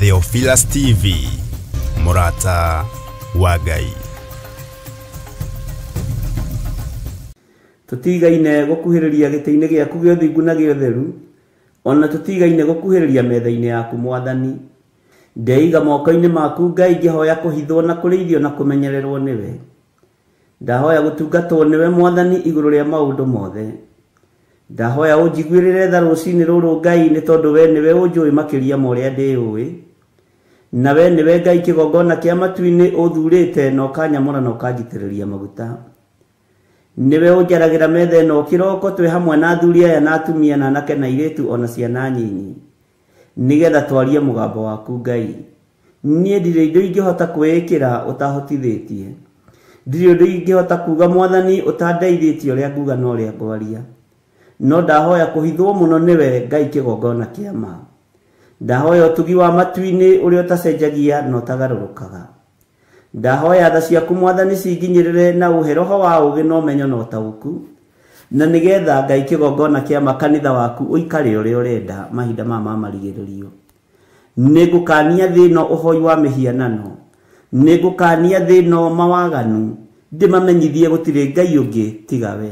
Theophilus TV, mũrata wa Ngai. Tũtigaine gũkuhĩrĩria gĩtĩ-inĩ gĩaku gĩa ũthingu na gĩa ũtheru, ona tũtigaine gũkuhĩrĩria metha-inĩ yaku Mwathani. Ndeiga moko-inĩ maku Ngai ngĩhoya kũhithwo na kũrĩithio na kũmenyererwo nĩwe. Ndahoya gũtungatwo nĩwe Mwathani igũrũ rĩa maũndũ mothe. Ndahoya ũnjiguĩrĩre tha rũcinĩ rũrũ Ngai, nĩ tondũ we nĩwe ũnjũĩ makĩria ma ũrĩa ndĩũĩ. Na we nĩwe Ngai kĩgongona kĩa matu-inĩ ũthurĩte na ũkanyamũra na ũkanjitĩrĩria maguta. Nĩwe ũnjaragĩra metha ĩno kĩroko twĩ hamwe na athuri aya na atumia na anake na airĩtu ona ciana nyinyi, nĩgetha twarie mũgambo waku Ngai. Niĩ ndirĩ indo ingĩhota kwĩĩkĩra ũtahotithĩtie. Ndirĩ ũndũ ingĩhota kuga Mwathani ũtandeithĩtie ũrĩa nguga na ũrĩa ngwaria. No ndahoya kũhithwo mũno nĩwe Ngai kĩgongona kĩa ma. Ndahoya ũtugi wa matu-inĩ ũrĩa ũtacenjagia na ũtagarũrũkaga. Ndahoya tha ciaku Mwathani cinginyĩrĩre na ũhe roho wa ũũgĩ na ũmenyo na ũtaũku, na nĩgetha Ngai kĩgongona kĩa ma kanitha waku ũikare ũrĩa ũrenda mahinda maya ma marigĩrĩrio. Nĩngũkania thĩ ĩno ũhoi wa mĩhianano, nĩngũkania thĩ ĩno mawaganu, ndĩmamenyithie gũtirĩ Ngai ũngĩ tiga we.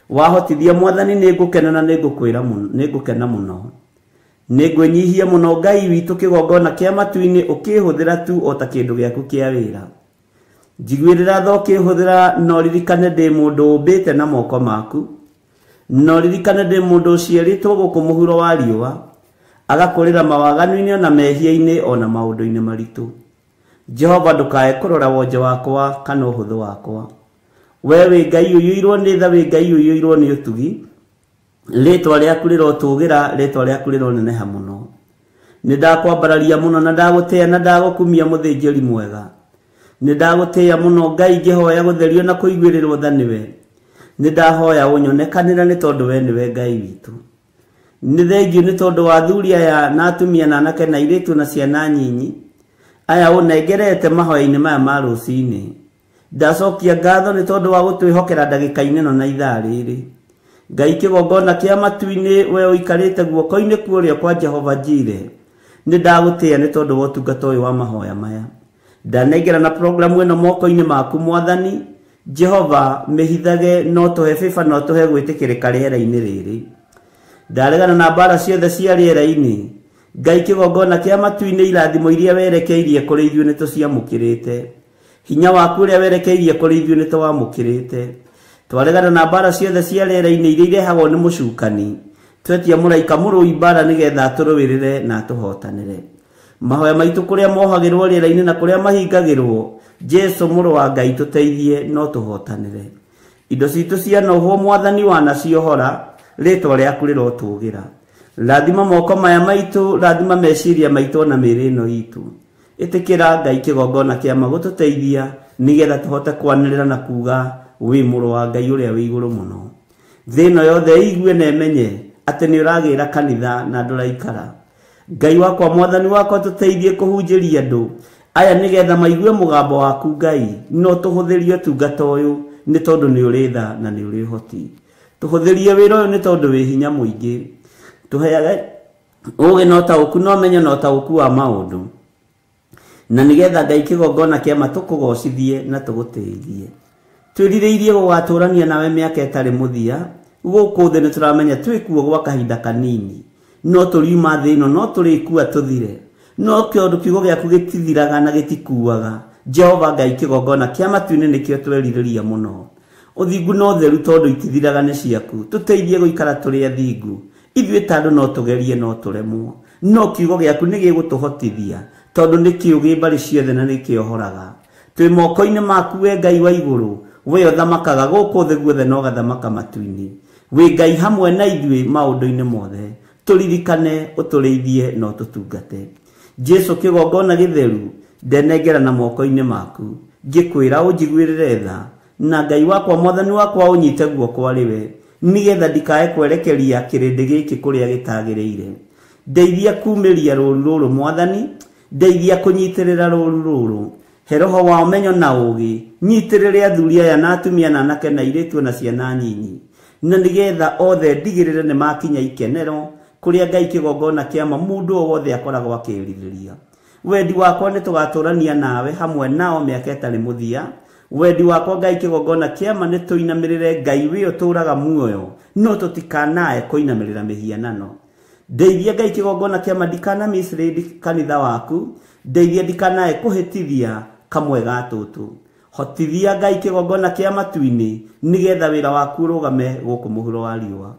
Wahotithia Mwathani nĩngũkena na nĩngũkwĩra mũno, nĩngũkena mũno. Nĩngwĩnyihia mũno Ngai witũ kĩgongona kĩa matu-inĩ ũkĩhũthĩra tu o ta kĩndũ gĩaku kĩa wĩra. Njiguĩrĩra tha ũkĩhũthĩra, no ririkane ndĩ mũndũ ũmbĩte na moko maku. No ririkane ndĩ mũndũ ũciarĩtwo gũkũ mũhuro wa riũa, agakũrĩra mawaganu-inĩ ona mehia-inĩ ona maũndũ-inĩ maritũ. Jehova ndũkae kũrora wonje wakwa kana ũhũthũ wakwa. We wĩ Ngai ũiyũirwo nĩ tha, wĩ Ngai ũiyũirwo nĩ ũtugi. Rĩtwa rĩaku rĩrotũgĩra, rĩtwa rĩaku rĩroneneha mũno. Nĩ ndakwambararia mũno na ndagũtĩĩa na ndagũkumia mũthĩnjĩri mwega. Nĩ ndagũtĩĩa mũno Ngai ngĩhoya gũtherio na kũiguĩrĩrwo tha nĩwe. Nĩ ndahoya ũnyonekanĩre nĩ tondũ we nĩwe Ngai witũ. Nĩ thengio nĩ tondũ wa athuri aya na atumia na anake na airĩtu na ciana nyinyi aya ũnengerete mahoya-inĩ maya ma rũcinĩ. Ndacokia ngatho nĩ tondũ wa gũtwĩhokera ndagĩka-inĩ ĩno na ithaa rĩrĩ. Ngai kĩgongona kĩa matu-inĩ we ũikarĩte guoko-inĩ kwa ũrĩo kwa Jehova Jire, nĩ ndagũtĩĩa nĩ tondũ wa ũtungata ũyũ wa mahoya maya. Ndanengera na programu ĩno moko-inĩ maku Mwathani. Jehova mĩhithage, no tũhe bĩba, no tũhe gwĩtĩkĩrĩka rĩera-inĩ rĩrĩ. Ndaregana na mbara ciothe cia rĩera-inĩ. Ngai kĩgongona kĩa matu-inĩ irathimo iria werekeirie kũrĩ ithuĩ nĩ tũciamũkĩrĩte. Hinya waku ũrĩa werekeirie kũrĩ ithuĩ nĩ tũwamũkĩrĩte. Twaregana na mbara ciothe cia rĩera-inĩ iria irehagwo nĩ mũcukani. Twetia mũraika mũrũi mbara nĩgetha atũrũĩrĩre na atũhotanĩre. Mahoya maitũ kũrĩa mohagĩrwo rĩera-inĩ na kũrĩa mahingagĩrwo, Jesu mũrũ wa Ngai tũteithie no tũhotanĩre. Indo citũ cianohwo Mwathani wanaciohora, rĩtwa rĩaku rĩrotũgĩra. Rathima moko maya maitũ, rathima meciria maitũ na mĩĩrĩ ĩno itũ. Ĩtĩkĩra Ngai kĩgongona kĩa ma gũtũteithia nĩgetha tũhote kwanĩrĩra na kuga wĩ mũrũ wa Ngai ũrĩa wĩ igũrũ mũno. Thĩ ĩno yothe ĩigue na ĩmenye atĩ nĩ ũragĩra kanitha na ndũraikara. Ngai wakwa Mwathani wakwa tũteithie kũhunjĩria andũ aya nĩgetha maigue mũgambo waku Ngai, no tũhũthĩrie ũtungata ũyũ nĩ tondũ nĩ ũrĩ tha na nĩ ũrĩ ũhoti. Tũhũthĩrie wĩra ũyũ nĩ tondũ wĩ hinya mũingĩ. Tũheage ũũgĩ na ũtaũku na ũmenyo na ũtaũku wa maũndũ, na nĩgetha Ngai kĩgongona kĩa ma tũkũgocithie na tũgũtĩithie. Twĩrirĩirie gũgatũrania nawe mĩaka ĩtarĩ mũthia. Gũkũ thĩ nĩ tũramenya twĩkuo gwa kahinda kanini, no tũriuma thĩ ĩno, no tũrĩkua tũthire. No kĩũndũ kiugo gĩaku gĩtithiraga na gĩtikuaga. Jehova Ngai kĩgongona kĩa matu-inĩ nĩkĩo twerirĩria mũno. Ũthingu na ũtheru tondũ itithiraga nĩ ciaku. Tũteithie gũikara tũrĩ athingu. Ithuĩ ta andũ no tũgerie no tũremwo, no kiugo gĩaku nĩ gĩgũtũhotithia tondũ nĩ kĩũgĩ mbarĩ ciothe na nĩ kĩohoraga. Twĩ moko-inĩ maku we Ngai wa igũrũ, we ũthamakaga gũkũ thĩ guothe na ũgathamaka matu-inĩ. Wĩ Ngai hamwe na ithuĩ maũndũ-inĩ mothe. Tũririkane, ũtũrĩithie na ũtũtungate. Jesu kĩgongona gĩtheru, ndenengera na moko-inĩ maku. Ngĩkwĩra ũnjiguĩrĩre tha, na Ngai wakwa Mwathani wakwa ũnyite guoko arĩ we, nĩgetha ndikae kwerekeria kĩrĩndĩ gĩkĩ kũrĩa gĩtagĩrĩire. Ndeithia kumĩria rũũru rũrũ Mwathani, ndeithia kũnyitĩrĩra rũũru rũrũ. He roho wa ũmenyo na ũũgĩ, nyitĩrĩre athuri aya na atumia na anake na airĩtu na ciana nyinyi, na nĩgetha othe ndigĩrĩre nĩ makinya ikenero kũrĩa Ngai kĩgongona kĩa ma mũndũ o wothe akoragwo akĩrirĩria. Wendi wakwa nĩ tũgatũrania nawe hamwe nao mĩaka ĩtarĩ mũthia. Wendi wakwa Ngai kĩgongona kĩama nĩ tũinamĩrĩre Ngai wĩ ũtũũraga muoyo, no tũtikanae kũinamĩrĩra mĩhianano. Ndeithia Ngai kĩgongona kĩama ndikana mislead kanitha waku, ndeithia ndikanae kũhĩtithia kamwe ga tũtũ. Hotithia Ngai kĩgongona kĩa matu-inĩ nĩgetha wĩra waku ũrũgame gũkũ mũhuro wa riũa.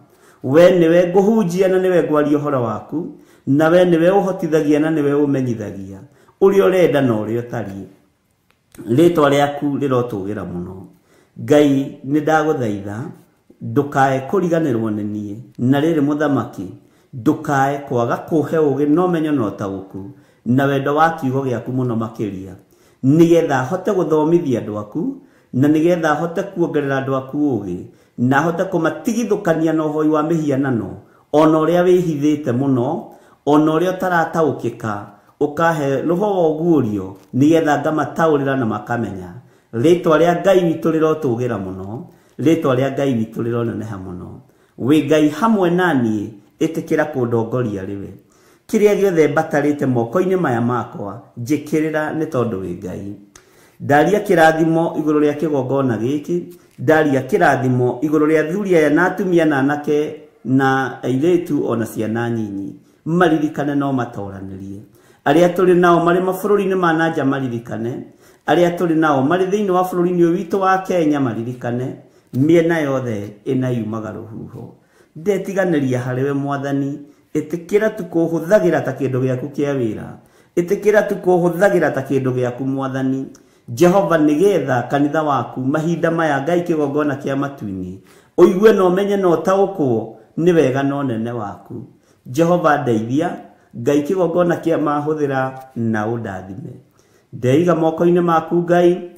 We nĩwe ngũhunjia na nĩwe ngwaria ũhoro waku, na we nĩwe ũhotithagia na nĩwe ũmenyithagia ũrĩa ũrenda na ũrĩa ũtariĩ. Rĩtwa rĩaku rĩrotũgĩra mũno. Ngai nĩ ndagũthaitha ndũkae kũriganĩrwo nĩ niĩ, na rĩrĩ mũthamaki ndũkae kwaga kũhe ũũgĩ na ũmenyo na ũtaũku na wendo wa kiugo gĩaku mũno makĩria, nĩgetha hote gũthomithia andũ aku, na nĩgetha hote kuongerera andũ aku ũũgĩ, na hote kũmatigithũkania na ũhoi wa mĩhianano, ona ũrĩa wĩhithĩte mũno, ona ũrĩa ũtarataũkĩka, ũkahe roho wa ũguũrio nĩgetha ngamataũrĩra na makamenya. Rĩtwa rĩa Ngai witũ rĩrotũgĩra mũno, rĩtwa rĩa Ngai witũ rĩroneneha mũno. Wĩ Ngai hamwe na niĩ, ĩtĩkĩra kũndongoria rĩwe. Kĩrĩa gĩothe mbatarĩte moko-inĩ maya makwa, njĩkĩrĩra nĩ tondũ wĩ Ngai. Ndaria kĩrathimo igũrũ rĩa kĩgongona gĩkĩ, ndaria kĩrathimo igũrũ rĩa athuri aya na atumia na anake na airĩtu ona ciana nyinyi, maririkane no matoranĩrie. Arĩa tũrĩ nao marĩ mabũrũri-inĩ ma na nja maririkane, arĩa tũrĩ nao marĩ thĩinĩ wa bũrũri-inĩ ũyũ witũ wa Kenya maririkane, mĩena yothe ĩna yumaga rũhuho. Ndetiganĩria harĩwe Mwathani, ĩtĩkĩra tu kũhũthagĩra ta kĩndũ gĩaku kĩa wĩra, ĩtĩkĩra tu kũhũthagĩra ta kĩndũ gĩaku Mwathani Jehova, nĩgetha kanitha waku mahinda maya Ngai kĩgongona kĩa matu-inĩ ũigue na ũmenye na ũtaũkwo nĩ wega na ũnene waku. Jehova ndeithia Ngai kĩgongona kĩa mahũthĩra na ũndathime. Ndeiga moko-inĩ maku Ngai,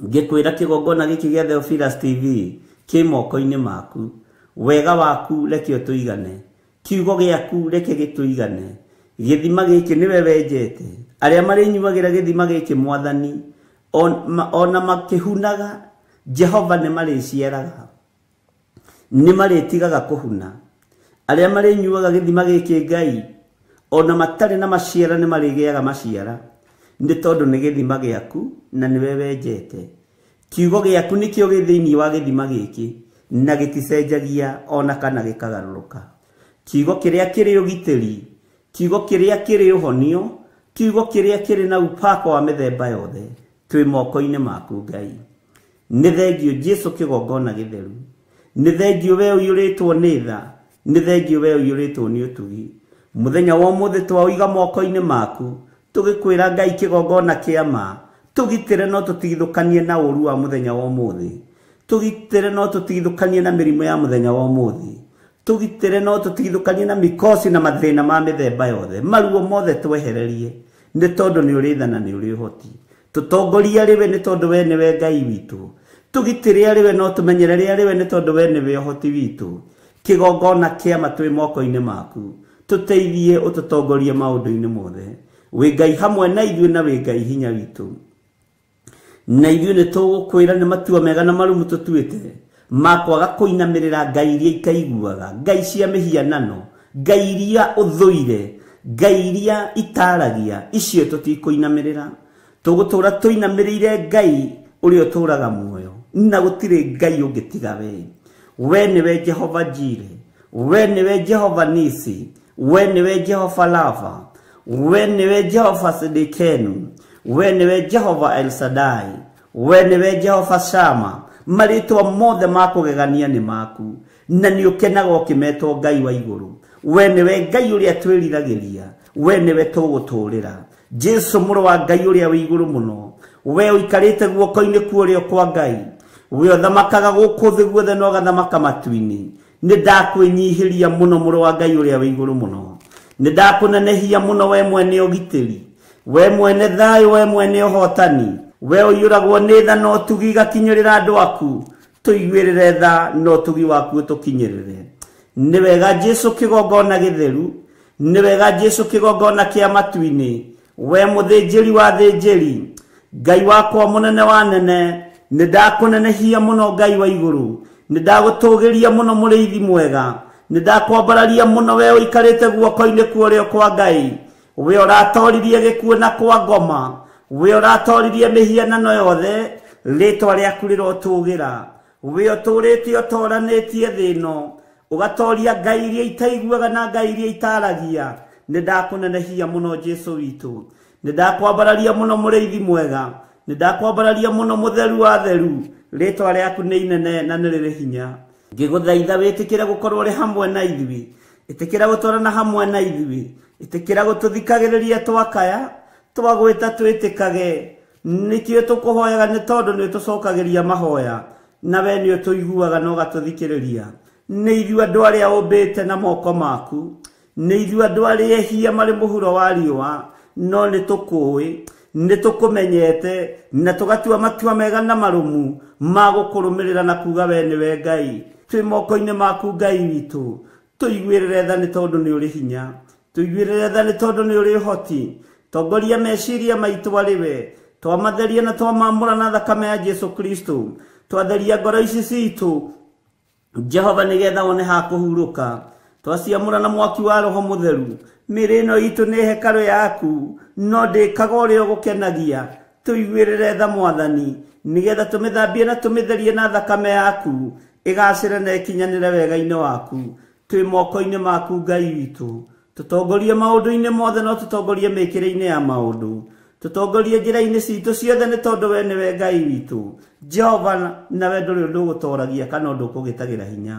ngĩkwĩra kĩgongona gĩkĩ gĩa Theophilus TV kĩ moko-inĩ maku. Wega waku reke ũtũigane, kiugo gĩaku reke gĩtũigane. Gĩthima gĩkĩ nĩwe wenjete, arĩa marĩnyuagĩra gĩthima gĩkĩ Mwathani ona makĩhunaga, Jehova nĩ marĩciaraga, nĩ marĩtigaga kũhuna. Arĩa marĩnyuaga gĩthima gĩkĩ Ngai ona matarĩ na maciara nĩ marĩgĩaga maciara, nĩ tondũ nĩ gĩthima gĩaku na nĩwe wenjete. Kiugo gĩaku nĩkĩo gĩ thĩinĩ wa gĩthima gĩkĩ na gĩticenjagia ona kana gĩkagarũrũka. Kiugo kĩrĩa kĩrĩ ũgitĩri, kiugo kĩrĩa kĩrĩ ũhonio, kiugo kĩrĩa kĩrĩ na upako wa mĩthemba yothe, twĩ moko-inĩ maku Ngai. Nĩ thengio Jesu kĩgongona gĩtheru, nĩ thengio we ũiyũrĩtwo nĩ tha, nĩ thengio we ũiyũrĩtwo nĩ ũtugi. Mũthenya wa ũmũthĩ twaũiga moko-inĩ maku, tũgĩkwĩra Ngai kĩgongona kĩa ma, tũgitĩre no tũtigithũkanie na ũũru wa mũthenya wa ũmũthĩ, tũgitĩre no tũtigithũkanie na mĩrimũ ya mũthenya wa ũmũthĩ, tũgitĩre no tũtigithũkanie na mikosi na mathĩna ma mĩthemba yothe, maruo mothe twehererie, nĩ tondũ nĩ ũrĩ tha na nĩ ũrĩ ũhoti. Tũtongorie arĩ we nĩ tondũ we nĩwe Ngai witũ, tũgitĩre arĩ we no tũmenyerere arĩ we nĩ tondũ we nĩwe ũhoti witũ. Kĩgongona kĩa ma twĩ moko-inĩ maku, tũteithie ũtũtongorie maũndũ-inĩ mothe. Wĩ Ngai hamwe na ithuĩ na wĩ Ngai hinya witũ, na ithuĩ nĩ tũgũkwĩra nĩ matua mega na marumu tũtuĩte ma kwaga kũinamĩrĩra ngai iria ikaiguaga, ngai cia mĩhianano, ngai iria ũthũire, ngai iria itaragia, icio tũtikũinamĩrĩra. Tũgũtũra tũinamĩrĩire Ngai ũrĩa ũtũũraga muoyo, na gũtirĩ Ngai ũngĩ tiga we. We nĩwe Jehova Jire, we nĩwe Jehova Nisi, we nĩwe Jehova Lava, we nĩwe Jehova Sidikenu, we nĩwe Jehova El Shaddai, we nĩwe Jehova Shama. Marĩtwa mothe ma kũgegania nĩ maku, na nĩ ũkenaga ũkĩmetwo Ngai wa igũrũ. We nĩwe Ngai ũrĩa twĩriragĩria, we nĩwe tũgũtũũrĩra. Jesu mũrũ wa Ngai ũrĩa wĩ igũrũ mũno, we ũikarĩte guoko-inĩ kwa ũrĩo kwa Ngai, we ũthamakaga gũkũ thĩ guothe na ũgathamaka matu-inĩ, nĩ ndakwĩnyihĩria mũno mũrũ wa Ngai ũrĩa wĩ igũrũ mũno, nĩ ndakũnenehia mũno we mwene ũgitĩri, we mwene thayũ, we mwene ũhotani, we ũiyũragwo nĩ tha na ũtugi igakinyĩrĩra andũ aku, tũiguĩrĩre tha na ũtugi waku ũtũkinyĩrĩre. Nĩ wega Jesu kĩgongona gĩtheru, nĩ wega Jesu kĩgongona kĩa matu-inĩ, we mũthĩnjĩri wa thĩnjĩri, Ngai wakwa mũnene wa nene, nĩ ndakũnenehia mũno Ngai wa igũrũ, nĩ ndagũtũgĩria mũno mũrĩithi mwega, nĩ ndakwambararia mũno we ũikarĩte guoko-inĩ kwa ũrĩo kwa Ngai. We ũratoririe gĩkuũ na kwa ngoma, we ũratoririe mĩhianano yothe, rĩtwa rĩaku rĩrotũgĩra. We ũtũrĩte ũtoranĩtie thĩ ĩno, ũgatoria ngai iria itaiguaga na ngai iria itaragia. Nĩ ndakũnenehia mũno Jesũ witũ, nĩ ndakwambararia mũno mũrĩithi mwega, nĩ ndakwambararia mũno mũtheru wa theru. Rĩtwa rĩaku nĩ inene na nĩ rĩrĩ hinya. Ngĩgũthaitha wĩtĩkĩre gũkorwo ũrĩ hamwe na ithuĩ, ĩtĩkĩra gũtwarana hamwe na ithuĩ, ĩtĩkĩra gũtũthikagĩrĩria twakaya, twagwĩta twĩtĩkage. Nĩkĩo tũkũhoyaga nĩ tondũ nĩ ũtũcokagĩria mahoya, na we nĩ ũtũiguaga na ũgatũthikĩrĩria. Nĩ ithuĩ andũ arĩa ũmbĩte na moko maku, nĩ ithuĩ andũ arĩa ehia marĩ mũhuro wa riũa, no nĩ tũkũĩ, nĩ tũkũmenyete, na tũgatua matua mega na marũmu ma gũkũrũmĩrĩra na kuga we nĩwe Ngai. Twĩ moko-inĩ maku Ngai witũ, tũiguĩrĩre tha nĩ tondũ nĩ ũrĩ hinya, tũiguĩrĩre tha nĩ tondũ nĩ ũrĩ ũhoti. Tongoria meciria maitũ arĩ we, twamatheria na twamamũra na thakame ya Jesũ Kristo. Twatheria ngoro ici citũ Jehova nĩgetha wone ha kũhurũka. Twaciamũra na mwaki wa Roho Mũtheru. Mĩĩrĩ ĩno itũ nĩ hekarũ yaku, no ndĩkaga ũrĩa ũgũkenagia. Tũiguĩrĩre tha Mwathani, nĩgetha tũmĩthambie na tũmĩtherie na thakame yaku, ĩgacĩre na ĩkinyanĩre wega-inĩ waku. Twĩ moko-inĩ maku Ngai witũ, tũtongorie maũndũ-inĩ mothe, no tũtongorie mĩkĩre-inĩ ya maũndũ, tũtongorie njĩra-inĩ citũ ciothe, nĩ tondũ we nĩwe Ngai witũ Jehova, nawe ndũrĩ ũndũ ũgũtoragia kana ũndũ ũkũgĩtagĩra hinya.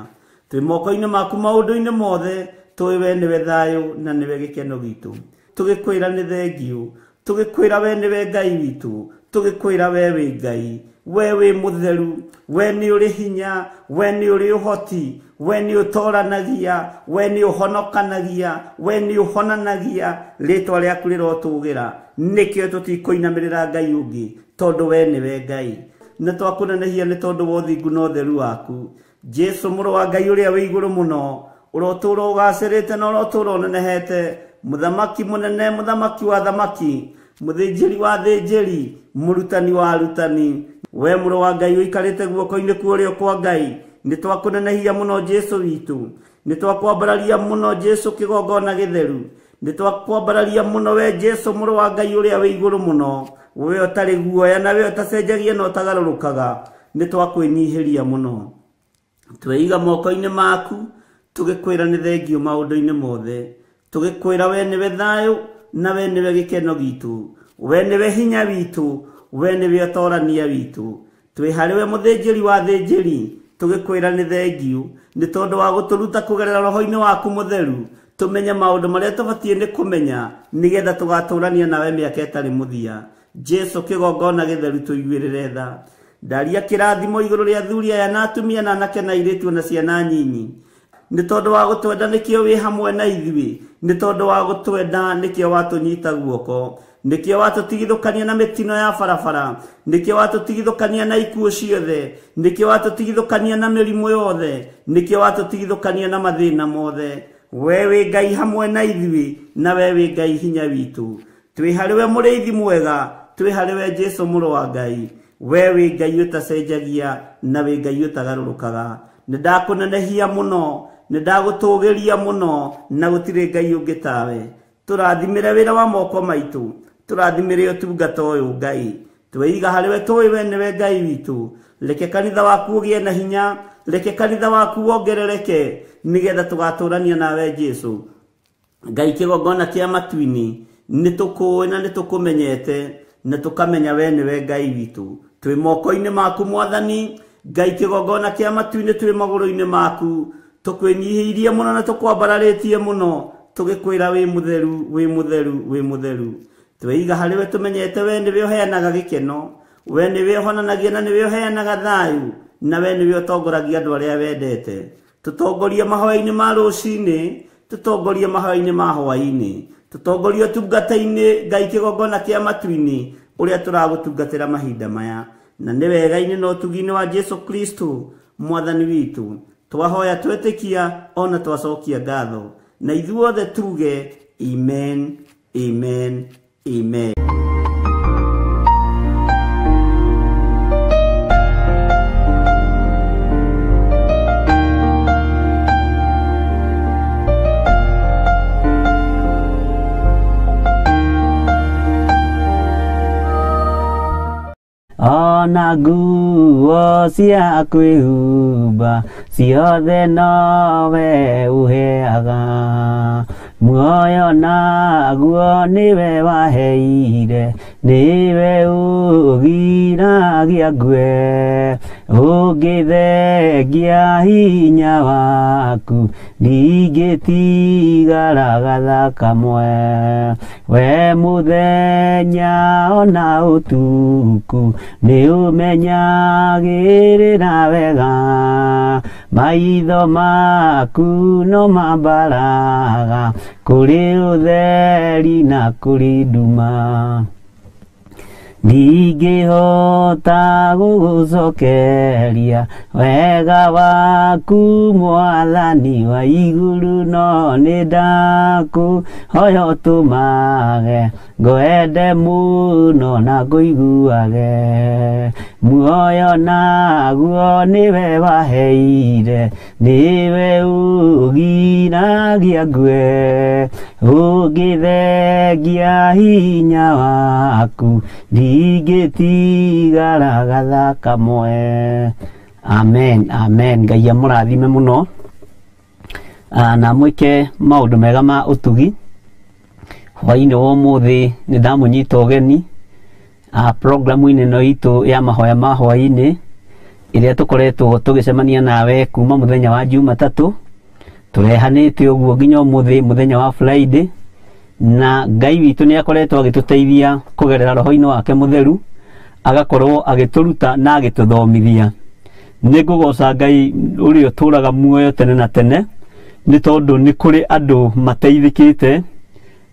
Twĩ moko-inĩ maku maũndũ-inĩ mothe, tũĩ we nĩwe thayũ na nĩwe gĩkeno gitũ. Tũgĩkwĩra nĩ thengiũ, tũgĩkwĩra we nĩwe Ngai witũ, tũgĩkwĩra we wĩ Ngai, we wĩ mũtheru, we nĩ ũrĩ hinya, we nĩ ũrĩ ũhoti, we nĩ ũtoranagia, we nĩ ũhonokanagia, we nĩ ũhonanagia. Rĩtwa rĩaku rĩrotũgĩra. Nĩkĩo tũtikũinamĩrĩra Ngai ũngĩ, tondũ we nĩwe Ngai. Nĩ twakũnenehia nĩ tondũ wa ũthingu na ũtheru waku. Jesũ mũrũ wa Ngai ũrĩa wĩ igũrũ mũno, ũrotũũra ũgacĩrĩte na ũrotũũra ũnenehete, mũthamaki mũnene, mũthamaki wa thamaki, mũthĩnjĩri wa thĩnjĩri, mũrutani wa arutani. We mũrũ wa Ngai ũikarĩte guoko-inĩ kwa ũrĩo kwa Ngai, nĩ twakũnenehia mũno Jesũ witũ, nĩ twakwambararia mũno Jesũ kĩgongona gĩtheru, nĩ twakwambararia mũno we Jesũ mũrũ wa Ngai ũrĩa wĩ igũrũ mũno, we ũtarĩ guoya na we ũtacenjagia na ũtagarũrũkaga. Nĩ twakwĩnyihĩria mũno. Tweiga moko-inĩ maku, tũgĩkwĩra nĩ thengiũ maũndũ-inĩ mothe, tũgĩkwĩra we nĩwe thayũ na we nĩwe gĩkeno gitũ, we nĩwe hinya witũ, we nĩwe ũtorania witũ. Twĩ harĩ we mũthĩnjĩri wa thĩnjĩri, tũgĩkwĩra nĩ thengiũ nĩ tondũ wa gũtũruta kũgerera roho-inĩ waku mũtheru, tũmenye maũndũ marĩa tũbatiĩ nĩ kũmenya, nĩgetha tũgatũrania nawe mĩaka ĩtarĩ mũthia. Jesũ kĩgongona gĩtheru, tũiguĩrĩre tha. Ndaria kĩrathimo igũrũ rĩa athuri aya na atumia na anake na airĩtu na ciana nyinyi, nĩ tondũ wa gũtwenda nĩkĩo wĩ hamwe na ithuĩ, nĩ tondũ wa gũtwenda nĩkĩo watũnyita guoko, nĩkĩo watũtigithũkania na mĩtino ya barabara, nĩkĩo watũtigithũkania na ikuũ ciothe, nĩkĩo watũtigithũkania na mĩrimũ yothe, nĩkĩo watũtigithũkania na mathĩna mothe. We wĩ Ngai hamwe na ithuĩ, na we wĩ Ngai hinya witũ. Twĩ harĩ we mũrĩithi mwega, twĩ harĩ we Jesũ mũrũ wa Ngai. We wĩ Ngai ũtacenjagia na wĩ Ngai ũtagarũrũkaga. Nĩ ndakũnenehia mũno, nĩ ndagũtũgĩria mũno, na gũtirĩ Ngai ũngĩ tawe. Tũrathimĩre wĩra wa moko maitũ, tũrathimĩre ũtungata ũyũ Ngai. Tweiga harĩ we, tũĩ we nĩwe Ngai witũ. Reke kanitha waku ũgĩe na hinya, reke kanitha waku wongerereke, nĩgetha tũgatũrania nawe Jesũ. Ngai kĩgongona kĩa matu-inĩ, nĩ tũkũĩ na nĩ tũkũmenyete, na tũkamenya we nĩwe Ngai witũ. Twĩ moko-inĩ maku Mwathani Ngai kĩgongona kĩa matu-inĩ, twĩ magũrũ-inĩ maku, tũkwĩnyihĩirie mũno na tũkwambararĩtie mũno, tũgĩkwĩra wĩ mũtheru, wĩ mũtheru, wĩ mũtheru. Tweiga harĩ we, tũmenyete we nĩwe ũheanaga gĩkeno, we nĩwe ũhonanagia na nĩwe ũheanaga thayũ, na we nĩwe ũtongoragia andũ arĩa wendete. Tũtongorie mahoya-inĩ ma rũcinĩ, tũtongorie mahoya-inĩ ma hwaĩ-inĩ, tũtongorie ũtungata-inĩ Ngai kĩgongona kĩa matu-inĩ, ũrĩa tũragũtungatĩra mahinda maya. Na nĩ wega-inĩ na ũtugi-inĩ wa Jesũ Kristo Mwathani witũ, twahoya twetĩkia ona twacokia ngatho, na ithuothe tuge amen, amen, amen. Ona nguo cia kwĩhumba ciothe nowe ũheaga. Muoyo naguo nĩwe waheire, nĩwe ũgiragia ngue. Ũngĩthengia hinya waku, ndingĩtigara gatha kamwe. We mũthenya ona ũtukũ nĩũmenyagĩrĩra wega. Maitho maku no mambaraga kũrĩ ũtheri na kũrĩ nduma. Ndingĩhota gũgũcokeria wega waku mwathani wa igũrũ, no nĩ ndakũhoya ũtũmage ngwende mũno na ngũiguage. Muoyo naguo nĩwe waheire, nĩwe ũgiragia ngue. Ũngĩthengia hinya waku, ndingĩtigara gatha kamwe. Amen, amen. Ngai amũrathime mũno na mwĩke maũndũ mega ma ũtugi. Hwaĩ-inĩ wa ũmũthĩ nĩ ndamũnyita ũgeni programu-inĩ ĩno itũ ya mahoya ma hwaĩ-inĩ ĩrĩa tũkoretwo tũgĩcemania nawe kuma mũthenya wa Jumatatũ, tũrehanĩte ũguo nginya ũmũthĩ mũthenya wa Friday, na Ngai witũ nĩ akoretwo agĩtũteithia kũgerera roho-inĩ wake mũtheru, agakorwo agĩtũruta na agĩtũthomithia. Nĩ ngũgoca Ngai ũrĩa ũtũraga muoyo tene na tene, nĩ tondũ nĩ kũrĩ andũ mateithĩkĩte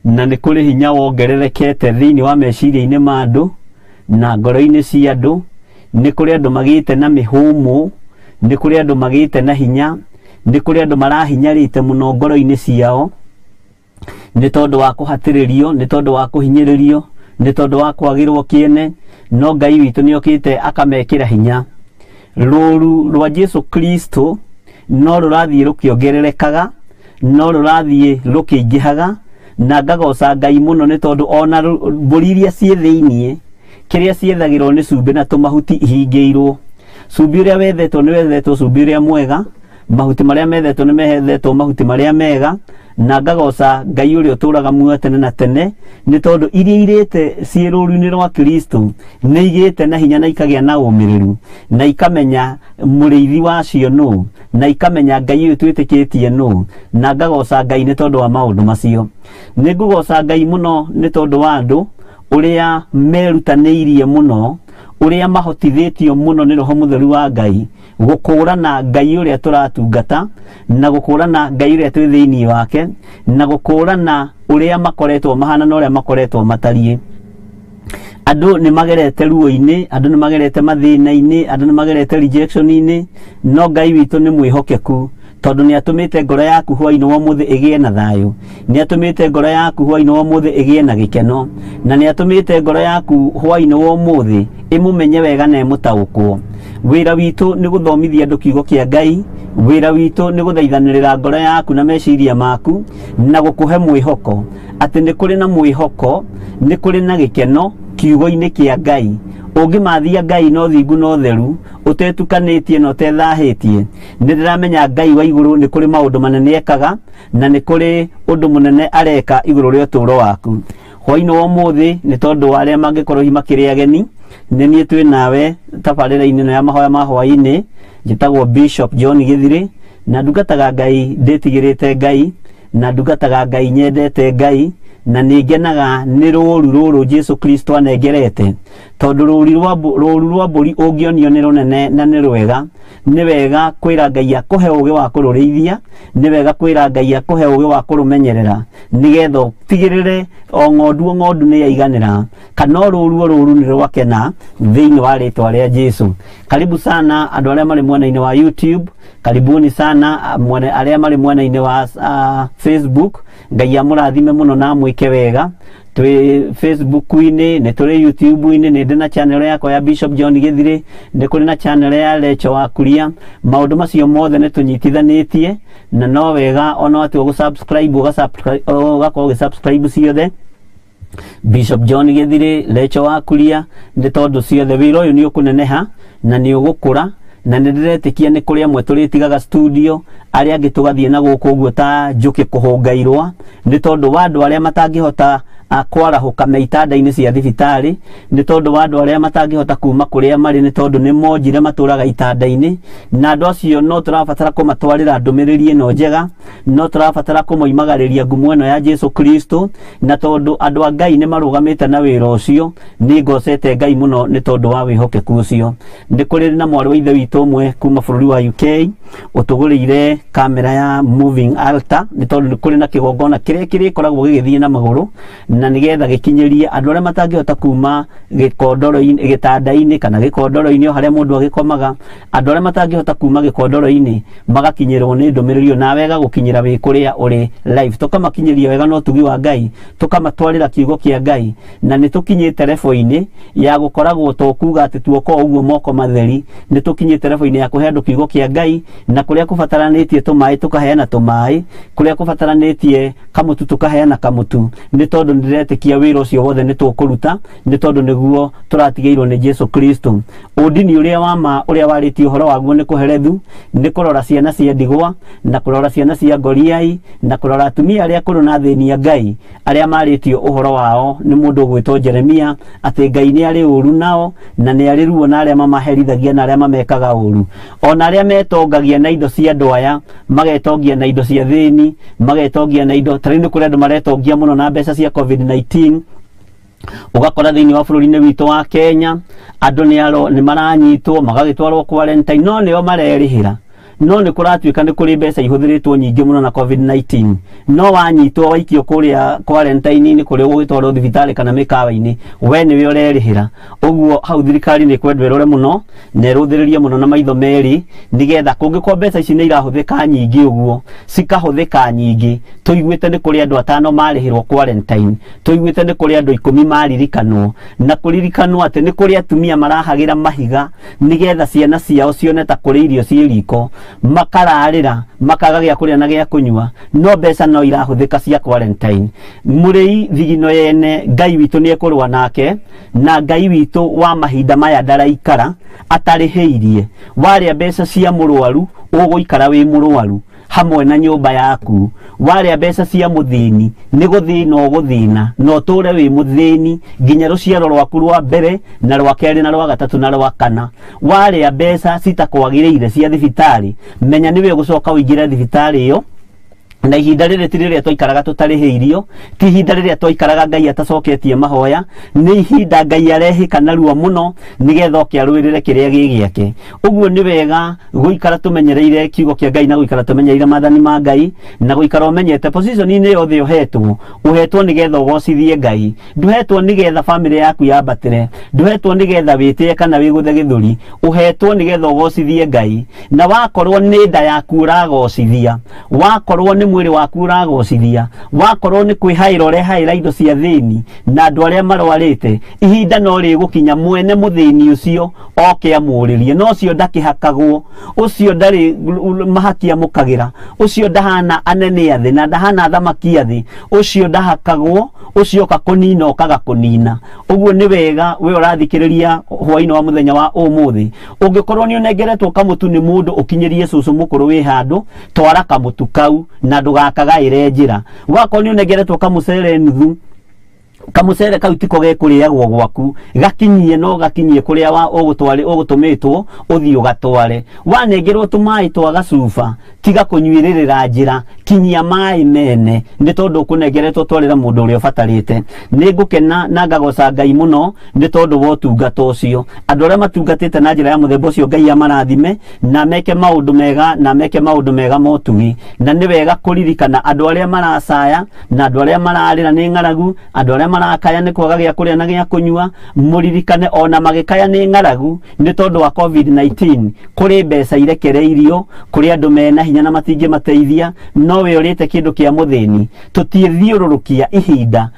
na nĩ kũrĩ hinya wongererekete thĩinĩ wa meciria-inĩ ma andũ na ngoro-inĩ cia andũ. Nĩ kũrĩ andũ magĩte na mĩhũmũ, nĩ kũrĩ andũ magĩte na hinya, nĩ kũrĩ andũ marahinyarĩte mũno ngoro-inĩ ciao nĩ tondũ wa kũhatĩrĩrio, nĩ tondũ wa kũhinyĩrĩrio, nĩ tondũ wa kwagĩrwo kĩene, no Ngai witũ nĩ okĩte akamekĩra hinya. Rũru rwa Jesu Kristo no rũrathiĩ rũkĩongererekaga, no rũrathiĩ rũkĩingĩhaga, na ngagoca Ngai mũno nĩ tondũ ona mbũri iria ciĩ thĩiniĩ, kĩrĩa ciethagĩrwo nĩ cumbĩ na tũmahuti ihingĩirwo. Cumbĩ ũrĩa wethetwo nĩ wethetwo cumbĩ ũrĩa mwega, mahuti marĩa methetwo nĩ methetwo mahuti marĩa mega, na ngagoca Ngai ũrĩa ũtũraga muoyo tene na tene nĩ tondũ iria irĩte ciĩ rũru-inĩ rwa Kristo nĩ igĩte na hinya na ikagĩa na ũmĩrĩru, na ikamenya mũrĩithi wacio nũ, na ikamenya Ngai ũyũ twĩtĩkĩtie nũ, na ngagoca Ngai nĩ tondũ wa maũndũ macio. Nĩ ngũgoca Ngai mũno nĩ tondũ wa andũ ũrĩa merutanĩirie mũno, ũrĩa mahotithĩtio mũno nĩ Roho Mũtheru wa Ngai gũkũrana Ngai ũrĩa tũratungata, na gũkũrana Ngai ũrĩa twĩ thĩinĩ wake, na gũkũrana ũrĩa makoretwo mahana na ũrĩa makoretwo matariĩ. Andũ nĩ magerete ruo-inĩ, andũ nĩ magerete mathĩna-inĩ, andũ nĩ magerete rejection-inĩ, no Ngai witũ nĩ mwĩhokeku tondũ nĩ atũmĩte ngoro yaku hwaĩ-inĩ wa ũmũthĩ ĩgĩe na thayũ, nĩ atũmĩte ngoro yaku hwaĩ-inĩ wa ũmũthĩ ĩgĩe na gĩkeno, na nĩ atũmĩte ngoro yaku hwaĩ-inĩ wa ũmũthĩ ĩmũmenye wega na ĩmũtaũkwo. Wĩra witũ nĩ gũthomithia andũ kiugo kĩa Ngai, wĩra witũ nĩ gũthaithanĩrĩra ngoro yaku na meciria maku, na gũkũhe mwĩhoko atĩ nĩ kũrĩ na mwĩhoko, nĩ kũrĩ na gĩkeno kiugo-inĩ kĩa Ngai. Ũngĩmathia Ngai na ũthingu na ũtheru, ũtetukanĩtie na ũtethahĩtie, nĩ ndĩramenya Ngai wa igũrũ nĩ kũrĩ maũndũ manene ekaga, na nĩ kũrĩ ũndũ mũnene areka igũrũ rĩa ũtũũro waku. Hwaĩ-inĩ wa ũmũthĩ nĩ tondũ wa arĩa mangĩkorwo hihi makĩrĩ ageni, nĩ niĩ twĩ nawe tabarĩra-inĩ ĩno ya mahoya ma hwaĩ-inĩ. Njĩtagwo Bishop John Gĩthirĩ, na ndungataga Ngai ndĩtigĩrĩte Ngai, na ndungataga Ngai nyendete Ngai, na nĩ ngenaga nĩ rũru rũrũ Jesu Kristo anengerete, tondũ rũru rwa mbũri ũngĩonio nĩ rũnene na nĩ rwega. Nĩ wega kwĩra Ngai akũhe ũgĩ wa kũrũrĩithia, nĩ wega kwĩra Ngai akũhe ũgĩ wa kũrũmenyerera, nĩgetha ũtigĩrĩre o ng'ondu o ng'ondu nĩ yaiganĩra, kana o rũru o rũru nĩ rwakena thĩinĩ wa rĩtwa rĩa Jesu. Karibu sana andũ arĩa marĩ mwena-inĩ wa YouTube, karibuni sana arĩa marĩ mwena-inĩ wa Facebook. Ngai amũrathime mũno na amwĩke wega. Twĩ Facebook-inĩ, nĩ tũrĩ YouTube-inĩ, nĩ ndĩ na channel yakwa ya Bishop John Gĩthirĩ, nĩ kũrĩ na channel ya Lecho wa Kuria. Maũndũ macio mothe nĩ tũnyitithanĩtie, na no wega ona watua gũ-subscribe, ũgakorwo ũgĩ-subscribe ciothe, Bishop John Githiri, Lecho wa Kuria, nĩ tondũ ciothe wĩra ũyũ nĩ ũkũneneha na nĩ ũgũkũra, na nĩ ndĩretĩkia nĩ kũrĩ amwe tũrĩtigaga studio, arĩa angĩ tũgathiĩ na gũkũ ũguo ta njũkĩ kũhũnga irũa, nĩ tondũ wa andũ arĩa matangĩhota kwarahũka me itanda-inĩ cia thibitarĩ, nĩ tondũ wa andũ arĩa matangĩhota kuma kũrĩa marĩ, nĩ tondũ nĩ monjire matũraga itanda-inĩ, na andũ acio no tũrabatara kũmatwarĩra ndũmĩrĩri ĩno njega, no tũrabatara kũmoimagarĩria ngumo ĩno ya Jesu Kristo, na tondũ andũ a Ngai nĩ marũgamĩte na wĩra ũcio, nĩ ngocete Ngai mũno nĩ tondũ wa wĩhokeku ũcio. Nĩ kũrĩ na mwarĩ wa ithe witũ ũmwe kuma bũrũri wa UK ũtũgũrĩire kamera ya moving altar, nĩ tondũ nĩ kũrĩ na kĩgongona kĩrĩa kĩrĩkoragwo gĩgĩthiĩ na magũrũ, na nĩgetha gĩkinyĩrie andũ arĩa matangĩhota kuma gĩkondoro-inĩ, gĩtanda-inĩ kana gĩkondoro-inĩ o harĩa mũndũ agĩkomaga, andũ arĩa matangĩhota kuma gĩkondoro-inĩ magakinyĩrwo nĩ ndũmĩrĩri ĩyo, na wega gũkinyĩra wĩ kũrĩa ũrĩ live, tũkamakinyĩria wega na ũtugi wa Ngai, tũkamatwarĩra kiugo kĩa Ngai, na nĩ tũkinyĩte level-inĩ ya gũkoragwo to kuga atĩ tuoka ũguo moko matheri, nĩ tũkinyĩte level-inĩ ya kũhe andũ kiugo kĩa Ngai, na kũrĩa kũbataranĩtie tũmaĩ tũkaheana tũmaĩ, kũrĩa kũbataranĩtie kamũtu tũkaheana kamũtu, nĩ tondũ nĩndĩretĩkia wĩra ũcio wothe nĩ tũkũruta, nĩ tondũ nĩguo tũratigĩirwo nĩ Jesu Kristo. Ũndini ũrĩa wa ma ũrĩa warĩtie ũhoro waguo nĩ kũherethu, nĩ kũrora ciana cia ndigwa, na kũrora ciana cia ngoriai, na kũrora atumia arĩa akũrũ na athĩni a Ngai, arĩa marĩtio ũhoro wao nĩ mũndũ ũgwĩtwo Jeremia, atĩ Ngai nĩ arĩ ũru nao, na nĩ arĩ ruo na arĩa mamaherithagia na arĩa mamekaga ũru, ona arĩa metongagia na indo cia andũ aya, magetongia na indo cia thĩni, magetongia na indo, ta rĩu nĩ kũrĩ andũ maretongia mũno na mbeca cia COVID-19. Ũgakora thĩinĩ wa bũrũri-inĩ witũ wa Kenya andũ nĩ maranyitwo magagĩtwarwo quarantine, no nĩo marerĩhĩra, no nĩ kũratuĩka nĩ kũrĩ mbeca ihũthĩrĩtwo nyingĩ mũno na COVID-19, no wanyitwo waikio kũrĩa quarantine-inĩ, kũrĩa ũgũgĩtwarwo thibitarĩ kana mĩkawa-inĩ, we nĩwe ũrerĩhĩra. Ũguo hau thirikari nĩ kwendwo ĩrore mũno na ĩrũthĩrĩrie mũno na maitho merĩ, nĩgetha kũngĩkorwo mbeca ici nĩ irahũthĩka nyingĩ ũguo, cikahũthĩka nyingĩ, tũiguĩte nĩ kũrĩ andũ 5 marĩhĩrwo quarantine, tũiguĩte nĩ kũrĩ andũ 10 maririkanwo, na kũririkanwo atĩ nĩ kũrĩ atumia marahagĩra mahiga nĩgetha ciana ciao cione ta kũrĩ irio ciĩ riko, makararĩra makaga gĩa kũrĩa na gĩa kũnyua, no mbeca no irahũthĩka cia quarantine. Mũrĩi thigino yene Ngai witũ nĩ ekũrũa nake, na Ngai witũ wa mahinda maya ndaraikara atarĩhĩirie. Warĩa mbeca cia mũrwaru ũgũikara wĩ mũrwaru hamwe na nyũmba yaku, warĩa mbeca cia mũthĩni nĩ gũthĩna ũgũthĩna, na ũtũre wĩ mũthĩni nginya rũciaro rwaku rwa mbere na rwa kerĩ na rwa gatatũ na rwa kana. Warĩa mbeca citakwagĩrĩire cia thibitarĩ, menya nĩwe ũgũcoka ũingĩre thibitarĩ ĩyo, na ihinda rĩrĩ ti rĩrĩa twaikaraga tũtarĩhĩirio, ti ihinda rĩrĩa twaikaraga Ngai atacoketie mahoya, nĩ ihinda Ngai arehĩka narua mũno nĩgetha oke arũĩrĩre kĩrĩa gĩ gĩake. Ũguo nĩ wega gũikara tũmenyereire kiugo kĩa Ngai na gũikara tũmenyereire maathani ma Ngai, na gũikara ũmenyete position-inĩ yothe ũhetwo, ũhetwo nĩgetha ũgocithie Ngai, ndũhetwo nĩgetha famĩlĩ yaku yambatĩre, ndũhetwo nĩgetha wĩtĩe kana wĩgũthe gĩthũri, ũhetwo nĩgetha ũgocithie Ngai. Na wakorwo nĩ nda yaku ũragocithia, wakorwo nĩ mwĩrĩ waku ũragocithia, wakorwo nĩ kwĩhaĩra ũrehaĩra indo cia thĩni na andũ arĩa marwarĩte, ihinda no rĩgũkinya mwene mũthĩni ũcio oke amũrĩrie, no ũcio ndakĩhakagwo, ũcio ndarĩ mahaki amũkagĩra, ũcio ndahana anene a thĩ na ndahana athamaki a thĩ, ũcio ndahakagwo, ũcio oka kũnina okaga kũnina. Ũguo nĩ wega we ũrathikĩrĩria hwaĩ-inĩ wa mũthenya wa ũmũthĩ, ũngĩkorwo nĩ ũnengeretwo kamũtu nĩ mũndũ ũkinyĩrie cũcũ mũkũrũ wĩ handũ, twara kamũtu kau na ndũgakagaĩre njĩra. Wakorwo nĩ ũnengeretwo kamũcere nuthu, kamũcere kau tiko gekũrĩagwo gwaku, gakinyie no gakinyie kũrĩa wa ũgũtware ũgũtũmĩtwo ũthiĩ ũgatware. Wanengerwo tũmaĩ twa gacuba, tiga kũnyuĩrĩrĩra njĩra, kinyia maĩ mene, nĩ tondũ ũkũnengeretwo twarĩra mũndũ ũrĩa ũbatarĩte. Nĩ ngũkena na ngagoca Ngai mũno nĩ tondũ wa ũtungata ũcio. Andũ arĩa matungatĩte na njĩra ya mũthemba ũcio, Ngai amarathime na meke maũndũ mega, na meke maũndũ mega ma ũtugi. Na nĩ wega kũririkana andũ arĩa maracaya na andũ arĩa mararĩra nĩ ng'aragu, andũ arĩa marakaya nĩ kwaga gĩa kũrĩa na gĩa kũnyua, mũririkane ona magĩkaya nĩ ng'aragu nĩ tondũ wa COVID-19, kũrĩ mbeca irekereirio, kũrĩ andũ mena hinya na matingĩmateithia, no we ũrĩte kĩndũ kĩa mũthĩni. Tũtiĩthiũrũrũkia ihinda,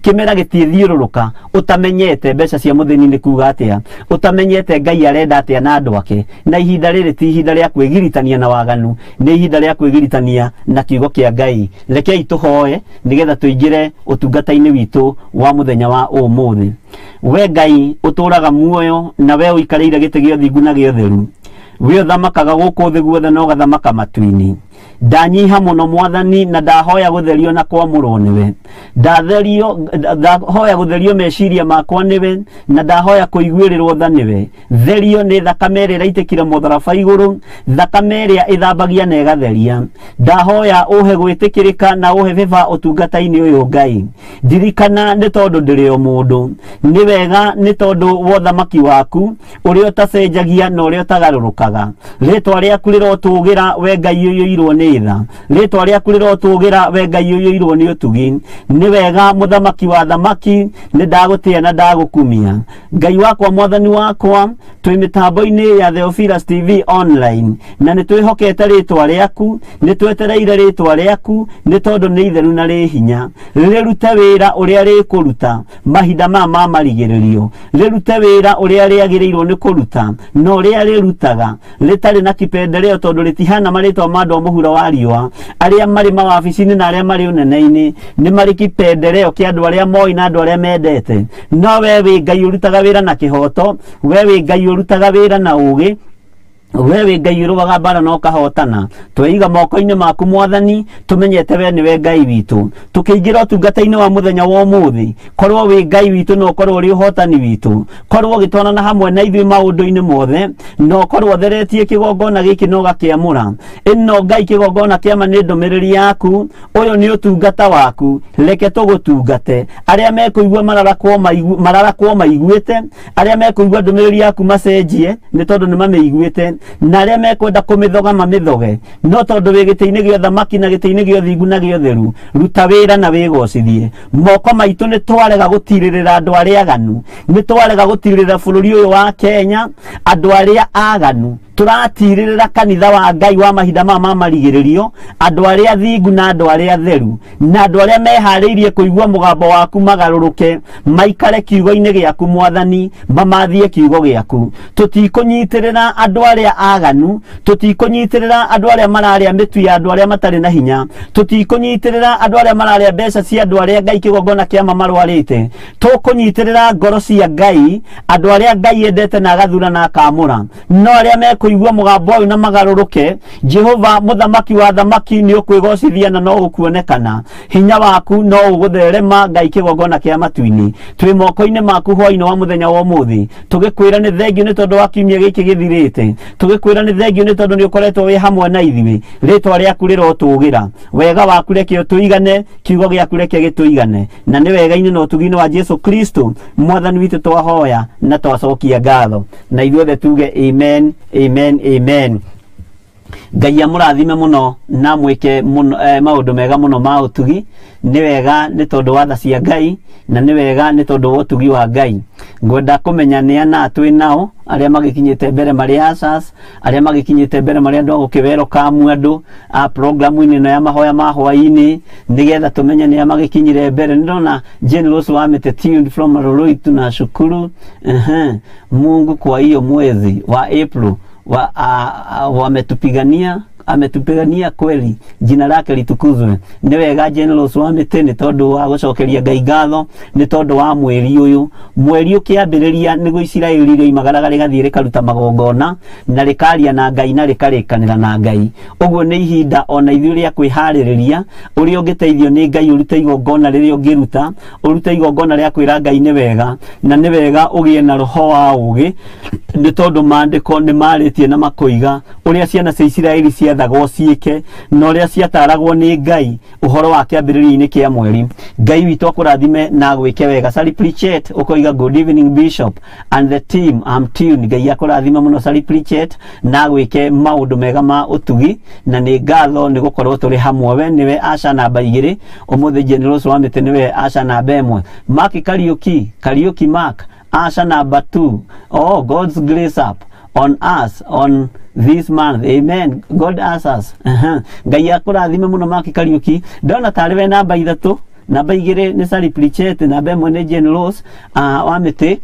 kĩmera gĩtiĩthiũrũrũka ũtamenyete mbeca cia mũthĩni nĩ kuga atĩa, ũtamenyete Ngai arenda atĩa na andũ ake. Na ihinda rĩrĩ ti ihinda rĩa kwĩgiritania na waganu, nĩ ihinda rĩa kwĩgiritania na kiugo kĩa Ngai. Rekei tũhoe nĩgetha tũingĩre ũtungata-inĩ witũ witũ wa mũthenya wa ũmũthĩ. We Ngai ũtũũraga muoyo na we ũikarĩire gĩtĩ gĩa ũthingu na gĩa ũtheru, we ũthamakaga gũkũ thĩ guothe na ũgathamaka matu-inĩ. Ndanyiha mũno Mwathani na ndahoya gũtherio na kwamũrwo nĩwe, ndatherio ndahoya gũtherio meciria makwa nĩwe, na ndahoya kũiguĩrĩrwo tha nĩwe. Therio nĩ thakame ĩrĩa ĩraitĩkire mũtharaba igũrũ, thakame ĩrĩa ĩthambagia na ĩgatheria. Ndahoya ũhe gwĩtĩkĩrĩka na ũhe bĩba ũtungata-inĩ ũyũ Ngai. Ndirikana nĩ tondũ ndĩrĩ o mũndũ, nĩ wega nĩ tondũ wa ũthamaki waku ũrĩa ũtacenjagia na ũrĩa ũtagarũrũkaga. Rĩtwa rĩaku rĩrotũgĩra we Ngai ũiyũirwo nĩ tha, rĩtwa rĩaku rĩrotũgĩra we Ngai ũiyũirwo nĩ ũtugi. Nĩ wega mũthamaki wa thamaki, nĩ ndagũtĩa na ndagũkumia. Ngai wakwa, Mwathani wakwa, twĩ mĩtambo-inĩ ya Theophilus TV online na nĩ twĩhokete rĩtwa rĩaku, nĩ twetereire rĩtwa rĩaku nĩ tondũ nĩ itheru na rĩ hinya. Rĩrute wĩra ũrĩa rĩkũruta mahinda maya ma marigĩrĩrio, rĩrute wĩra ũrĩa rĩagĩrĩirwo nĩ kũruta na ũrĩa rĩrutaga, rĩtarĩ na kipendeleo tondũ rĩtihana marĩtwa ma andũ a mũhuro wa riũa. Arĩa marĩ mawabici-inĩ na arĩa marĩ ũnene-inĩ nĩ marĩ kipendeleo kĩa andũ arĩa moĩ na andũ arĩa mendete. No we wĩ Ngai ũrutaga wĩra na kĩhoto, we wĩ Ngai ũrutaga wĩra na ũũgĩ, we wĩ Ngai ũrũaga mbara na ũkahotana. Tweiga moko-inĩ maku Mwathani, tũmenyete we nĩwe Ngai witũ. Tũkĩingĩra ũtungata-inĩ wa mũthenya wa ũmũthĩ, korwo wĩ Ngai witũ na ũkorwo ũrĩ ũhotani witũ, korwo ũgĩtwarana hamwe na ithuĩ maũndũ-inĩ mothe, na ũkorwo ũtheretie kĩgongona gĩkĩ na ũgakĩamũra. Ĩno Ngai kĩgongona kĩama nĩ ndũmĩrĩri yaku, ũyũ nĩ ũtungata waku, reke tũgũtungate. Arĩa mekũigua mararakwo maiguĩte, arĩa mekũigua ndũmĩrĩri yaku macenjie nĩ tondũ nĩ mamĩiguĩte, na arĩa mekwenda kũmĩthoga mamĩthoge, no tondũ wĩ gĩtĩ-inĩ gĩa ũthamaki na gĩtĩ-inĩ gĩa ũthingu na gĩa ũtheru, ruta wĩra na wĩgocithie. Moko maitũ nĩ twarega gũtirĩrĩra andũ arĩa aganu, nĩ twarega gũtirĩrĩra bũrũri ũyũ wa Kenya andũ arĩa aganu. Tũratirĩrĩra kanitha wa Ngai wa mahinda maya ma marigĩrĩrio, andũ arĩa thingu na andũ arĩa atheru, na andũ arĩa meharĩirie kũigua mũgambo waku magarũrũke, maikare kiugo-inĩ gĩaku Mwathani, mamathie kiugo gĩaku. Tũtikũnyitĩrĩra andũ arĩa aganu, tũtikũnyitĩrĩra andũ arĩa mararĩa mĩtu ya andũ arĩa matarĩ na hinya, tũtikũnyitĩrĩra andũ arĩa mararĩa mbeca cia andũ arĩa Ngai kĩgongona kĩa ma marwarĩte. Tũkũnyitĩrĩra ngoro cia Ngai, andũ arĩa Ngai endete na agathura na akamũra. No arĩa mekũigua mũgambo ũyũ na magarũrũke, Jehova mũthamaki wa thamaki nĩ ũkwĩgocithia na no ũkuonekana. Hinya waku no ũgũtherema Ngai kĩgongona kĩa matu-inĩ. Twĩ moko-inĩ maku hwaĩ-inĩ wa mũthenya wa ũmũthĩ, tũgĩkwĩra nĩ thengiũ nĩ tondũ wa kiumia gĩkĩ gĩthirĩte, tũgĩkwĩra nĩ thengiũ nĩ tondũ nĩ ũkoretwo wĩ hamwe na ithuĩ. Rĩtwa rĩaku rĩrotũgĩra, wega waku reke ũtũigane, kiugo gĩaku reke gĩtũigane, na nĩ wega-inĩ na ũtugi-inĩ wa Jesu Kristo Mwathani witũ twahoya na twacokia ngatho, na ithuothe tuge amen, amen, amen. Ngai amũrathime mũno na mwĩke mũno maũndũ mega mũno ma ũtugi. Nĩ wega nĩ tondũ wa tha cia Ngai, na nĩ wega nĩ tondũ wa ũtugi wa Ngai. Ngwenda kũmenya nĩ ana twĩ nao arĩa magĩkinyĩte mbere marĩ asas, arĩa magĩkinyĩte mbere marĩ andũ a gũkĩwerokamu andũ a programu-inĩ ĩno ya mahoya ma hwaĩ-inĩ, nĩgetha tũmenye nĩ a magĩkinyire mbere. Nĩ ndona Jane Rose wa Mĩtĩ tuned from Marurui, tunashukuru Mungu kwa hiyo mwezi wa April wametupigania, ametupigania kweli, jina lake litukuzwe. Nĩ wega Jane Rose wa Mĩtĩ nĩ tondũ wa gũcokeria Ngai ngatho nĩ tondũ wa mweri ũyũ. Mweri ũkĩambĩrĩria nĩguo Isiraeli rĩoimagaraga rĩgathiĩ rĩkaruta magongona na rĩkaria na Ngai na rĩkarĩkanĩra na Ngai. Ũguo nĩ ihinda ona ithuĩ rĩa kwĩharĩrĩria ũrĩa ũngĩteithio nĩ Ngai ũrute igongona rĩrĩa ũngĩruta, ũrute igongona rĩa kwĩra Ngai nĩ wega, na nĩ wega ũgĩe na roho wa ũũgĩ nĩ tondũ maandĩko nĩ marĩtie na makoiga ũrĩa ciana cia Isiraeli ciathagwo ciĩke na ũrĩa ciataragwo nĩ Ngai ũhoro wa kĩambĩrĩria-inĩ kĩa mweri. Ngai witũ akũrathime na agwĩke wega. Sally Pritchett ũkoiga good evening Bishop and the team, I'm tuned. Ngai akũrathime mũno Sally Pritchett na agwĩke maũndũ mega ma ũtugi, na nĩ ngatho nĩ gũkorwo tũrĩ hamwe. We nĩwe Asha namba 2, ũmũthĩ Jane Rose wa Mĩtĩ nĩwe Asha namba 1. Mark Kariuki, Kariuki Mark, Asha namba 2. Oh, God's grace up on us on this month, amen. God answers. Ngai akũrathime mũno Mark Kariuki. Ndona tarĩ we namba 3, namba 2 nĩ Sally Pritchett, namba 1 nĩ Jane Rose wa Mĩtĩ.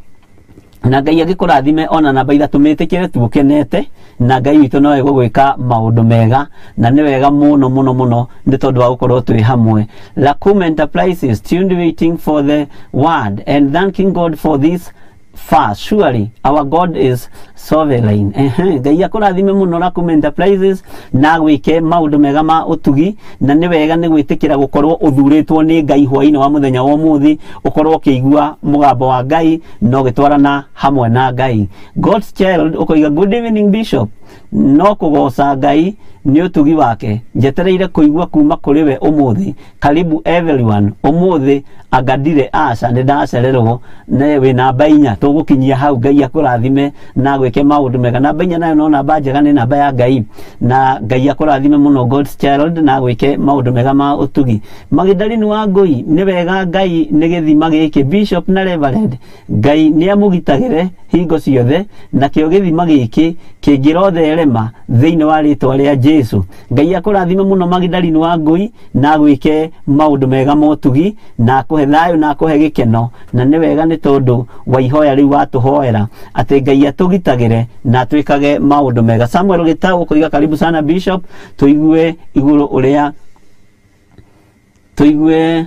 Na Ngai agĩkũrathime ona namba 3 mĩtĩkĩre tuũkenete na Ngai witũ no egũgwĩka maũndũ mega na nĩ wega mũno mũno mũno nĩ tondũ wa gũkorwo twĩ hamwe. Lakum Enterprises tuned waiting for the word and thanking God for this far. Surely our God is sovereign. Ngai akũrathime mũno Lakum Enterprises na gwĩke maũndũ mega ma ũtugi na nĩ wega nĩ gwĩtĩkĩra gũkorwo ũthurĩtwo nĩ Ngai hwaĩ-inĩ wa mũthenya wa ũmũthĩ ũkorwo ũkĩigua mũgambo wa Ngai na ũgĩtwarana hamwe na Ngai. God's Child ũkoiga good evening Bishop, no kũgoca Ngai nĩ ũtugi wake, njetereire kũigua kuma kũrĩ we ũmũthĩ. Karibu everyone, ũmũthĩ angandire aca nĩ ndacererwo ne wĩ namba 4 tũgũkinyia hau. Ngai akũrathime na gwĩke maũndũ mega. Namba 4 nayo no namba njega, nĩ namba ya Ngai na Ngai akũrathime mũno God's Child na gwĩke maũndũ mega ma ũtugi. Magdalene wa Ngũi, nĩ wega Ngai nĩ gĩthima gĩkĩ. Bishop na Reverend, Ngai nĩ amũgitagĩre hingo ciothe nakĩo gĩthima gĩkĩ kĩngĩrotherema thĩinĩ wa rĩtwa rĩa Jesu. Ngai akũrathime mũno Magdalene wa Ngũi na gwĩke maũndũ mega ma ũtugi na akũhe thayũ na akũhe gĩkeno na nĩ wega nĩ tondũ wa ihoya rĩu watũhoera atĩ Ngai atũgitagĩre na atwĩkage maũndũ mega. Samuel Gĩtau ũkoiga karibu sana Bishop, tũigue igũrũ ũrĩa tũigue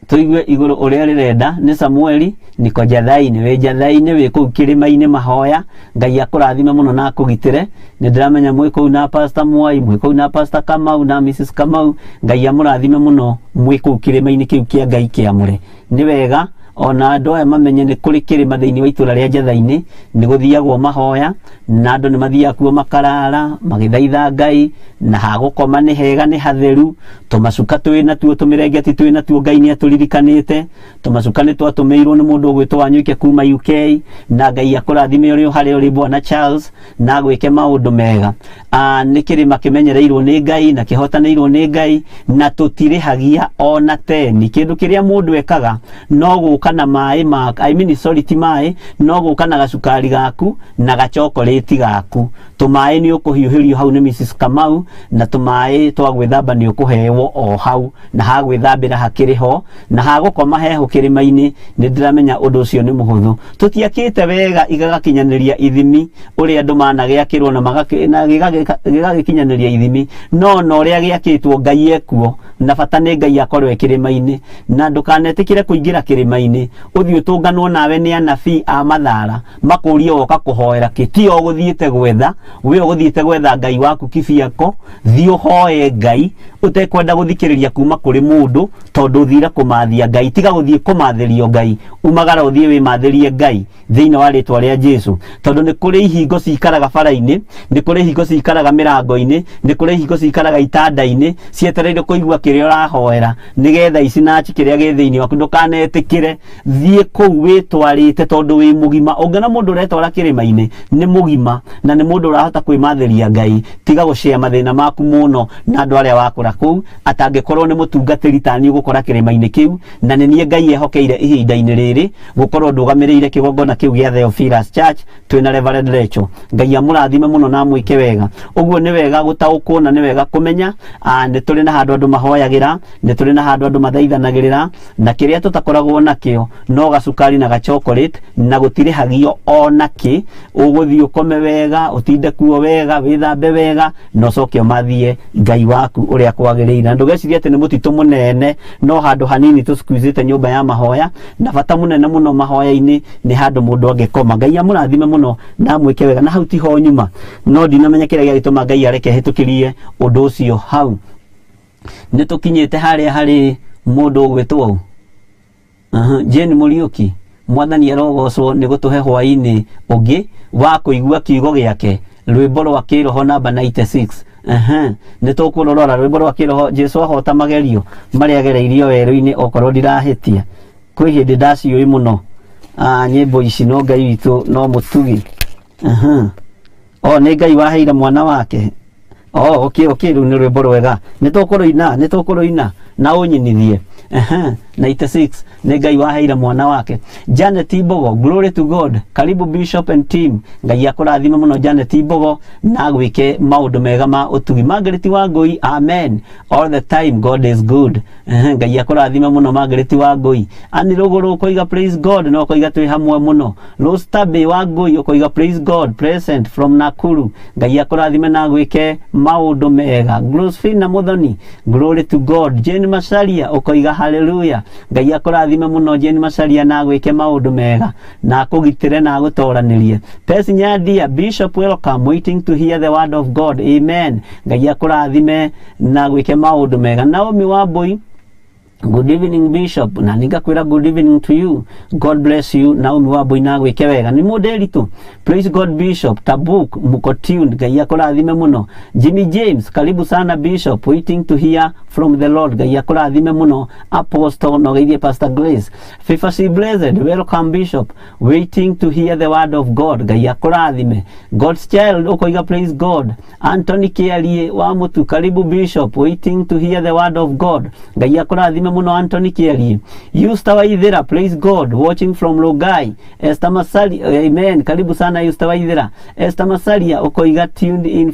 tũigue igũrũ ũrĩa rĩrenda. Nĩ Samueli niko Njathainĩ, wĩ Njathainĩ, wĩ kũu kĩrĩma-inĩ mahoya. Ngai akũrathime mũno na akũgitĩre. Nĩ ndĩramenya mwĩ kũu na Pastor Mwai, mwĩ kũu na Pastor Kamau na Mrs Kamau. Ngai amũrathime mũno mwĩ kũu kĩrĩma-inĩ kĩu kĩa Ngai kĩamũre. Nĩ wega ona andũ aya mamenye nĩ kũrĩ kĩrĩma thĩinĩ wa itũra rĩa Njathainĩ, nĩ gũthiagwo mahoya na andũ nĩ mathiaga kuo makarara magĩthaitha Ngai na hagũkoma nĩ hega nĩ hatheru. Tũmacuka twĩ natuo, tũmĩrengeti twĩ natuo, Ngai nĩ atũririkanĩte. Tũmacuka nĩ twatũmĩirwo nĩ mũndũ ũgwĩtwo Wanyuike kuma UK na Ngai akũrathime ũrĩ harĩa ũrĩ Bwana Charles na gwĩke maũndũ mega. Nĩ kĩrĩma kĩmenyereirwo nĩ Ngai na kĩhotanĩirwo nĩ Ngai na tũtirĩhagia ona teni. Kĩndũ kĩrĩa mũndũ ekaga no gũka na maĩ ma I mean sorry ti maĩ, no gũka na gacukari gaku na gachokoleti gaku. Tũmaĩ nĩ ũkũhiũhĩrio hau nĩ Mrs Kamau na tũmaĩ twa gwĩthamba nĩ ũkũhewo o hau na ha gwĩthambĩra hakĩrĩ ho na ha gũkoma heho kĩrĩma-inĩ. Nĩ ndĩramenya ũndũ ũcio nĩ mũhũthũ. Tũtiakĩte wega igagakinyanĩria ithimi ũrĩa andũ managĩakĩrwo na gĩgagĩkinyanĩria ithimi, no na ũrĩa gĩakĩtwo Ngai ekuo na bata nĩ Ngai akorwo e kĩrĩma-inĩ. Na ndũkanetĩkĩre kũingĩra kĩrĩma-inĩ ũthiĩ ũtũnganwo nawe nĩ anabii a mathara makũrie woka kũhoera kĩ. Ti o ũgũthiĩte gwetha, we ũgũthiĩte gwetha Ngai waku kibiako. Thiĩ ũhoe Ngai ũtekwenda gũthikĩrĩria kuma kũrĩ mũndũ tondũ ũthire kũmathia Ngai. Tiga gũthiĩ kũmathĩrio Ngai, umagara ũthiĩ wĩmathĩrie Ngai thĩinĩ wa rĩtwa rĩa Jesu, tondũ nĩ kũrĩ ihingo cikaraga bara-inĩ, nĩ kũrĩ ihingo cikaraga mĩrango-inĩ, nĩ kũrĩ ihingo cikaraga itanda-inĩ cietereire kũigua kĩrĩa ũrahoera nĩgetha icinachi kĩrĩa gĩ thĩinĩ waku. Ndũkanetĩkĩre, thiĩ kũu wĩtwarĩte tondũ wĩ mũgima. Ũngĩona mũndũ ũretwara kĩrĩma-inĩ nĩ mũgima na nĩ mũndũ ũrahota kwĩmathĩria Ngai. Tiga gũcea mathĩna maku mũno na andũ arĩa wakũra kũu, atangĩkorwo nĩ mũtungatĩri tani ũgũkora kĩrĩma-inĩ kĩu. Na nĩ niĩ Ngai ehokeire ihinda-inĩ rĩrĩ gũkorwo ndũgamĩrĩire kĩgongona kĩu gĩa Theophilus Church twĩna Reverend Rachel. Ngai amũrathime mũno na amwĩke wega. Ũguo nĩ wega gũtaũkwo na nĩ wega kũmenya nĩ tũrĩ na handũ andũ mahoyagĩra, nĩ tũrĩ na handũ andũ mathaithanagĩrĩra, na kĩrĩa tũtakoragwo nakĩo no gacukari na gachocolate na gũtirĩhagio ona kĩ. Ũgũthiĩ ũkome wega, ũtinde kuo wega, wĩthambe wega na ũcoke ũmathie Ngai waku ũrĩa kwagĩrĩire. Na ndũgecirie atĩ nĩ mũtitũ mũnene, no handũ hanini tũsqueezĩte nyũmba ya mahoya, na bata mũnene mũno mahoya-inĩ nĩ handũ mũndũ angĩkoma. Ngai amũrathime mũno na amwĩke wega. Na hau tiho nyuma, no ndinamenya kĩrĩa gĩagĩtũma Ngai areke hĩtũkĩrie ũndũ ũcio hau. Nĩ tũkinyĩte harĩa harĩ mũndũ ũgwĩtwo Jane Mũriũki. Mwathani arogocwo nĩ gũtũhe hwaĩ-inĩ ũngĩ wa kũigua kiugo gĩake, rwĩmbo rwa kĩroho namba 96. Nĩ tũkũrũrora rwĩmbo rwa kĩroho, Jesu ahota magerio marĩa agereirio werũ-inĩ, okorwo ndirahĩtia. Kwĩ hĩndĩ ndaciũĩ mũno nyĩmbo ici, no Ngai witũ no mũtugi. O nĩ Ngai waheire mwana wake. Okay, rĩu nĩ rwĩmbo rwega. Nĩ tũkũrũina, nĩ tũkũrũina na ũnyinithie. 96 nĩ Ngai waheire mwana wake. Janet Mbogo, glory to God, karibu Bishop and team. Ngai akũrathime mũno Janet Mbogo na gwĩke maũndũ mega ma ũtugi. Margaret Wangui, amen, all the time God is good. Ngai akũrathime mũno Margaret Wangui. Ani Rũgũrũ ũkoiga praise God, no ũkoiga twĩ hamwe mũno. Rose Tabe Wangui ũkoiga praise God, present from Nakuru. Ngai akũrathime na gwĩke maũndũ mega. Glosfina Muthoni, glory to God. Jane Masaria ũkoiga hallelujah. Ngai akũrathime mũno Jane Masaria na gwĩke maũndũ mega na akũgitĩre na agũtoranĩrie. Pesi Nyandia, Bishop welcome, waiting to hear the word of God, amen. Ngai akũrathime na gwĩke maũndũ mega. Naomi Wambui, good evening Bishop, na ningakwira good evening to you, God bless you. Naomi Wambui na gwĩke wega. Nĩ mũndĩritũ, praise God Bishop. Tabuk muko tuned, Ngai akũrathime mũno. Jimmy James, karibu sana Bishop, waiting to hear from the Lord. Ngai akũrathime mũno. Apostle no geithie Pastor Grace. Fifa C Blessed, welcome Bishop, waiting to hear the word of God. Ngai akũrathime. God's Child ũkoiga praise God. Anthony Kiarie wa Mutu, karibu Bishop, waiting to hear the word of God. Ngai akũrathime mũno Anthony Kiarie. Yusta Waithera, praise God, watching from Logai. Esther Masali, amen, karibu sana Yusta Waithera. Esther Masalia ũkoiga tuned in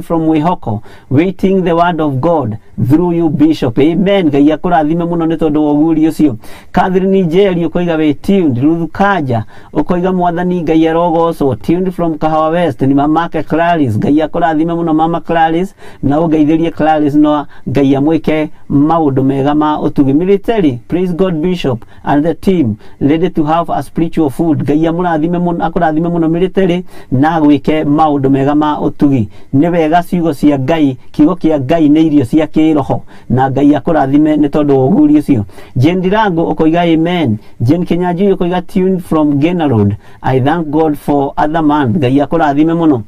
from Mwihoko, waiting the word of God through you Bishop, amen. Ngai akũrathime mũno nĩ tondũ wa ũguri ũcio. Catherine Njeri ũkoiga we tuned. Ruth Kaja ũkoiga mwathani Ngai arogocwo, tuned from Kahawa West. Ni mamake Clarice, Ngai akũrathime mũno mama Clarice, na ũngeithĩrie Clarice no Ngai amwĩke maũndũ mega ma ũtugi. Military, praise God Bishop and the team, ready to have a spiritual food. Ngai amũrathime mũno, akũrathime mũno military na gwĩke maũndũ mega ma ũtugi. Nĩ wega ciugo cia Ngai, kiugo kĩa Ngai nĩ irio cia kĩroho, na Ngai akũrathime nĩ tondũ wa ũguri ũcio. Jane Ndirango ũkoiga amen. Jane Kinyanjui ũkoiga tuned from Gena Road, I thank God for other man. Ngai akũrathime mũno.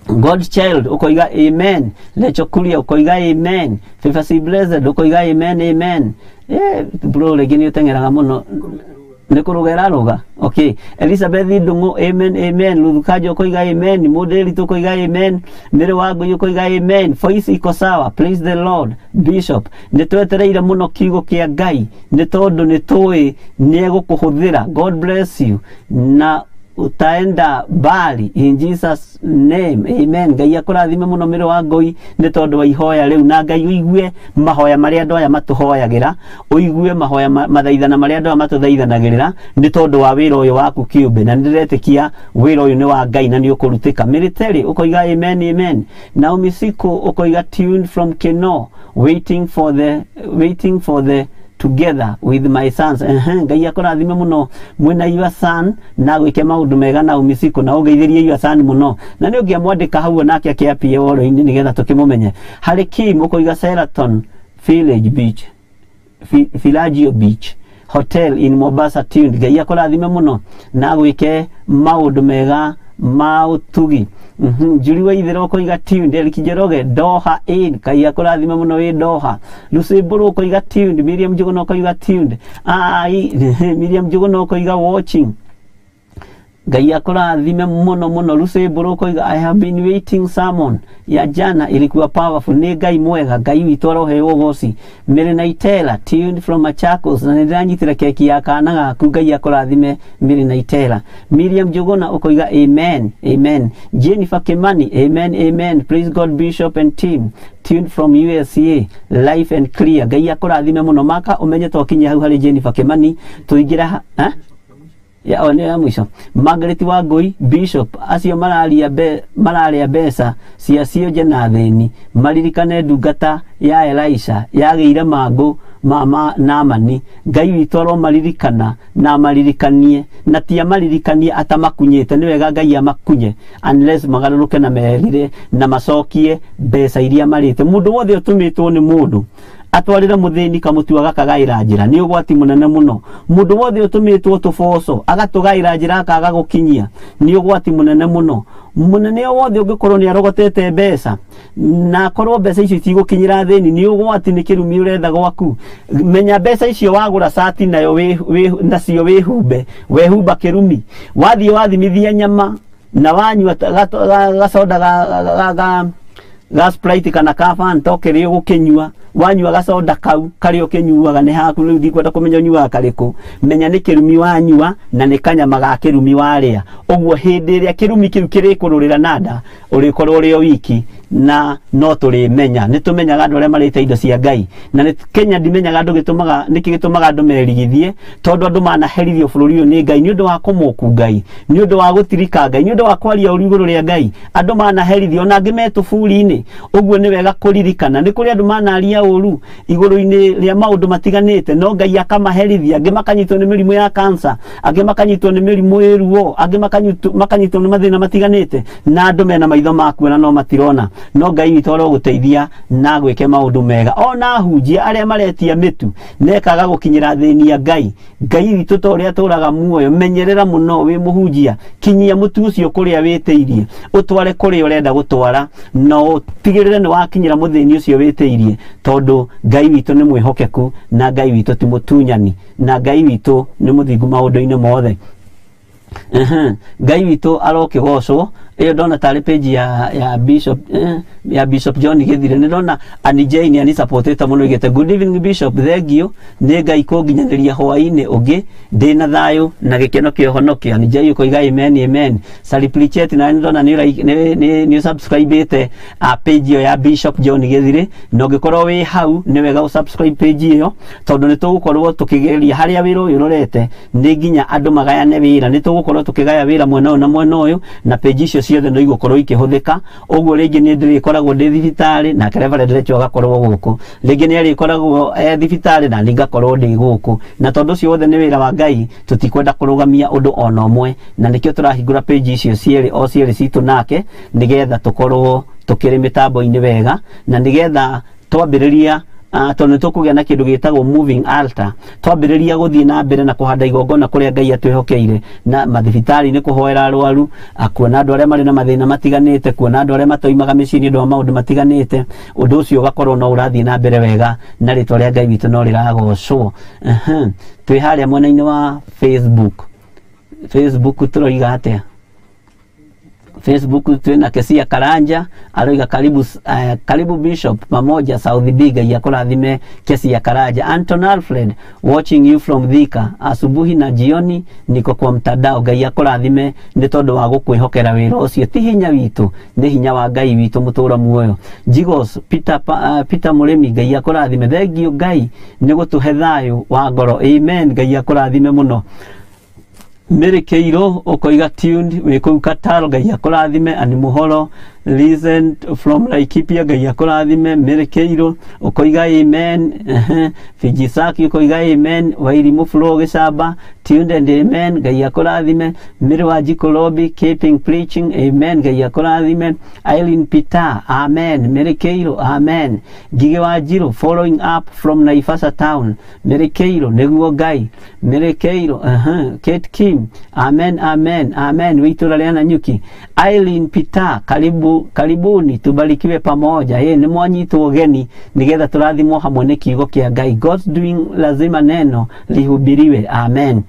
God Child ukoiga amen. Lecho Kuria ukoiga amen. Favor C Blessed ukoiga amen, amen. Bro rĩngĩ nĩ ũteng'eraga mũno, nĩ kũrũga ĩrarũga. Okay, Elizabeth Ndung'u, amen, amen. Ruthu Kajo ukoiga amen. Mũndĩritũ ukoiga amen. Mary Wangui ukoiga amen. Voice iko sawa, praise the Lord Bishop. Nĩ twetereire mũno kiugo kĩa Ngai nĩ tondũ nĩ tũĩ nĩ egũkũhũthĩra. God bless you na utaenda mbali in Jesus name, amen. Ngai akũrathime mũno Mary Wangui nĩ tondũ wa ihoya rĩu, na Ngai ũigue mahoya marĩa andũ aya matũhoyagĩra, ũigue mahoya mathaithana marĩa andũ aya matũthaithanagĩrĩra nĩ tondũ wa wĩra ũyũ waku kĩũmbe, na nĩndĩretĩkia wĩra ũyũ nĩ wa Ngai na nĩ ũkũrutĩka. Military ũkoiga amen, amen. Naomi Siko ũkoiga tuned from Keno, waiting for the together with my sons. Ngai akũrathime mũno mwĩna your son na gwĩke maũndũ mega na umisiko, na ũgeithĩrie your son mũno, na nĩ ũngĩamwandĩka hau onake akĩapie ũhoro-inĩ nĩgetha tũkĩmũmenye. Harĩ Kim ũkoiga Sheraton Village Beach, Villagio Beach Hotel in Mombasa tuned. Ngai akũrathime mũno na gwĩke maũndũ mega ma ũtugi. Njuri wa Ithero ũkoiga tuned. Eric Njoroge, Doha in, Ngai akũrathime mũno wĩ Doha. Lucy Mbũrũ ũkoiga tuned. Miriam Njuguna ũkoiga tuned. Ai, Miriam Njuguna ũkoiga watching. Ngai akũrathime mũno mũno. Lucy Mbũrũ ũkoiga I have been waiting, sermon ya jana ilikuwa powerful. Nĩ Ngai mwega, Ngai witũ aroheo ũgoci. Mary Naitela, tuned from Machakos, na nĩndĩranyitire keki ya kana gaku. Ngai akũrathime Mary Naitela. Miriam Njuguna ũkoiga amen, amen. Jennifer Kimani, amen, amen, praise God Bishop and team, tuned from USA, live and clear. Ngai akũrathime mũno. Maka ũmenye twakinya hau harĩ Jennifer Kimani tũingĩra ha? Ya o nĩ ya mũico. Margaret Wangui, Bishop, acio mararia be, mararĩa mbeca cia cionje na thĩni maririkane ndungata ya Elisha yagĩire mangũ ma Naamani. Ngai witũ aromaririkana na amaririkanie, na ti amaririkanie atamakunyĩte. Nĩ wega Ngai amakunye unless magarũrũke na merire na macokie mbeca iria marĩte. Mũndũ wothe ũtũmĩtwo nĩ mũndũ atwarĩre mũthĩni kamũtu agakagaĩra njĩra nĩ ũgwati mũnene mũno. Mũndũ wothe ũtũmĩtwo tũboco agatũgaĩra njĩra akaga gũkinyia nĩ ũgwati mũnene mũno. Mũnene o wothe ũngĩkorwo nĩ arogotete mbeca na akorwo mbeca icio itigũkinyĩra thĩni nĩ ũgwati, nĩ kĩrumi ũretha gwaku. Menya mbeca icio wagũra cati nayo nacio wĩhumbe, wehumba kĩrumi. Wathiĩ wathimithia nyama na wanyua gacoda ga Sprite kana ka Fanta ũkĩrĩ ũgũkĩnyua. Wanyua gacoda kau karĩa ũkĩnyuaga nĩ haku, rĩu ndikwenda kũmenya ũnyuaga karĩkũ. Menya nĩ kĩrumi wanyua na nĩ kanyama ga kĩrumi warĩa. Ũguo hĩndĩ ĩrĩa kĩrumi kĩu kĩrĩkũrũrĩra na nda, ũrĩkorwo ũrĩ o wiki, na no tũrĩmenya. Nĩ tũmenyaga andũ arĩa marĩte indo cia Ngai. Na nĩ Kenya ndimenyaga andũ gĩtũmaga, nĩkĩ gĩtũmaga andũ merigithie, tondũ andũ manaherithio bũrũri ũyũ nĩ Ngai nĩ ũndũ wa kũmũku Ngai, nĩ ũndũ wa gũtirika Ngai, nĩ ũndũ wa kwaria ũru igũrũ rĩa Ngai. Andũ manaherithio ona angĩ me tũburi-inĩ. Ũguo nĩ wega kũririkana nĩ kũrĩ andũ manaria ũru igũrũ-inĩ rĩa maũndũ matiganĩte, no Ngai akamaherithia. Angĩ makanyitwo nĩ mĩrimũ ya cancer, angĩ makanyitwo nĩ mĩrimũ ĩ ruo, angĩ makanyitwo nĩ mathĩna matiganĩte, na andũ mena maitho ma kuona no matirona. No Ngai witũ arogũteithia na gwĩke maũndũ mega. Ona ahunjia arĩa maretia mĩtu nekaga gũkinyĩra thĩni ya Ngai. Ngai witũ ta ũrĩa atũraga muoyo, menyerera mũno wĩ mũhunjia, kinyia mũtu ũcio kũrĩa wĩtĩirie, ũtware kũrĩa ũrenda gũtwara, na ũtigĩrĩre nĩ wakinyĩra mũthĩni ũcio wĩtĩirie, tondũ Ngai witũ nĩ mwĩhokeku, na Ngai witũ ti mũtunyani, na Ngai witũ nĩ mũthingu maũndũ-inĩ mothe. Ngai witũ arokĩgocwo. Ĩyo ndona tarĩ page ya Bishop, ya Bishop John Githire. Nĩ ndona Annie Jane ani supportete mũno, igĩte good evening Bishop, thank you nĩ Ngai kũnginyanĩria hwaĩ-inĩ ũngĩ ndĩna thayũ na gĩkeno kĩa ũhonokio. Annie Jane ũkoiga amen amen. Sally Plichet na nĩ ndona nĩ subscribe-ĩte page ĩyo ya Bishop John Githire, na ũngĩkorwo wĩ hau nĩ wega ũsubscribe page ĩyo, tondũ nĩ tũgũkorwo tũkĩgeria harĩa wĩra ũyũ ũrorete nĩ nginya andũ magayane wĩra. Nĩ tũgũkorwo tũkĩgaya wĩra mwena ũyũ na mwena ũyũ, na page icio ciothe no igũkorwo ikĩhũthĩka. Ũguo rĩngĩ nĩ ndĩrĩkoragwo ndĩ thibitarĩ nake Reverend Rachel agakorwo gũkũ, rĩngĩ nĩ arĩkoragwo e thibitarĩ na niĩ ngakorwo ndĩ gũkũ. Na tondũ ũcio wothe nĩ wĩra wa Ngai, tũtikwenda kũrũgamia ũndũ ona ũmwe, na nĩkĩo tũrahingũra page icio cierĩ o cierĩ citũ nake, nĩgetha tũkorwo tũkĩrĩ mĩtambo-inĩ wega, na nĩgetha twambĩrĩria tondũ nĩ tũkũgĩa na kĩndũ gĩtagwo moving altar, twambĩrĩria gũthiĩ na mbere na kũhanda igongona kũrĩa Ngai atwĩhokeire, na mathibitarĩ-inĩ kũhoera arwaru, kuona andũ arĩa marĩ na mathĩna matiganĩte, kuona andũ arĩa matoimaga mĩciĩ nĩ ũndũ wa maũndũ matiganĩte. Ũndũ ũcio ũgakorwo no ũrathiĩ na mbere wega, na rĩtwa rĩa Ngai witũ no rĩragocwo. Twĩ harĩa mwena-inĩ wa Facebook. Facebook tũroiga atĩa? Facebook twĩna Kesia Karanja aroiga karibu, karibu Bishop pamoja South B. Ngai akũrathime Kesia Karanja. Anton Alfred watching you from Thika, asubuhi na jioni niko kwa mtandao. Ngai akũrathime nĩ tondũ wa gũkwĩhokera wĩra ũcio. Ti hinya witũ, nĩ hinya wa Ngai witũ mũtũra muoyo. Jigos Peter, Peter Mũrĩmi, Ngai akũrathime. Thank you Ngai nĩ gũtũhe thayũ wa ngoro. Amen. Ngai akũrathime mũno. Mary Keiro ũkoiga tuned wĩ kũu Qatar, Ngai akũrathime. Ani Muhoro listen from Laikipia, Ngai akũrathime. Mary Keiro ũkoiga amen. Fijisaki ũkoiga amen. Wairimu Flo Gĩcamba tuned and amen, Ngai akũrathime. Mary wa Jikolobi keeping preaching, amen, Ngai akũrathime. Eileen Peter, amen. Mary Keiro, amen. Ngigĩ wa Njirũ following up from Naivasha town. Mary Keiro nĩguo Ngai. Mary Keiro, Kate Kim, amen amen amen. Wĩ itũra rĩa Nanyuki. Eileen Peter, karibu karibuni tubarikiwe pamoja. Nĩ mwanyitwo ũgeni nĩgetha tũrathimwo hamwe nĩ kiugo kĩa Ngai. God's doing, lazima neno lihubiriwe, amen.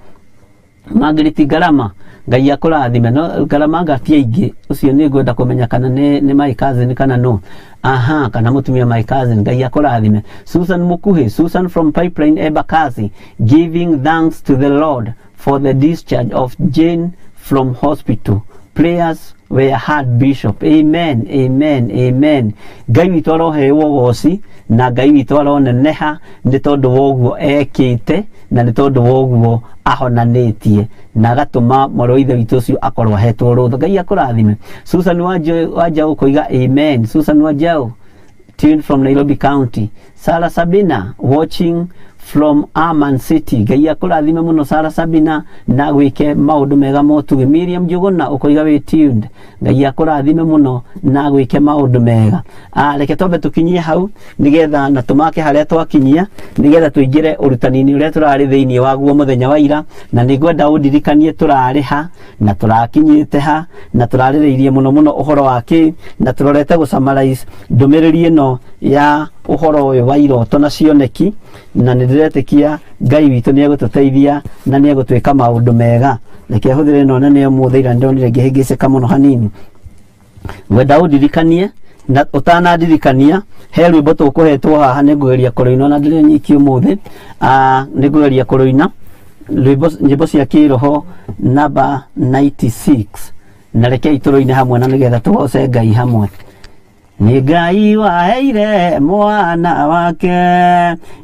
Margaret Garama, Ngai akũrathime. No Garama ngati aingĩ ũcio nĩ ngwenda kũmenya kana nĩ my cousin kana no. Aha, kana mũtumia my cousin. Ngai akũrathime. Susan Mukuhi, Susan from Pipeline Embakasi, giving thanks to the Lord for the discharge of Jane from hospital. Prayers were heard, Bishop. Amen, amen, amen. Ngai witũ aroheo ũgoci na Ngai witũ aroneneha nĩ tondũ wa ũguo ekĩte na nĩ tondũ wa ũguo ahonanĩtie na agatũma mwarĩ wa ithe witũ ũcio akorwo ahetwo rũtha. Ngai akũrathime. Susan Wanjau ũkoiga amen. Susan Wanjau tuned from Nairobi County. Sarah Sabina watching from Aman City. Ngai akũrathime mũno Sarah Sabina na gwĩke maũndũ mega motugi. Miriam Njuguna ũkoiga wĩ tuned. Ngai akũrathime mũno na gwĩke maũndũ mega. Reke twambe tũkinyie hau nĩgetha na tũmake harĩa twakinyia nĩgetha tũingĩre ũrutani-inĩ ũrĩa tũrarĩ thĩinĩ waguo mũthenya wa ira, na nĩngwenda ũndirikanie tũrarĩ ha na tũrakinyĩte ha na tũrarĩrĩirie mũno mũno ũhoro wa kĩ, na tũrorete gũ summarize ndũmĩrĩri ĩno ya ũhoro ũyũ wa iroto na cioneki, na nĩ ndĩretĩkia Ngai witũ nĩ egũtũteithia na nĩ egũtwĩka maũndũ mega. Reke hũthĩre ĩno nene ũmũthĩ, ira ndonire ngĩhĩngĩcĩka mũno hanini. Ngwenda ũndirikanie Na ũtanandirikania he rwĩmbo tũkũhetwo haha, nĩ ngũgeria kũrũina na ndĩrĩ nyiki ũmũthĩ. Nĩ ngũgeria kũrũina rwĩmbo nyĩmbo cia kĩroho namba 96, na rekei tũrũine hamwe na nĩgetha tũgoce Ngai hamwe. Nĩ Ngai waheire mwana wake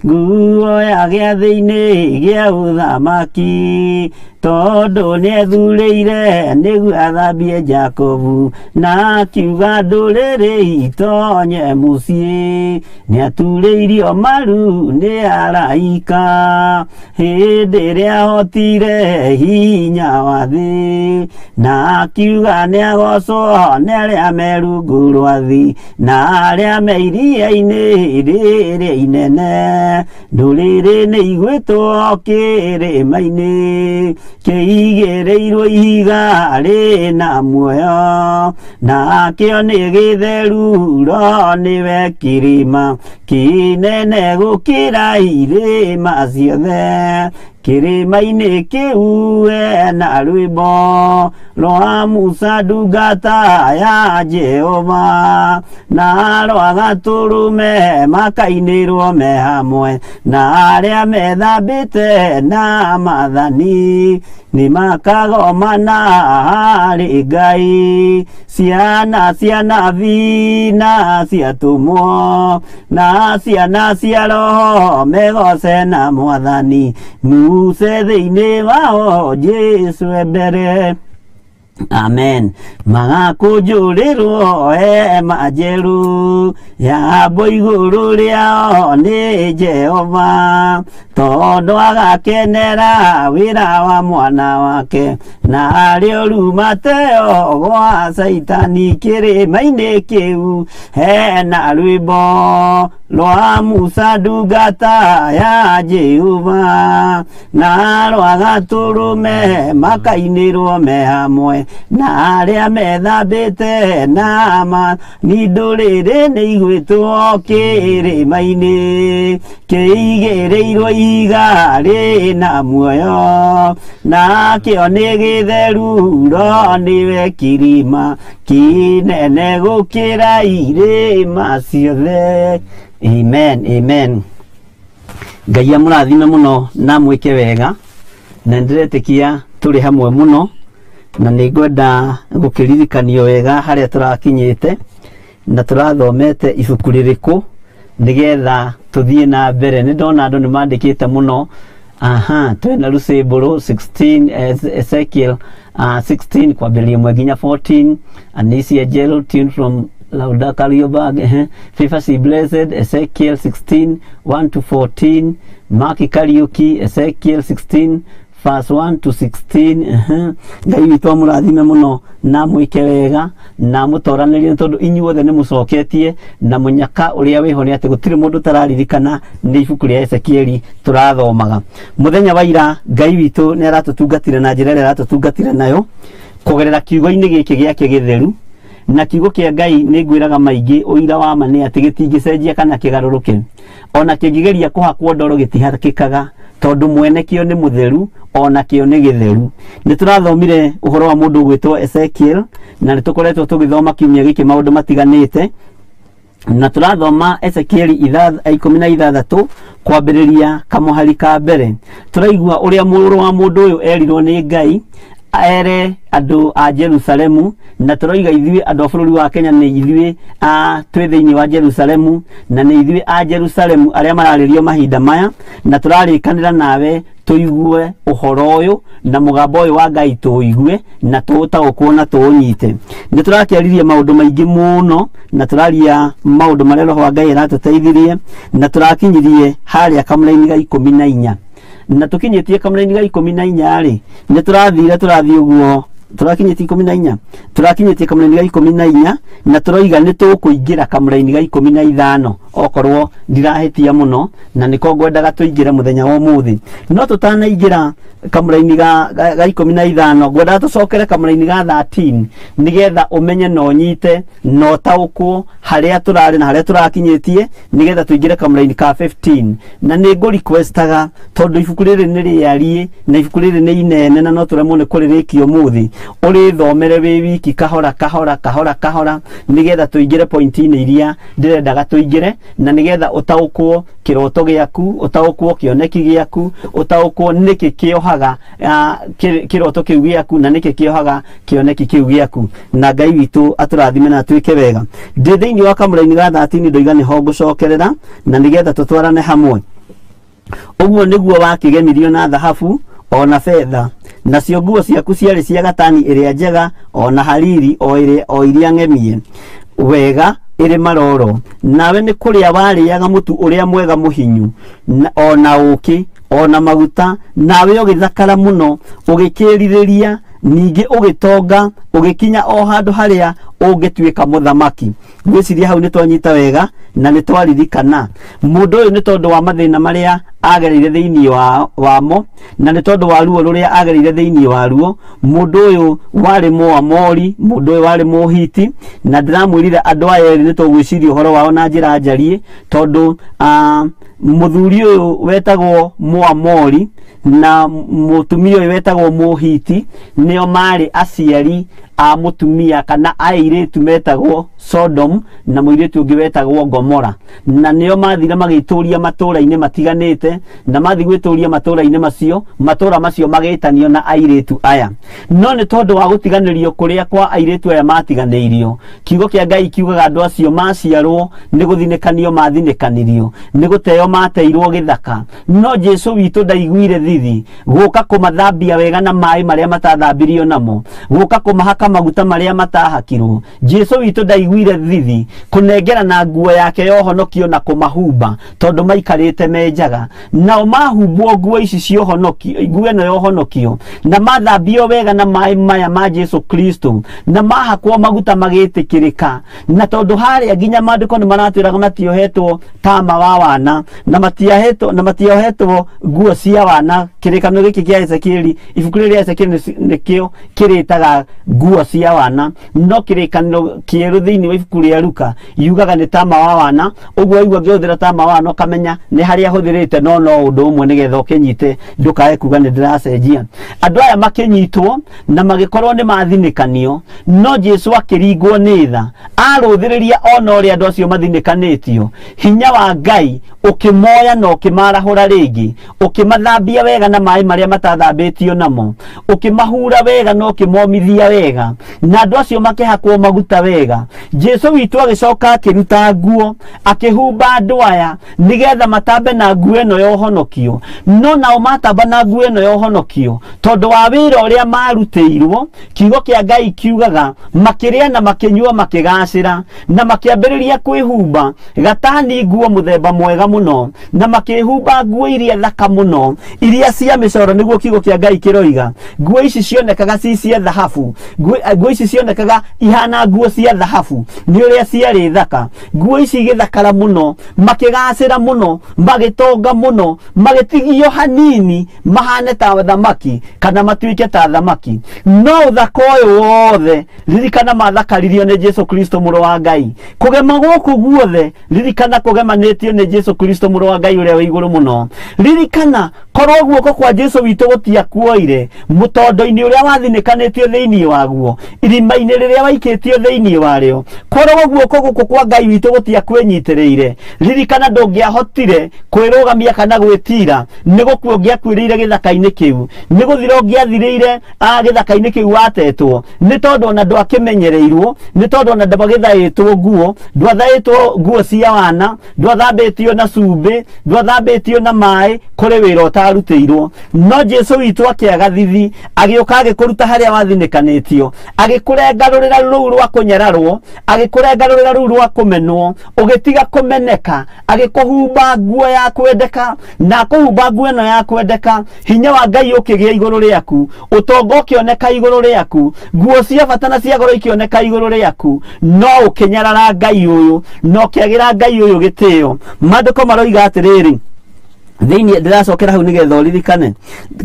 nguo ya gĩathĩ-inĩ gĩa ũthamaki, tondũ nĩethurĩire nĩguo athambie Jakobu, na akiuga ndũrĩrĩ itonye mũciĩ. Nĩaturĩirio maru nĩ araika hĩndĩ ĩrĩa ahotire hinya wa thĩ, na akiuga nĩagocwo nĩ arĩa me rungu rwa thĩ na arĩa me iria-inĩ rĩrĩa inene. Ndũrĩrĩ nĩ igwĩtwo kĩrĩma-inĩ kĩigĩrĩirwo ihiga rĩna muoyo, nakĩo nĩ gĩtheru ro nĩwe kĩrĩma kĩnene gũkĩra irĩma ciothe. Kĩrĩma-inĩ kĩu ena rwĩmbo rwa Musa ndungata ya Jehova, na rwa Gatũrũme makainĩrwo me hamwe, na arĩa methambĩte na maathani nĩ makagomana harĩ Ngai. Ciana cia nabii na cia atũmwo na ciana cia roho megoce na mwathani, Muse thĩinĩ wao Jesũ e mbere. Amen. Magakũnjũrĩrwo hema njerũ yambwo igũrũ rĩao nĩ Jehova, tondũ agakenera wĩra wa mwana wake, na arĩ ũru mateo gwa Caitani. Kĩrĩma-inĩ kĩu hena rwĩmbo rwa Musa ndungata ya Jehova, na rwa Gatũrũme makainĩrwo me hamwe, na arĩa methambĩte na maathani. Ndũrĩrĩ nĩ igwĩtwo kĩrĩma-inĩ kĩigĩrĩirwo ihiga rĩna muoyo, nakĩo nĩ gĩtheru ro nĩwe kĩrĩma kĩnene gũkĩra irĩma ciothe. Amen, amen. Ngai amũrathime mũno na mwĩke wega, na nĩndĩretĩkia tũrĩ hamwe mũno, na nĩ ngwenda gũkĩririkanio wega harĩa tũrakinyĩte na tũrathomete ibuku rĩrĩkũ nĩgetha tũthiĩ na mbere. Nĩ ndona andũ nĩ mandĩkĩte mũno. Aha, twĩna Lucebũrũ 16, Ezekiel 16 kwambĩrĩria 1 nginya 14. Anisia Gerald tune from Lauda Kariobangi, Favor C Blessed, Ezekiel 16 1 to 14. Mark Kariuki, Ezekiel 16 verse 1 to 16. Ngai witũ amũrathime mũno na mwĩke wega na mũtoranĩrie, tondũ inyuothe nĩ mũcoketie na mũnyaka ũrĩa wĩho nĩ atĩ gũtirĩ mũndũ ũtararirikana nĩ ibuku rĩa Ezekieli tũrathomaga mũthenya wa ira. Ngai witũ nĩ aratũtungatire na njĩra ĩrĩa aratũtungatire nayo kũgerera kiugo-inĩ gĩkĩ gĩake gĩtheru, na kiugo kĩa Ngai nĩ ngwĩraga maingĩ ũira wa ma nĩ atĩ gĩtingĩcenjia kana kĩgarũrũke, ona kĩngĩgeria kũhakwo ndoro gĩtihakĩkaga, tondũ mwene kĩo nĩ mũtheru, ona kĩo nĩ gĩtheru. Nĩ tũrathomire ũhoro wa mũndũ ũgwĩtwo Ezekiel, na nĩ tũkoretwo tũgĩthoma kiumia gĩkĩ maũndũ matiganĩte, na tũrathoma Ezekieli 16 kwambĩrĩria kamũhari ka mbere. Tũraigua ũrĩa mũrũ wa mũndũ ũyũ erirwo nĩ Ngai ere andũ a Jerusalemu, na tũroiga ithuĩ andũ a bũrũri wa Kenya nĩ ithuĩ a twĩ thĩinĩ wa Jerusalemu, na nĩ ithuĩ a Jerusalemu arĩa mararĩrio mahinda maya, na tũrarĩkanĩra nawe tũigue ũhoro ũyũ na mũgambo ũyũ wa Ngai tũigue na tũũtaũkwo na tũũnyite. Nĩ tũrakĩaririe maũndũ maingĩ mũno, na tũraria maũndũ marĩa Roho wa Ngai aratũteithirie, na tũrakinyirie harĩa kamũraini ga 14, na tũkinyĩtie kamũraini ga 14 rĩ, nĩ tũrathire tũrathiĩ ũguo tũrakinyĩtie 14, tũrakinyĩtie kamũraini ga 14, na tũroiga nĩ tũkũingĩra kamũraini ga 15 okorwo ndirahĩtia mũno, na nĩko ngwendaga tũingĩre mũthenya wa ũmũthĩ. No tũtanaingĩra kamũraini ga 15, ngwendaga tũcokere kamũraini ga 13 nĩgetha ũmenye na ũnyite na ũtaũkwo harĩa tũrarĩ na harĩa tũrakinyĩtie, nĩgetha tũingĩre kamũraini ka 15. Na nĩ ngũ requestaga, tondũ ibuku rĩrĩ nĩ rĩariĩ na ibuku rĩrĩ nĩ inene na no tũremwo nĩ kũrĩrĩkia ũmũthĩ. Ũrĩthomere wĩ wiki kahora kahora kahora kahora nĩgetha tũingĩre pointi-inĩ iria ndĩrendaga tũingĩre, na nĩgetha ũtaũkwo kĩroto gĩaku, ũtaũkwo kĩoneki gĩaku, ũtaũkwo nĩkĩ kĩohaga kĩroto kĩu gĩaku na nĩkĩ kĩohaga kĩoneki kĩu gĩaku. Na Ngai witũ atũrathime na atwĩke wega. Ndĩ thĩinĩ wa kamũraini ga 13 ndoiga nĩho ngũcokerera na nĩgetha tũtwarane hamwe. Ũguo nĩguo wakĩgemirio na thahabu ona betha, nacio nguo ciaku ciarĩ cia gatani ĩrĩa njega ona hariri o iria ng'emie wega ĩrĩ maroro. Nawe nĩ kũrĩa warĩaga mũtu ũrĩa mwega mũhinyu ona ũũkĩ ona maguta, nawe ũgĩthakara mũno, ũgĩkĩrirĩria, ningĩ ũgĩtonga, ũgĩkinya o handũ harĩa ũngĩtuĩka mũthamaki. Ngwĩciria hau nĩ twanyita wega na nĩ twaririkana mũndũ ũyũ nĩ tondũ wa mathĩna marĩa agereire thĩinĩ wamo, na nĩ tondũ wa ruo rũrĩa agereire thĩinĩ wa ruo. Mũndũ ũyũ warĩ Mũamori, mũndũ ũyũ warĩ Mũhiti, na ndĩramwĩrire andũ aya erĩ nĩ tũgwĩciria ũhoro wao na njĩra njariĩ, tondũ mũthuri ũyũ wetagwo Mũamori na mũtumia ũyũ wetagwo Mũhiti nĩo marĩ aciari a mũtumia kana airĩtu metagwo Sodom na mũirĩtu ũngĩ wetagwo Gomora, na nĩo mathire magĩtũria matũra-inĩ matiganĩte, na mathi gwĩtũria matũra-inĩ macio, matũra macio magĩtanio na airĩtu aya. No nĩ tondũ wa gũtiganĩrio kũrĩa kwa airĩtu aya matiganĩirio, kiugo kĩa Ngai kiugaga andũ acio maciarwo nĩ gũthinĩkanio mathinĩkanirio, nĩ gũteo mateirwo gĩthaka. No Jesu witũ ndaiguire thithi gũka kũmathambia wega na maĩ marĩa matathambirio namo, gũka kũmahaka maguta marĩa matahakirwo. Jesu witũ ndaiguire thithi kũnengera na nguo yake ya ũhonokio na kũmahumba, tondũ maikarĩte me njaga. Nao mahumbwo nguo ici cia ũhonokio, nguo ĩno ya ũhonokio, na mathambio wega na maĩ maya ma Jesu Kristo, na mahakwo maguta magĩtĩkĩrĩka. Na tondũ harĩa nginya maandĩko nĩ maratwĩraga matiohetwo tama wa wana, na matiahetwo, na matiohetwo nguo cia wana. Kĩrĩkanĩro gĩkĩ kĩa Ezekieli, ibuku rĩrĩ rĩa Ezekieli nĩkĩo kĩrĩtaga nguo cia wana, no kĩrĩkanĩro kĩerũ thĩinĩ wa ibuku rĩa Luka yugaga nĩ tama wa wana. Ũguo waigua ngĩhũthĩra tama wa wana ũkamenya nĩ harĩa hũthĩrĩte, no no ũndũ ũmwe nĩgetha ũkĩnyite ndũkae kuga nĩ ndĩracenjia. Andũ aya makĩnyitwo na magĩkorwo nĩ mathinĩkanio, no Jesu akĩringwo nĩ tha, arũthĩrĩria ona ũrĩa andũ acio mathinĩkanĩtio. Hinya wa Ngai ũkĩmoya na ũkĩmarahũra rĩngĩ, ũkĩmathambia wega na maĩ marĩa matathambĩtio namo, ũkĩmahura wega na ũkĩmomithia wega, na andũ acio makĩhakwo maguta wega. Jesu witũ agĩcoka akĩruta nguo, akĩhumba andũ aya nĩgetha matambe na nguo ĩno ya ũhonokio. No nao matamba na nguo ĩno ya ũhonokio, tondũ wa wĩra ũrĩa marutĩirwo, kiugo kĩa Ngai kiugaga makĩrĩa na makĩnyua makĩgacĩra, na makĩambĩrĩria kwĩhumba gatani nguo mũthemba mwega mũno, na makĩhumba nguo iria thaka mũno, iria cia mĩcoro, nĩguo kiugo kĩa Ngai kĩroiga. Nguo ici cionekaga ci cia thahabu, nguo ici cionekaga ihana nguo cia thahabu nĩ ũrĩa ciarĩ thaka. Nguo ici igĩthakara mũno, makĩgacĩra mũno, magĩtonga mũno, magĩtigio hanini mahane ta thamaki kana matuĩke ta thamaki. No ũthaka ũyũ wothe ririkana mathakaririo nĩ Jesu Kristo mũrũ wa Ngai. Kũgema gũkũ guothe ririkana kũgemanĩtio nĩ Jesu Kristo mũrũ wa Ngai ũrĩa wĩ igũrũ mũno. Ririkana korwo guoko kwa Jesu witũ gũtiakuoire mũtondo-inĩ ũrĩa wathinĩkanĩtio thĩinĩ waguo, irima-inĩ rĩrĩa waikĩtio thĩinĩ warĩo, korwo guoko gũkũ kwa Ngai witũ gũtiakwĩnyitĩrĩire, ririkana ndũngĩahotire kwĩrũgamia kana gwĩtira, nĩ gũkua ũngĩakuĩrĩire gĩthaka-inĩ kĩu, nĩ gũthira ũngĩathirĩire gĩthaka-inĩ kĩu watetwo, nĩ tondũ ona ndwakĩmenyereirwo, nĩ tondũ ona ndwagĩthaĩtwo nguo, ndwathaĩtwo nguo cia wana, ndwathambĩtio na cumbĩ, ndwathambĩtio na maĩ, kũrĩ wĩra ũtarutĩirwo. No Jesu witũ akĩaga thithi, agĩũka agĩkũruta harĩa wathinĩkanĩtio, agĩkũrenga rũrĩra rũu rwa kũnyararwo, agĩkũrenga rũrĩra rũu rwa kũmenwo, ũgĩtiga kũmeneka, agĩkũhumba nguo ya kwendeka, na akũhumba nguo ĩno ya kwendeka, hinya wa Ngai ũkĩgĩa igũrũ rĩaku, ũtonga ũkĩoneka igũrũ rĩaku, nguo cia bata na cia goro ikĩoneka igũrũ rĩaku, no ũkĩnyarara Ngai ũyũ, no ũkĩagĩra Ngai ũyũ gĩtĩo. Maandĩko maroiga atĩrĩrĩ, thĩinĩ ndĩracokera hau nĩgetha ũririkane,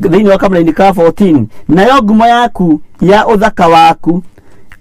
thĩinĩ wa kamũraini ka 14, nayo ngumo yaku ya ũthaka waku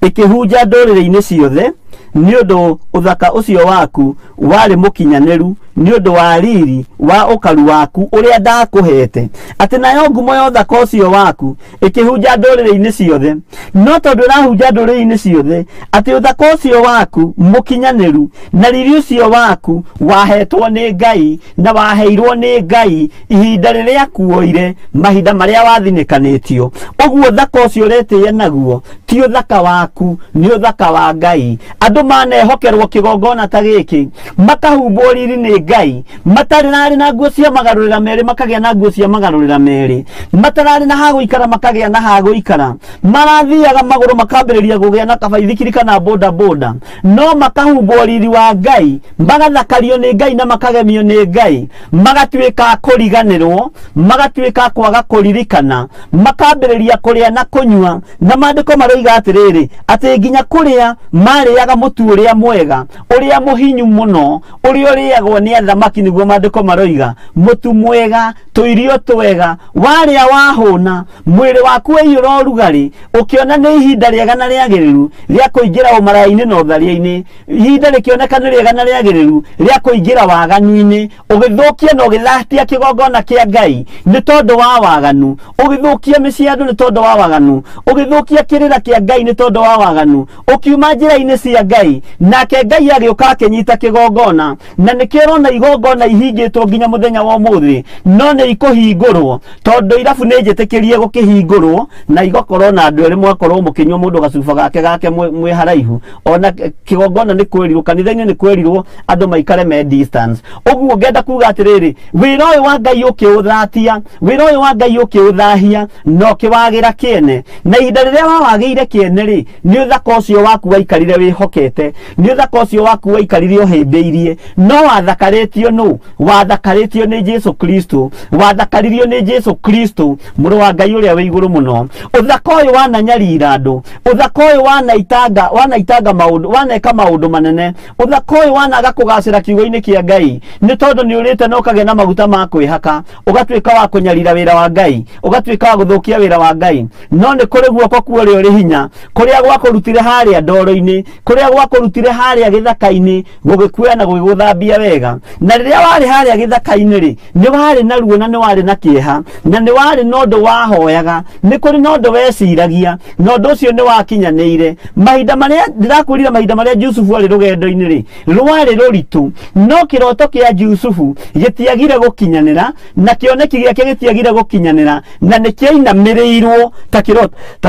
ĩkĩhunja ndũrĩrĩ-inĩ ciothe, nĩ ũndũ ũthaka ũcio waku warĩ mũkinyanĩru Nĩ ũndũ wa riri wa ũkaru waku ũrĩa ndakũhete, atĩ nayo ngumo ya ũthaka ũcio waku ĩkĩhunja ndũrĩrĩ-inĩ ciothe. No tondũ ĩrahunja ndũrĩrĩ-inĩ ciothe, atĩ ũthaka ũcio waku mũkinyanĩru na riri ũcio waku wahetwo nĩ Ngai na waheirwo nĩ Ngai ihinda rĩrĩa kuoire, mahinda marĩa wathinĩkanĩtio, ũguo ũthaka ũcio ũretĩĩa naguo ti ũthaka waku, nĩ ũthaka wa Ngai. Andũ manehokerwo kĩgongona ta gĩkĩ, makahumbwo riri nĩ Ngai, matarĩ na nguo cia magarũrĩra merĩ makagĩa na nguo cia magarũrĩra merĩ, matararĩ na ha gũikara makagĩa na ha gũikara, marathiaga magũrũ makambĩrĩria kũgĩa na kabaithikiri kana boda boda, no makahumbwo riri wa Ngai, magathakario nĩ Ngai na makagemio nĩ Ngai, magatuĩka kũriganĩrwo, magatuĩka kwaga kũririkana, makambĩrĩria kũrĩa na kũnyua. Na maandĩko maroiga atĩrĩrĩ, atĩ nginya kũrĩa marĩaga mũtu ũrĩa mwega, ũrĩa mũhinyu mũno, ũrĩa ũrĩagwo nĩ athamaki, nĩguo maandĩko maroiga, mũtu mwega, tũirio twega, warĩa wahũna, mwĩrĩ waku waiyũra ũrugarĩ, ũkĩona nĩ ihinda rĩega na rĩagĩrĩru rĩa kũingĩra ũmaraya-inĩ na ũtharia-inĩ, ihinda rĩkĩoneka nĩ rĩega na rĩagĩrĩru rĩa kũingĩra waganu-inĩ, ũgĩthũkia na ũgĩthatia kĩgongona kĩa Ngai nĩ tondũ wa waganu, ũgĩthũkia mĩciĩ ya andũ nĩ tondũ wa waganu, ũgĩthũkia kĩrĩra kĩa Ngai nĩ tondũ wa waganu, ũkiuma njĩra-inĩ cia Ngai, nake Ngai agĩũka akĩnyita kĩgongona. Na nĩkĩo ũrona igongona ihingĩtwo nginya mũthenya wa ũmũthĩ, no nĩ ikũhingũrwo tondũ irabu nĩ njĩtĩkĩrie gũkĩhingũrwo na igakorwo na andũ erĩ, mwakorwo mũkĩnyua mũndũ gacuba gake gake mwĩ haraihu. Ona kĩgongona nĩ kwĩrirwo, kanitha-inĩ nĩ kwĩrirwo andũ maikare me distance. Ũguo ngenda kuga atĩrĩrĩ, wĩra ũyũ wa Ngai ũkĩũthatia, wĩra ũyũ wa Ngai ũkĩũthahia na ũkĩwagĩra kĩene. Na ihinda rĩrĩa wawagĩire kĩene rĩ, nĩ ũthaka ũcio waku waikarire wĩhokete, nĩ ũthaka ũcio waku waikarire ũhĩmbĩirie, no wathakarĩtio nũ? Wathakarĩtio nĩ Jesu Kristo, wathakaririo nĩ Jesu Kristo, mũrũ wa Ngai ũrĩa wĩ igũrũ mũno. Ũthaka ũyũ wananyarira andũ, ũthaka ũyũ wanaitanga, wanaitanga maũndũ, waneka maũndũ manene, ũthaka ũyũ wanaga kũgacĩra kiugo-inĩ kĩa Ngai, nĩ tondũ nĩ ũrĩte na ũkagĩa na maguta ma kwĩhaka, ũgatuĩka wa kũnyarira wĩra wa Ngai, ũgatuĩka wa gũthũkia wĩra wa Ngai. No nĩ kũrĩ guoko kwa ũrĩa ũrĩ hinya, kũrĩa gwakũrutire harĩa ndoro-inĩ, kũrĩa gwakũrutire harĩa gĩthaka-inĩ, gũgĩkuoya na gũgĩgũthambia wega. Na rĩrĩa warĩ harĩa gĩthaka-inĩ rĩ, nĩ warĩ na ruo na nĩ warĩ na kĩeha, na nĩ warĩ na ũndũ wahoyaga, nĩ kũrĩ na ũndũ weciragia, na ũndũ ũcio nĩ wakinyanĩire. Mahinda marĩa ndĩrakwĩrire, mahinda marĩa Jusufu arĩ rũgendo-inĩ rĩ, rwarĩ rũritũ, no kĩroto kĩa Jusufu gĩtiagire gũkinyanĩra, na kĩoneki gĩake gĩtiagire gũkinyanĩra, na nĩ kĩainamĩrĩirwo ta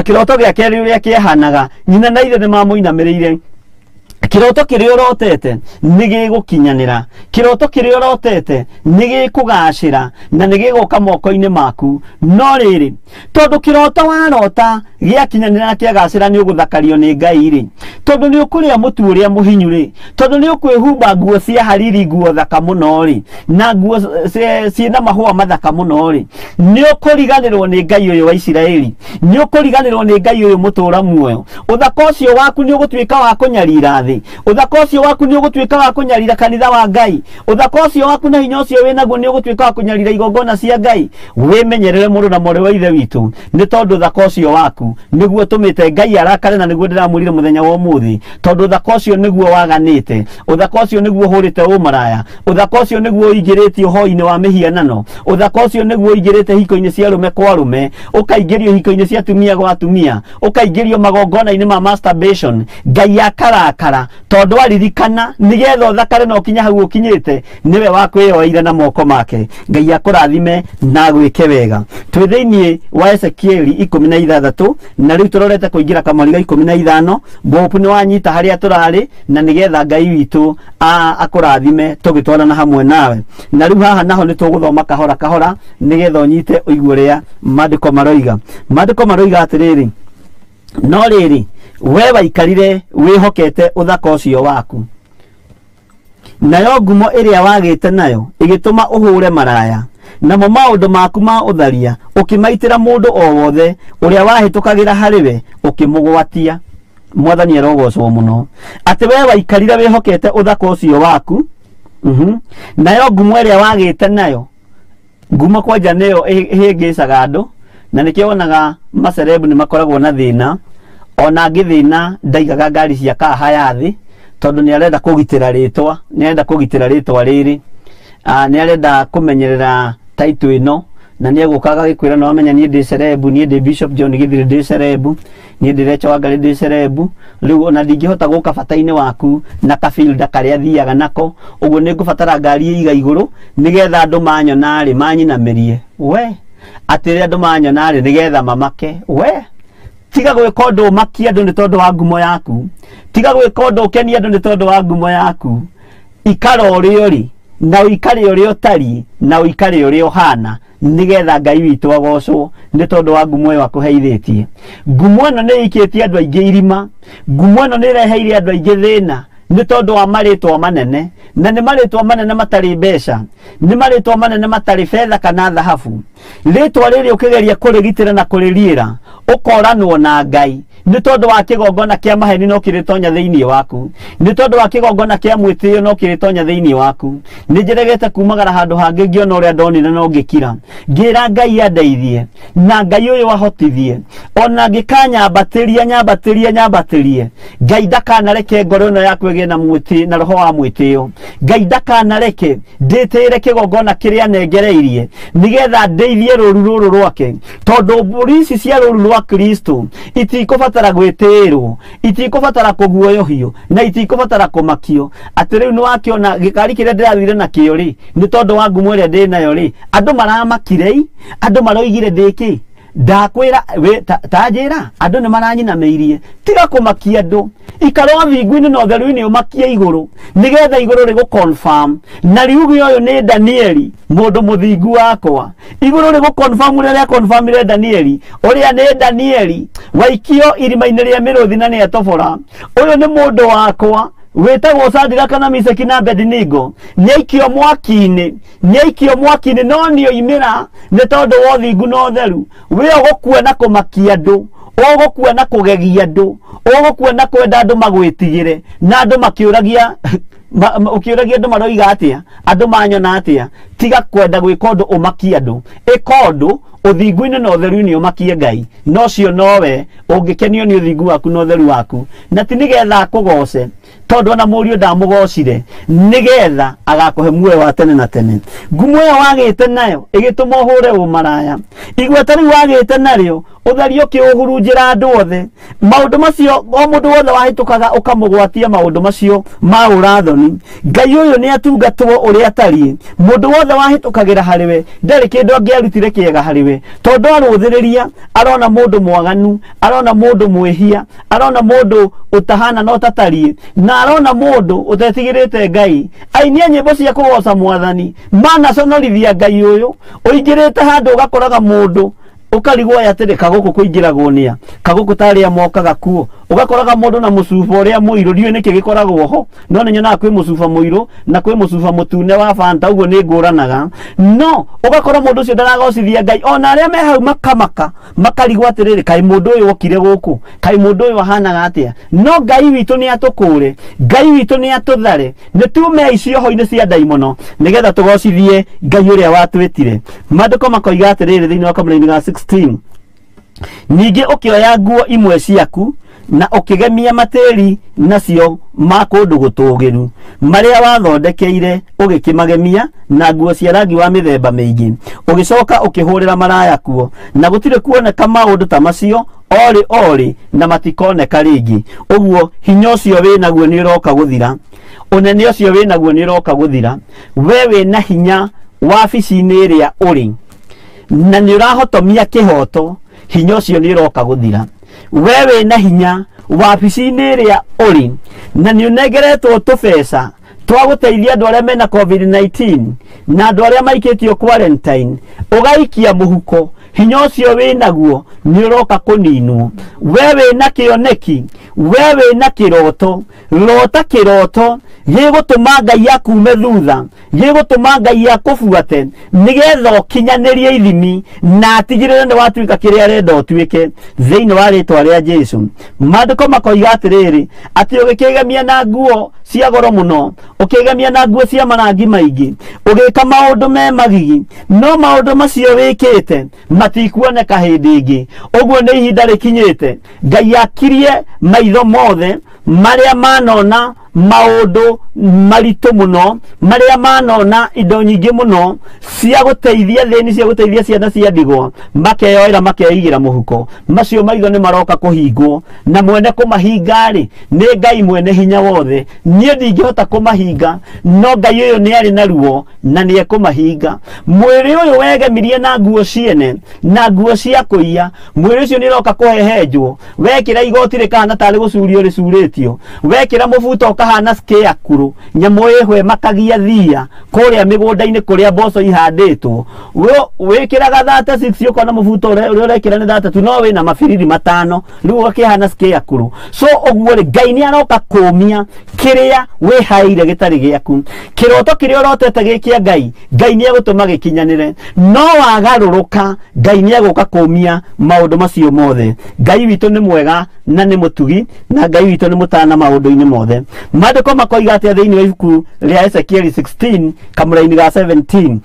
kĩroto gĩake rĩrĩa kĩahanaga. Nyina na ithe nĩ mamũinamĩrĩire. Kĩroto kĩrĩa ũrotete nĩ gĩgũkinyanĩra, kĩroto kĩrĩa ũrotete nĩ gĩkũgacĩra na nĩ gĩgũka moko-inĩ maku. No rĩrĩ, tondũ kĩroto warota gĩakinyanĩra na kĩagacĩra nĩ ũgũthakario nĩ Ngai rĩ, tondũ nĩ ũkũrĩa mũtu ũrĩa mũhinyu rĩ, tondũ nĩ ũkwĩhumba nguo cia hariri, nguo thaka mũno rĩ, na nguo ciĩna mahũa mathaka mũno rĩ, nĩ ũkũriganĩrwo nĩ Ngai ũyũ wa Isiraeli, nĩ ũkũriganĩrwo nĩ Ngai ũyũ mũtũũra muoyo. Ũthaka ũcio waku nĩ ũgũtuĩka wa kũnyarira thĩ, ũthaka ũcio waku nĩ ũgũtuĩka wa kũnyarira kanitha wa Ngai, ũthaka ũcio waku na hinya ũcio wĩnaguo nĩ ũgũtuĩka wa kũnyarira igongona cia Ngai. Wĩmenyerere mũrũ na mwarĩ wa ithe witũ, nĩ tondũ ũthaka ũcio waku nĩguo ũtũmĩte Ngai arakare, na nĩguo ndĩramwĩrire mũthenya wa ũmũthĩ, tondũ ũthaka ũcio nĩguo waganĩte, ũthaka ũcio nĩguo ũhũrĩte ũmaraya, ũthaka ũcio nĩguo ũingĩrĩtio hoi-inĩ wa mĩhianano, ũthaka ũcio nĩguo ũingĩrĩte hiko-inĩ cia arũme kwa arũme, ũkaingĩrio hiko-inĩ cia atumia gwa atumia, ũkaingĩrio magongona-inĩ ma masturbation. Ngai akarakara tondũ aririkana nĩgetha ũthakare na ũkinye hau ũkinyĩte, nĩwe wa kwĩyoeire na moko make. Ngai akũrathime na agwĩke wega. Twĩ thĩinĩ wa Ezekieli 16 na rĩu tũrorete kũingĩra kamweri ga 15. Bopu nĩ wanyita harĩa tũrarĩ, na nĩgetha Ngai witũ akũrathime tũgĩtwarana hamwe nawe. Na rĩu haha naho nĩ tũgũthoma kahora kahora nĩgetha ũnyite ũigue ũrĩa maandĩko maroiga. Maandĩko maroiga atĩrĩrĩ, no rĩrĩ, we waikarire wĩhokete ũthaka ũcio waku, nayo ngumo ĩrĩa wagĩte nayo ĩgĩtũma ũhũre maraya, namo maũndũ maku ma ũtharia ũkĩmaitĩra mũndũ o wothe ũrĩa wahĩtũkagĩra harĩ we ũkĩmũgwatia. Mwathani arogocwo mũno, atĩ we waikarire wĩhokete ũthaka ũcio waku, nayo ngumo ĩrĩa wagĩte nayo, ngumo kwanja nĩyo ĩhĩngĩcaga andũ, na nĩkĩo wonaga macerebu nĩ makoragwo na thĩna. Ona angĩthĩna ndaigaga ngari cia kaha ya thĩ, tondũ nĩ arenda kũgitĩra rĩtwa, nĩ arenda kũgitĩra rĩtwa rĩrĩ. Nĩ arenda kũmenyerera title ĩno na nĩ egũka agagĩkwĩra no amenya niĩ ndĩ cerebu, niĩ ndĩ Bishop John Githiri ndĩ cerebu, niĩ ndĩ Recho Wangari ndĩ cerebu, rĩu ona ndingĩhota gũka bata-inĩ waku na kabilda karĩa thiaga nako, ũguo nĩ ngũbatara ngari ĩiga igũrũ nĩgetha andũ manyona rĩ manyinamĩrie we, atĩ rĩrĩa andũ manyona rĩ nĩgetha mamake we. Tiga gwĩka ũndũ ũmakie andũ nĩ tondũ wa ngumo yaku, tiga gwĩka ũndũ ũkenie andũ nĩ tondũ wa ngumo yaku. Ikara ũrĩa ũrĩ na ũikare ũrĩa ũtariĩ na ũikare ũrĩa ũhana nĩgetha Ngai witũ agocwo nĩ tondũ wa ngumo ĩyo akũheithĩtie. Ngumo ĩno nĩ ĩikĩtie andũ aingĩ irima, ngumo ĩno nĩ ĩreheire andũ aingĩ thĩna nĩ tondũ wa marĩtwa manene, na nĩ marĩtwa manene matarĩ mbeca, nĩ marĩtwa manene matarĩ betha kana thahabu. Rĩtwa rĩrĩ ũkĩgeria kũrĩgitĩra na kũrĩriĩra ũkoranwo na Ngai nĩ tondũ wa kĩgongona kĩa maheni no kĩrĩtonya thĩinĩ waku, nĩ tondũ wa kĩgongona kĩa mwĩtĩo no kĩrĩtonya thĩinĩ waku. Nĩ njeregete kumagara handũ hangĩ ngĩona ũrĩa ndonire no ngĩkira, ngĩra Ngai andeithie na Ngai ũyũ ahotithie, ona angĩkanyambatĩria nyambatĩrie nyambatĩrie, Ngai ndakanareke ngoro ĩno yaku ĩgĩe na mwĩtĩ na roho wa mwĩtĩo. Ngai ndakanareke ndĩtĩĩre kĩgongona kĩrĩa anengereirie nĩgetha ndeithie rũru rũrũ rwake, tondũ mbũri ici cia rũru rwa Kristo itikũbatara gwĩtĩĩrwo, itikũbatara kũguoyohio na itikũbatara kũmakio. Atĩ rĩu nĩwakĩona gĩkari kĩrĩa ndĩrathire nakĩo rĩ nĩ tondũ wa ngumo ĩrĩa ndĩ nayo rĩ, andũ maramakire i, andũ maroigire ndĩkĩ, ndakwĩra we ta njĩra andũ nĩ maranyinamĩirie. Tiga kũmakia andũ, ikara ũthingu-inĩ na ũtheru-inĩ ũmakie igũrũ nĩgetha igũrũ rĩgũ confirm na riuge ũyũ nĩ Danieli mũndũ mũthingu wakwa. Igũrũ rĩgũ confirm ũrĩa rĩa confirmire Danieli, ũrĩa nĩ Danieli waikio irima-inĩ rĩa mĩrũthi na nĩetobora, ũyũ nĩ mũndũ wakwa wĩtagwo Sadiraka na Miseki na Abednego, nĩaikio mwaki-inĩ, nĩaikio mwaki-inĩ no nĩoimĩra nĩ tondũ wa ũthingu na ũtheru. We ũgũkua na kũmakia andũ, ũgũkua na kũgegia andũ, ũgũkua na kwenda andũ magwĩtigĩre, na andũ makĩũragia ũkĩũragia andũ maroiga atĩa, andũ manyona atĩa. Tiga kwenda gwĩka ũndũ ũmakie andũ, ĩka ũndũ ũthingu-inĩ na ũtheru-inĩ ũmakie Ngai, no cio nowe ũngĩkenio nĩ ũthingu waku na ũtheru waku, na ti nĩgetha akũgoce tondũ ona mũriũ ndamũgocire, nĩgetha agakũhe muoyo wa tene na tene. Ngumo ĩyo wagĩte nayo ĩgĩtũma ũhũre ũmaraya, igweta rĩu wagĩte narĩo ũtherio ũkĩũhurunjĩra andũ othe. Maũndũ macio o mũndũ wothe wahĩtũkaga ũkamũgwatia maũndũ macio ma ũrathoni. Ngai ũyũ nĩ atungatwo ũrĩa atariĩ, mũndũ wothe wahĩtũkagĩra harĩ we ndarĩ kĩndũ angĩarutire kĩega harĩ we, tondũ arũthĩrĩria arona mũndũ mwaganu, arona mũndũ mwĩhia, arona mũndũ ũtahana na ũtatariĩ, na arona mũndũ ũtetigĩrĩte Ngai. Ainia nyĩmbo cia kũgoca Mwathani manaconorithia Ngai ũyũ. Ũingĩrĩte handũ ũgakoraga mũndũ ũkarigwo aya atĩrĩ, kagũkũ kũingĩragwo nĩa, kagũkũ tarĩa mokaga kuo, ũgakoraga mũndũ na mũcuba ũrĩa mũirũ, ndiũĩ nĩkĩ gĩkoragwo ho, no nĩ nyonaga kwĩ mũcuba mũirũ na kwĩ mũcuba mũtune wa Fanta, ũguo nĩ ngũranaga, no ũgakora mũndũ ũcio ndaragocithia Ngai. Ona arĩa me hau makamaka makarigwo atĩrĩrĩ, kaĩ mũndũ ũyũ okire gũkũ, kaĩ mũndũ ũyũ ahanaga atĩa. No Ngai witũ nĩ atũkũre, Ngai witũ nĩ atũthare, nĩ tume icioho-inĩ cia ndaimono nĩgetha tũgocithie Ngai ũrĩa watwĩtire. Maandĩko makoiga atĩrĩrĩ thĩinĩ wa kamũraini ga 16, ningĩ ũkĩoya nguo imwe ciaku na ũkĩgemia matĩri nacio ma kũndũ gũtũũgĩru marĩa wathondekeire, ũgĩkĩmagemia na nguo cia rangi wa mĩthemba mĩingĩ, ũgĩcoka ũkĩhũrĩra maraya kuo, na gũtirĩ kuoneka maũndũ ta macio orĩ orĩ na matikoneka rĩngĩ. Ũguo hinya ũcio wĩnaguo nĩ ũroka gũthira, ũnene ũcio wĩnaguo nĩ ũroka gũthira. We wĩna hinya wabici-inĩ ĩrĩa ũrĩ na nĩ ũrahotomia kĩhoto, hinya ũcio nĩ ũroka gũthira. We wĩna hinya wabici-inĩ ĩrĩa ũrĩ na nĩ ũnengeretwo tũbeca twa gũteithia andũ arĩa mena COVID-19 na andũ arĩa maikĩtio quarantine, ũgaikia mũhuko, hinya ũcio wĩnaguo nĩ ũroka kũninwo. We wĩna kĩoneki, we wĩna kĩroto, rota kĩroto gĩgũtũma Ngai akume thutha, gĩgũtũma Ngai akũbuate nĩgetha ũkinyanĩrie ithimi na atigĩrĩre nĩ watuĩka kĩrĩa arenda ũtuĩke thĩinĩ wa rĩtwa rĩa Jesũ. Maandĩko makoiga atĩrĩrĩ, atĩ ũgĩkĩgemia na nguo cia goro mũno, ũkĩgemia na nguo cia marangi maingĩ, ũgĩka maũndũ me magigi, no maũndũ macio wĩkĩte matikuoneka hĩndĩ ĩngĩ. Ũguo nĩ ihinda rĩkinyĩte Ngai akirie maitho mothe marĩa manona maũndũ maritũ mũno marĩa manona indo nyingĩ mũno cia gũteithia thĩni, cia gũteithia ciana cia ndigwa, makeyoera makeigĩra mũhuko. Macio maitho nĩ maroka kũhingwo, na mwene kũmahinga rĩ nĩ Ngai mwene hinya wothe. Niĩ ndingĩhota kũmahinga, no Ngai ũyũ nĩ arĩ na ruo na nĩ ekũmahinga. Mwĩrĩ ũyũ wegemirie na nguo ciene na nguo cia kũiya, mwĩrĩ ũcio nĩ ũroka kũhehenjwo. Wekĩra igoti rĩkahana tarĩ gũcurio rĩcurĩtio, wekĩra mũbuto ũkahana scarecrow, nyamũ ĩhwe makagia thia kũrĩa mĩgũnda-inĩ kũrĩa mboco ihandĩtwo. Wĩkĩraga 36 ũkona mũbuto ũrĩa ũrekĩra nĩ 32, no wĩna mabiriri 5, rĩu ũgakĩhana scarecrow. So ũguo rĩ, Ngai nĩ aroka kũmia kĩrĩa wĩhaire gĩtarĩ gĩaku. Kĩroto kĩrĩa ũrotete gĩ kĩa Ngai, Ngai nĩ egũtũma gĩkinyanĩre. No wagarũrũka, Ngai nĩ egũka kũmia maũndũ macio mothe. Ngai witũ nĩ mwega na nĩ mũtugi, na Ngai witũ nĩ mũtana maũndũ-inĩ mothe. Maandĩko makoiga atĩa thĩinĩ wa ibuku rĩa Ezekieli 16 kamũraini ga 17?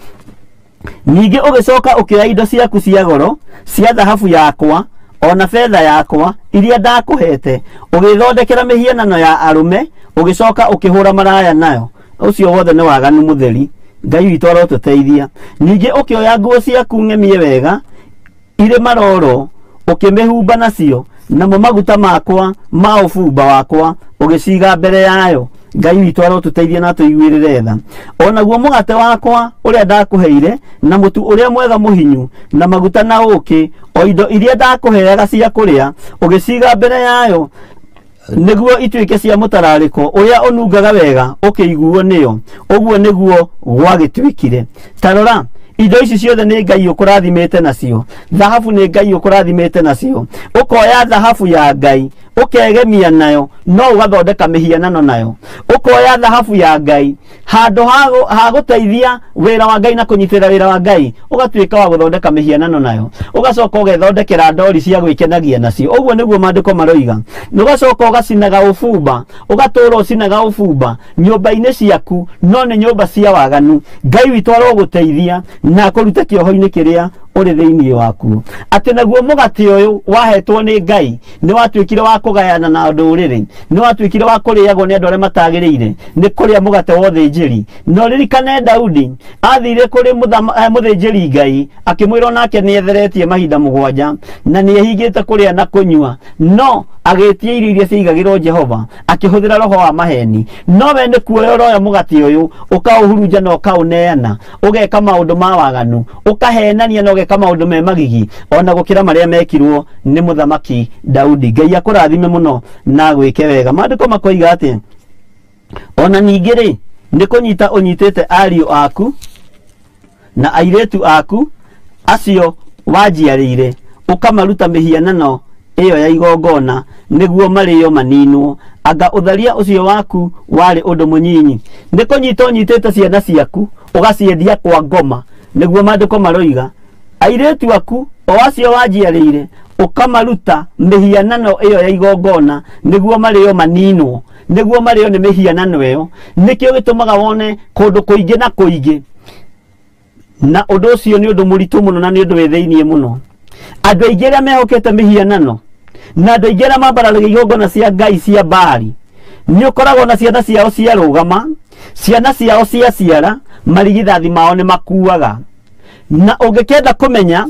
Ningĩ ũgĩcoka ũkĩoya indo ciaku cia goro cia thahabu yakwa ona betha yakwa iria ndakũhete, ũgĩthondekera mĩhianano ya arũme, ũgĩcoka ũkĩhũra maraya nayo. Ũcio wothe nĩ waganu mũtheri. Ngai witũ arotũteithia. Ningĩ ũkĩoya nguo ciaku ng'emie wega irĩ maroro, ũkĩmĩhumba nacio, namo maguta makwa ma ũbumba wakwa ũgĩciga mbere yayo. Ngai witũ arotũteithia na atũiguĩrĩre tha. Onaguo mũgate wakwa ũrĩa ndakũheire, na mũtu ũrĩa mwega mũhinyu, na maguta na ũũkĩ, o indo iria ndakũheaga cia kũrĩa, ũgĩciga mbere yayo nĩguo ituĩke cia mũtararĩko ũrĩa ũnungaga wega ũkĩiguo nĩyo. Ũguo nĩguo gwagĩtuĩkire. Ta rora, indo ici ciothe nĩ Ngai ũkũrathimĩte nacio. Thahabu nĩ Ngai ũkũrathimĩte nacio. Ũkoya thahabu ya Ngai ũkegemia nayo, no ũgathondeka mĩhianano nayo. Ũkoya thahabu ya Ngai handũ ha gũteithia wĩra wa Ngai na kũnyitĩrĩra wĩra wa Ngai, ũgatuĩka wa gũthondeka mĩhianano nayo. Ũgacoka ũgethondekera ndori cia gwĩkenagia nacio. Ũguo nĩguo maandĩko maroiga. Ũgacoka ũgacinaga ũbumba, ũgatũra ũcinaga ũbumba nyũmba-inĩ ciaku, no nĩ nyũmba cia waganu. Ngai witũ arogũteithia na akũrute kĩoho-inĩ kĩrĩa ũrĩ thĩinĩ waku. Atĩ naguo mũgate ũyũ wahetwo nĩ Ngai nĩ watuĩkire wa kũgayana na ndũrĩrĩ, nĩ watuĩkire wa kũrĩagwo nĩ andũ arĩa matagĩrĩire, nĩ kũrĩa mũgate wa ũthĩnjĩri. No ririkane Daudi athire kũrĩ mũthĩnjĩri Ngai akĩmwĩra onake nĩ etheretie mahinda 7 na nĩ ehingĩte kũrĩa na kũnyua, no agĩtia irio iria ciaigagĩrwo Jehova akĩhũthĩra roho wa maheni. No we nĩ kuoya ũroya mũgate ũyũ ũkaũhurunja na ũkaũneana, ũgeka maũndũ ma waganu, ũkahenania na ũgeka maũndũ me magigi ona gũkĩra marĩa mekirwo nĩ mũthamaki Daudi. Ngai akũrathime mũno na agwĩke wega. Maandĩko makoiga atĩ ona ningĩ rĩ, nĩ kũnyita ũnyitĩte ariũ aku na airĩtu aku acio wanjiarĩire, ũkamaruta mĩhianano ĩyo ya igongona nĩguo marĩo maninwo. Anga ũtharia ũcio waku warĩ ũndũ mũnyinyi. Nĩ kũnyita ũnyitĩte ciana ciaku ũgaciendia kwa ngoma, nĩguo maandĩko maroiga. Airĩtu aku o acio wanjiarĩire ũkamaruta mĩhianano ĩyo ya igongona nĩguo marĩo maninwo, nĩguo marĩo nĩ mĩhianano ĩyo. Nĩkĩo gĩtũmaga wone kũndũ kũingĩ na kũingĩ, na ũndũ ũcio nĩ ũndũ mũritũ mũno na nĩ ũndũ wĩ thĩiniĩ mũno. Andũ aingĩ arĩa mehokete mĩhianano na andũ aingĩ arĩa mambararagia igongona cia Ngai cia Baali, nĩ ũkoragwo na ciana ciao ciarũgama, ciana ciao ciaciara, marigithathi mao nĩ makuaga. Na ũngĩkenda kũmenya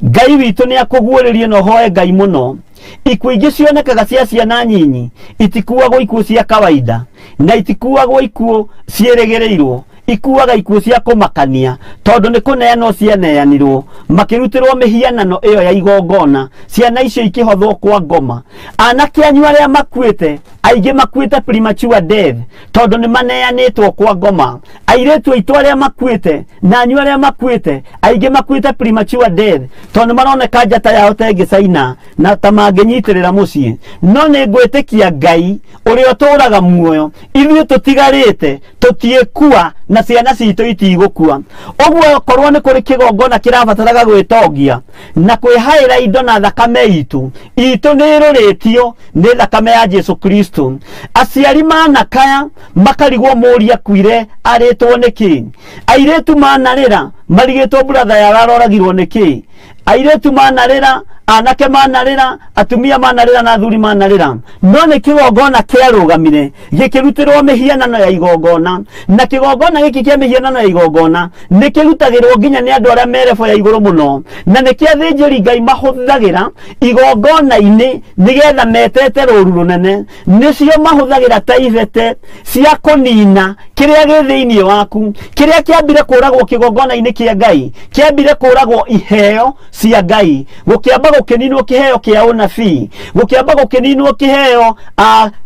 Ngai witũ nĩ akũguũrĩrie na ũhoe Ngai mũno. Ikuũ ingĩ cionekaga cia ciana nyinyi itikuagwo ikuũ cia kawaida, na itikuagwo ikuũ ciĩrĩgĩrĩirwo, ikuaga ikuũ cia kũmakania, tondũ nĩ kũneanwo cianeanirwo makĩrutĩrwo mĩhianano ĩyo ya igongona, ciana icio ikĩhothwo kwa ngoma. Anake anyu arĩa makuĩte, aingĩ makuĩte premature death tondũ nĩ maneanĩtwo kwa ngoma. Airĩtu aitũ arĩa makuĩte na anyu arĩa makuĩte, aingĩ makuĩte premature death tondũ nĩ maroneka njata yao ta ĩngĩcaina na ta mangĩnyitĩrĩra mũciĩ. No nĩ ngwĩtĩkia Ngai ũrĩa ũtũũraga muoyo, ithuĩ tũtigarĩte tũtiĩkua na ciana citũ itigũkua. Ũguo korwo nĩ kũrĩ kĩgongona kĩrabataraga gwĩtongia na kwĩhaĩra indo na thakame itũ, itũ nĩ ĩrũrĩtio nĩ thakame ya Jesu Kristo. Aciari manakaya makarigwo mũri akuire arĩtwo nĩkĩ, airĩtu manarĩra marigĩtwo brother yao aroragirwo nĩkĩ, airĩtu manarĩra anake manarĩra, atumia manarĩra na athuri manarĩra. No nĩ kĩgongona kĩarũgamire gĩkĩrutĩrwo mĩhianano ya igongona, na kĩgongona gĩkĩ kĩa mĩhianano ya igongona nĩ kĩrutagĩrwo nginya nĩ andũ arĩa me level ya igũrũ mũno, na nĩ kĩa athĩnjĩri Ngai mahũthagĩra igongona-inĩ nĩgetha metete rũru rũnene. Nĩcio mahũthagĩra ta ibete cia kũnina kĩrĩa gĩ thĩinĩ waku. Kĩrĩa kĩambire kũragwo kĩgongona-inĩ kĩa Ngai kĩambire kũragwo iheo cia Ngai, gũkĩamba gũkĩninwo kĩheo kĩa ũnabii, gũkĩamba gũkĩninwo kĩheo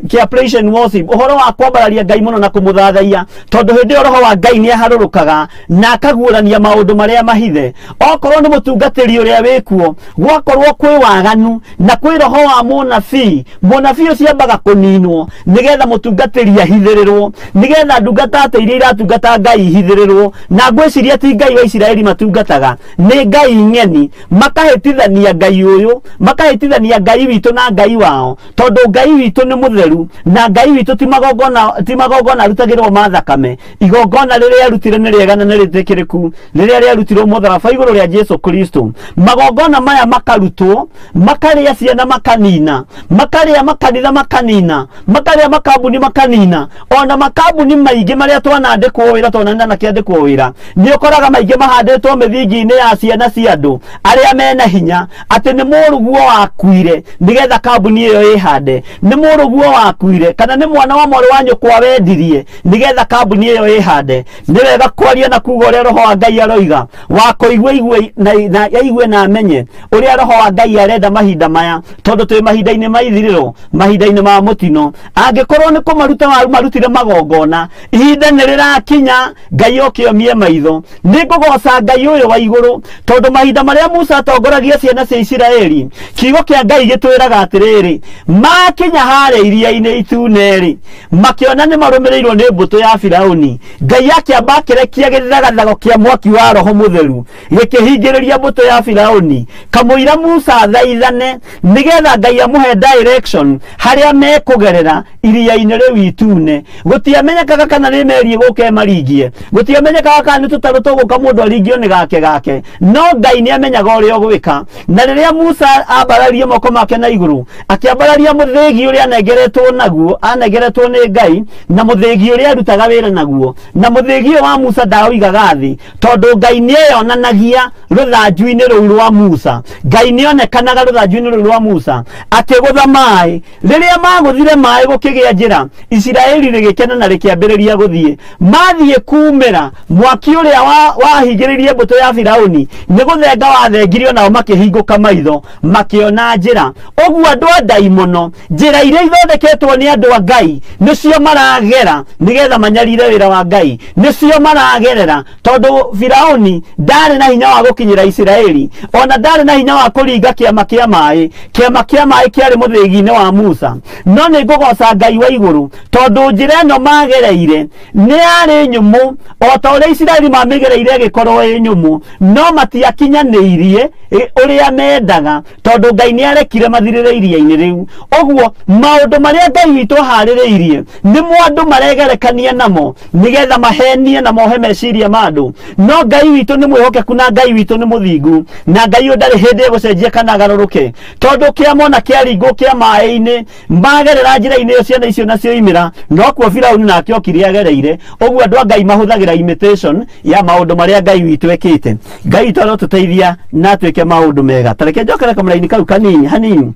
kĩa praise and worship, ũhoro wa kwambararia Ngai mũno na kũmũthathaiya, tondũ hĩndĩ ĩyo roho wa Ngai nĩ aharũrũkaga na akaguũrania maũndũ marĩa mahithe. Okorwo nĩ mũtungatĩri ũrĩa wĩkuo, gwakorwo kwĩ waganu na kwĩ roho wa mũnabii, mũnabii ũcio ambaga kũninwo nĩgetha mũtungatĩri ahithĩrĩrwo, nĩgetha ndungata ate iria iratungata Ngai ihithĩrĩrwo. Na ngwĩciria ti Ngai wa Isiraeli matungataga, nĩ Ngai ng'eni. Makahĩtithania Ngai ũyũ, makahĩtithania Ngai witũ na Ngai wao, tondũ Ngai witũ nĩ mũtheru na Ngai witũ ti magongona arutagĩrwo ma thakame. Igongona rĩrĩa arutire nĩ rĩega na nĩ rĩtĩkĩrĩku, rĩrĩa rĩarutirwo mũtharaba igũrũ rĩa Jesu Kristo. Magongona maya makarutwo, makarĩa ciana makanina, makarĩa makanitha makanina, makarĩa makambuni makanina, ona makambuni maingĩ marĩa twanandĩkwo wĩra, twananina na kĩandĩkwo wĩra, nĩ ũkoraga maingĩ mahandĩtwo mĩthingi-inĩ ya ciana cia andũ arĩa mena hinya, atĩ nĩ mũrũguo wakuire nĩgetha kambuni ĩyo ĩhande, nĩ mũrũguo wakuire kana nĩ mwana wa mwarĩ wa nyũkwa wendirie nĩgetha kambuni ĩyo ĩhande. Nĩ wega kwaria na kuga ũrĩa roho wa Ngai aroiga, wa kũigua igue na aigue na amenye ũrĩa roho wa Ngai arenda mahinda maya, tondũ twĩ mahinda-inĩ ma ithirĩro, mahinda-inĩ ma mũtino. Angĩkorwo nĩ kũmaruta marutire magongona, ihinda nĩ rĩrakinya Ngai oke omie maitho. Nĩ ngũgoca Ngai ũyũ wa igũrũ, tondũ mahinda marĩa Musa atongoragia ciana cia Isiraeli, kiugo kĩa Ngai gĩtwĩraga atĩrĩrĩ, makinya harĩa iria-inĩ itune-rĩ, makĩona nĩ marũmĩrĩirwo nĩ mbũtũ ya Firauni. Ngai akĩamba akĩrekia gĩthagathago kĩa mwaki wa Roho Mũtheru gĩkĩhingĩrĩria mbũtũ ya Firauni, kamũira Musa athaithane nĩgetha Ngai amũhe direction harĩa mekũgerera iria-inĩ rĩu itune. Gũtiamenyekaga kana nĩ meri ĩgũka ĩmaringie, gũtiamenyekaga kana nĩ tũtarũ tũgũka mũndũ aringio nĩ gake gake, no Ngai nĩ amenyaga ũrĩa ũgwĩka. Na rĩrĩa Musa ambararie moko make na igũrũ, akĩambararia mũthĩgi ũrĩa anengeretwo naguo, anengeretwo nĩ Ngai, na mũthĩgi ũrĩa arutaga wĩra naguo, na mũthĩgi ũyũ wa Musa ndaũigaga thĩ, tondũ Ngai nĩeyonanagia rũthanju-inĩ rũu rwa Musa. Ngai nĩonekanaga rũthanju-inĩ rũu rwa Musa akĩgũtha maĩ. Rĩrĩa magũthire maĩ gũkĩgĩa njĩra, Isiraeli rĩgĩkena na rĩkĩambĩrĩria gũthiĩ. Mathiĩ kumĩra mwaki ũrĩa wahingĩrĩirie mbũtũ ya Firauni nĩ gũthenga wathengirio, nao makĩhingũka maitho makĩona njĩra. Ũguo andũ a ndaimono, njĩra iria ithondeketwo nĩ andũ a Ngai nĩcio maragera nĩgetha manyarire wĩra wa Ngai, nĩcio maragerera, tondũ Firauni ndarĩ na hinya wa gũkinyĩra Isiraeli, ona ndarĩ na hinya wa kũringa kĩama kĩa maĩ. Kĩama kĩa maĩ kĩarĩ mũthĩgi-inĩ wa Musa. No nĩ ngũgoca Ngai wa igũrũ, tondũ njĩra ĩno magereire nĩ yarĩ nyũmũ o ta ũrĩa Isiraeli mamĩgereire ĩgĩkorwo ĩ nyũmũ, no matiakinyanĩirie ũrĩa mendaga, tondũ Ngai nĩ arekire mathirĩre iria-inĩ rĩu. Ũguo maũndũ marĩa Ngai witũ aharĩrĩirie nĩmo andũ maregerekania namo nĩgetha mahenie na mohe meciria ma andũ. No Ngai witũ nĩ mwĩhokeku na Ngai witũ nĩ mũthingu, na Ngai ũyũ ndarĩ hĩndĩ egũcenjia kana agarũrũke, tondũ kĩamona kĩaringwo kĩa maĩ-inĩ magerera njĩra-inĩ ĩyo ciana icio nacio imĩra, nokuo Firauni nake okire agereire. Ũguo andũ a Ngai mahũthagĩra imitation ya maũndũ marĩa Ngai witũ ekĩte. Ngai witũ arotũteithia na atwĩke maũndũ mega. Ta reke njokere kamũraini kau kanini hanini.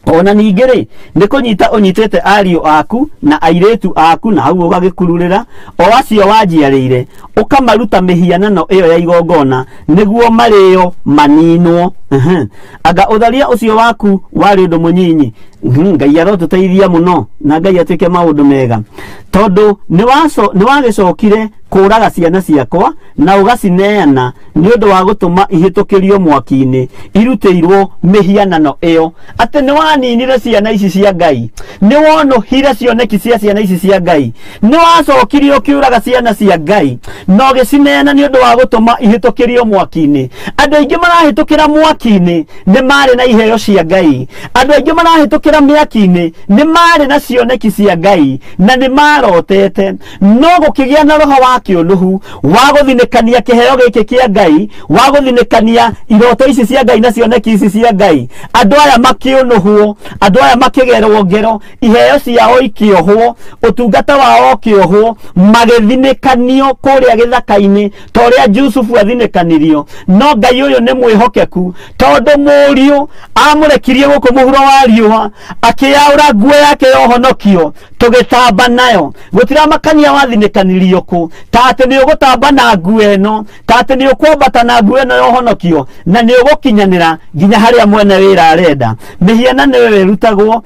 Ona ningĩ rĩ, nĩ kũnyita ũnyitĩte ariũ aku na airĩtu aku, na hau ũgagĩkururĩra o acio wanjiarĩire, ũkamaruta mĩhianano ĩyo ya igongona nĩguo marĩo maninwo. Anga ũtharia ũcio waku warĩ ũndũ mũnyinyi. Ngai arotũteithia mũno na Ngai atuĩke maũndũ mega, tondũ nĩ wagĩcokire kũraga ciana ciakwa na ũgacineana nĩ ũndũ wa gũtũma ihĩtũkĩrio mwaki-inĩ irutĩirwo mĩhianano ĩyo. Atĩ nĩ waninire ciana ici cia Ngai, nĩ wonũhire cioneki cia ciana ici cia Ngai, nĩ wacokire ũkĩũraga ciana cia Ngai na ũgĩcineana nĩ ũndũ wa gũtũma ihĩtũkĩrio mwaki-inĩ. Andũ aingĩ marahĩtũkĩra mwaki mĩaki-inĩ nĩ marĩ na iheo cia Ngai. Andũ aingĩ marahĩtũkĩra mĩaki-inĩ nĩ marĩ na cioneki cia Ngai na nĩ marotete, no gũkĩgĩa na roho wa kĩũnũhu wa gũthinĩkania kĩheo gĩkĩ kĩa Ngai, wa gũthinĩkania iroto ici cia Ngai na cioneki ici cia Ngai. Andũ aya makĩũnũhwo, andũ aya makĩgerwo ngero, iheo ciao ikĩohwo, ũtungata wao ũkĩohwo, magĩthinĩkanio kũrĩa gĩthaka-inĩ ta ũrĩa Jusufu athinĩkanirio. No Ngai ũyũ nĩ mwĩhokeku, tondũ mũriũ amũrekirie gũkũ mũhuro wa riũa, akĩyaũra nguo yake ya ũhonokio tũgĩtamba nayo. Gũtiramakania wathinĩkanirio kũ, ta atĩ nĩ ũgũtamba na nguo ĩno, ta atĩ nĩ ũkwambata na nguo ĩno ya ũhonokio, na nĩ ũgũkinyanĩra nginya harĩa mwene wĩra arenda. Mĩhianano ĩyo ĩrutagwo,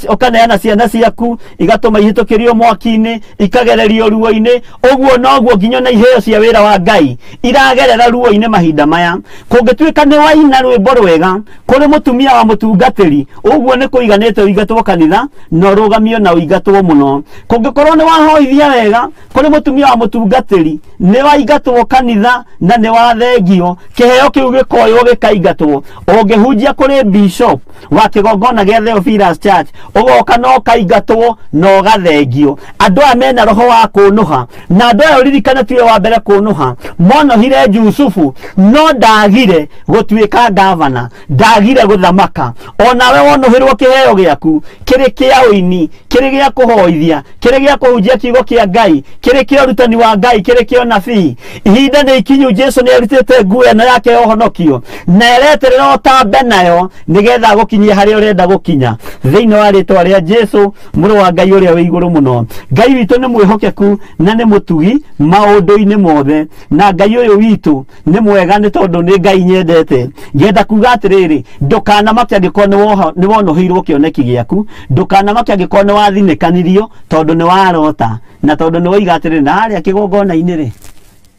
ũkaneana ciana ciaku, igatũma ihĩtũkĩrio mwaki-inĩ, ikagererio ruo-inĩ. Ũguo noguo nginya na iheo cia wĩra wa Ngai iragerera ruo-inĩ mahinda maya. Kũngĩtuĩka nĩ waina rwĩmbo rwega kũrĩ mũtumia wa mũtungatĩri, ũguo nĩ kũiganĩte ũingatwo kanitha na ũrũgamio na ũingatwo mũno. Kũngĩkorwo nĩ wahoithia wega kũrĩ mũtumia wa mũtungatĩri, nĩ waingatwo kanitha na nĩ wathengio, kĩheo kĩu gĩkoywo gĩkaingatwo. Ũngĩhunjia kũrĩ bishop wa kĩgongona gĩa Theophilus Church, ũgoka na ũkaingatwo na ũgathengio. Andũ aya mena roho wa kũnũha, na andũ aya ũririkane tiwe wa mbere kũnũha. Monohire Jusufu, no ndagire gũtuĩka gavana, ndagire gũthamaka. Onawe wonohĩrwo kĩheo gĩaku kĩrĩ kĩa ũini, kĩrĩ gĩa kũhoithia, kĩrĩ gĩa kũhunjia kiugo kĩa Ngai, kĩrĩ kĩa ũrutani wa Ngai, kĩrĩ kĩa ũnabii. Ihinda nĩ ikinyu, Jesu nĩ arutĩte nguo ĩno yake ya ũhonokio na ereterera ũtambe nayo nĩgetha agũkinyie harĩa ũrenda gũkinya, thĩinĩ wa rĩtwa rĩa Jesu mũrũ wa Ngai ũrĩa wĩ igũrũ mũno. Ngai witũ nĩ mwĩhokeku na nĩ mũtugi maũndũ-inĩ mothe, na Ngai ũyũ witũ nĩ mwega nĩ tondũ nĩ Ngai nyendete. Ngenda kuga atĩrĩrĩ, ndũkanamake angĩkorwo nĩ wonohĩirwo kĩoneki gĩaku, ndũkanamake angĩkorwo nĩ wathinĩkanirio tondũ nĩ warota, na tondũ nĩ woiga atĩrĩrĩ, na harĩa kĩgongona-inĩ rĩ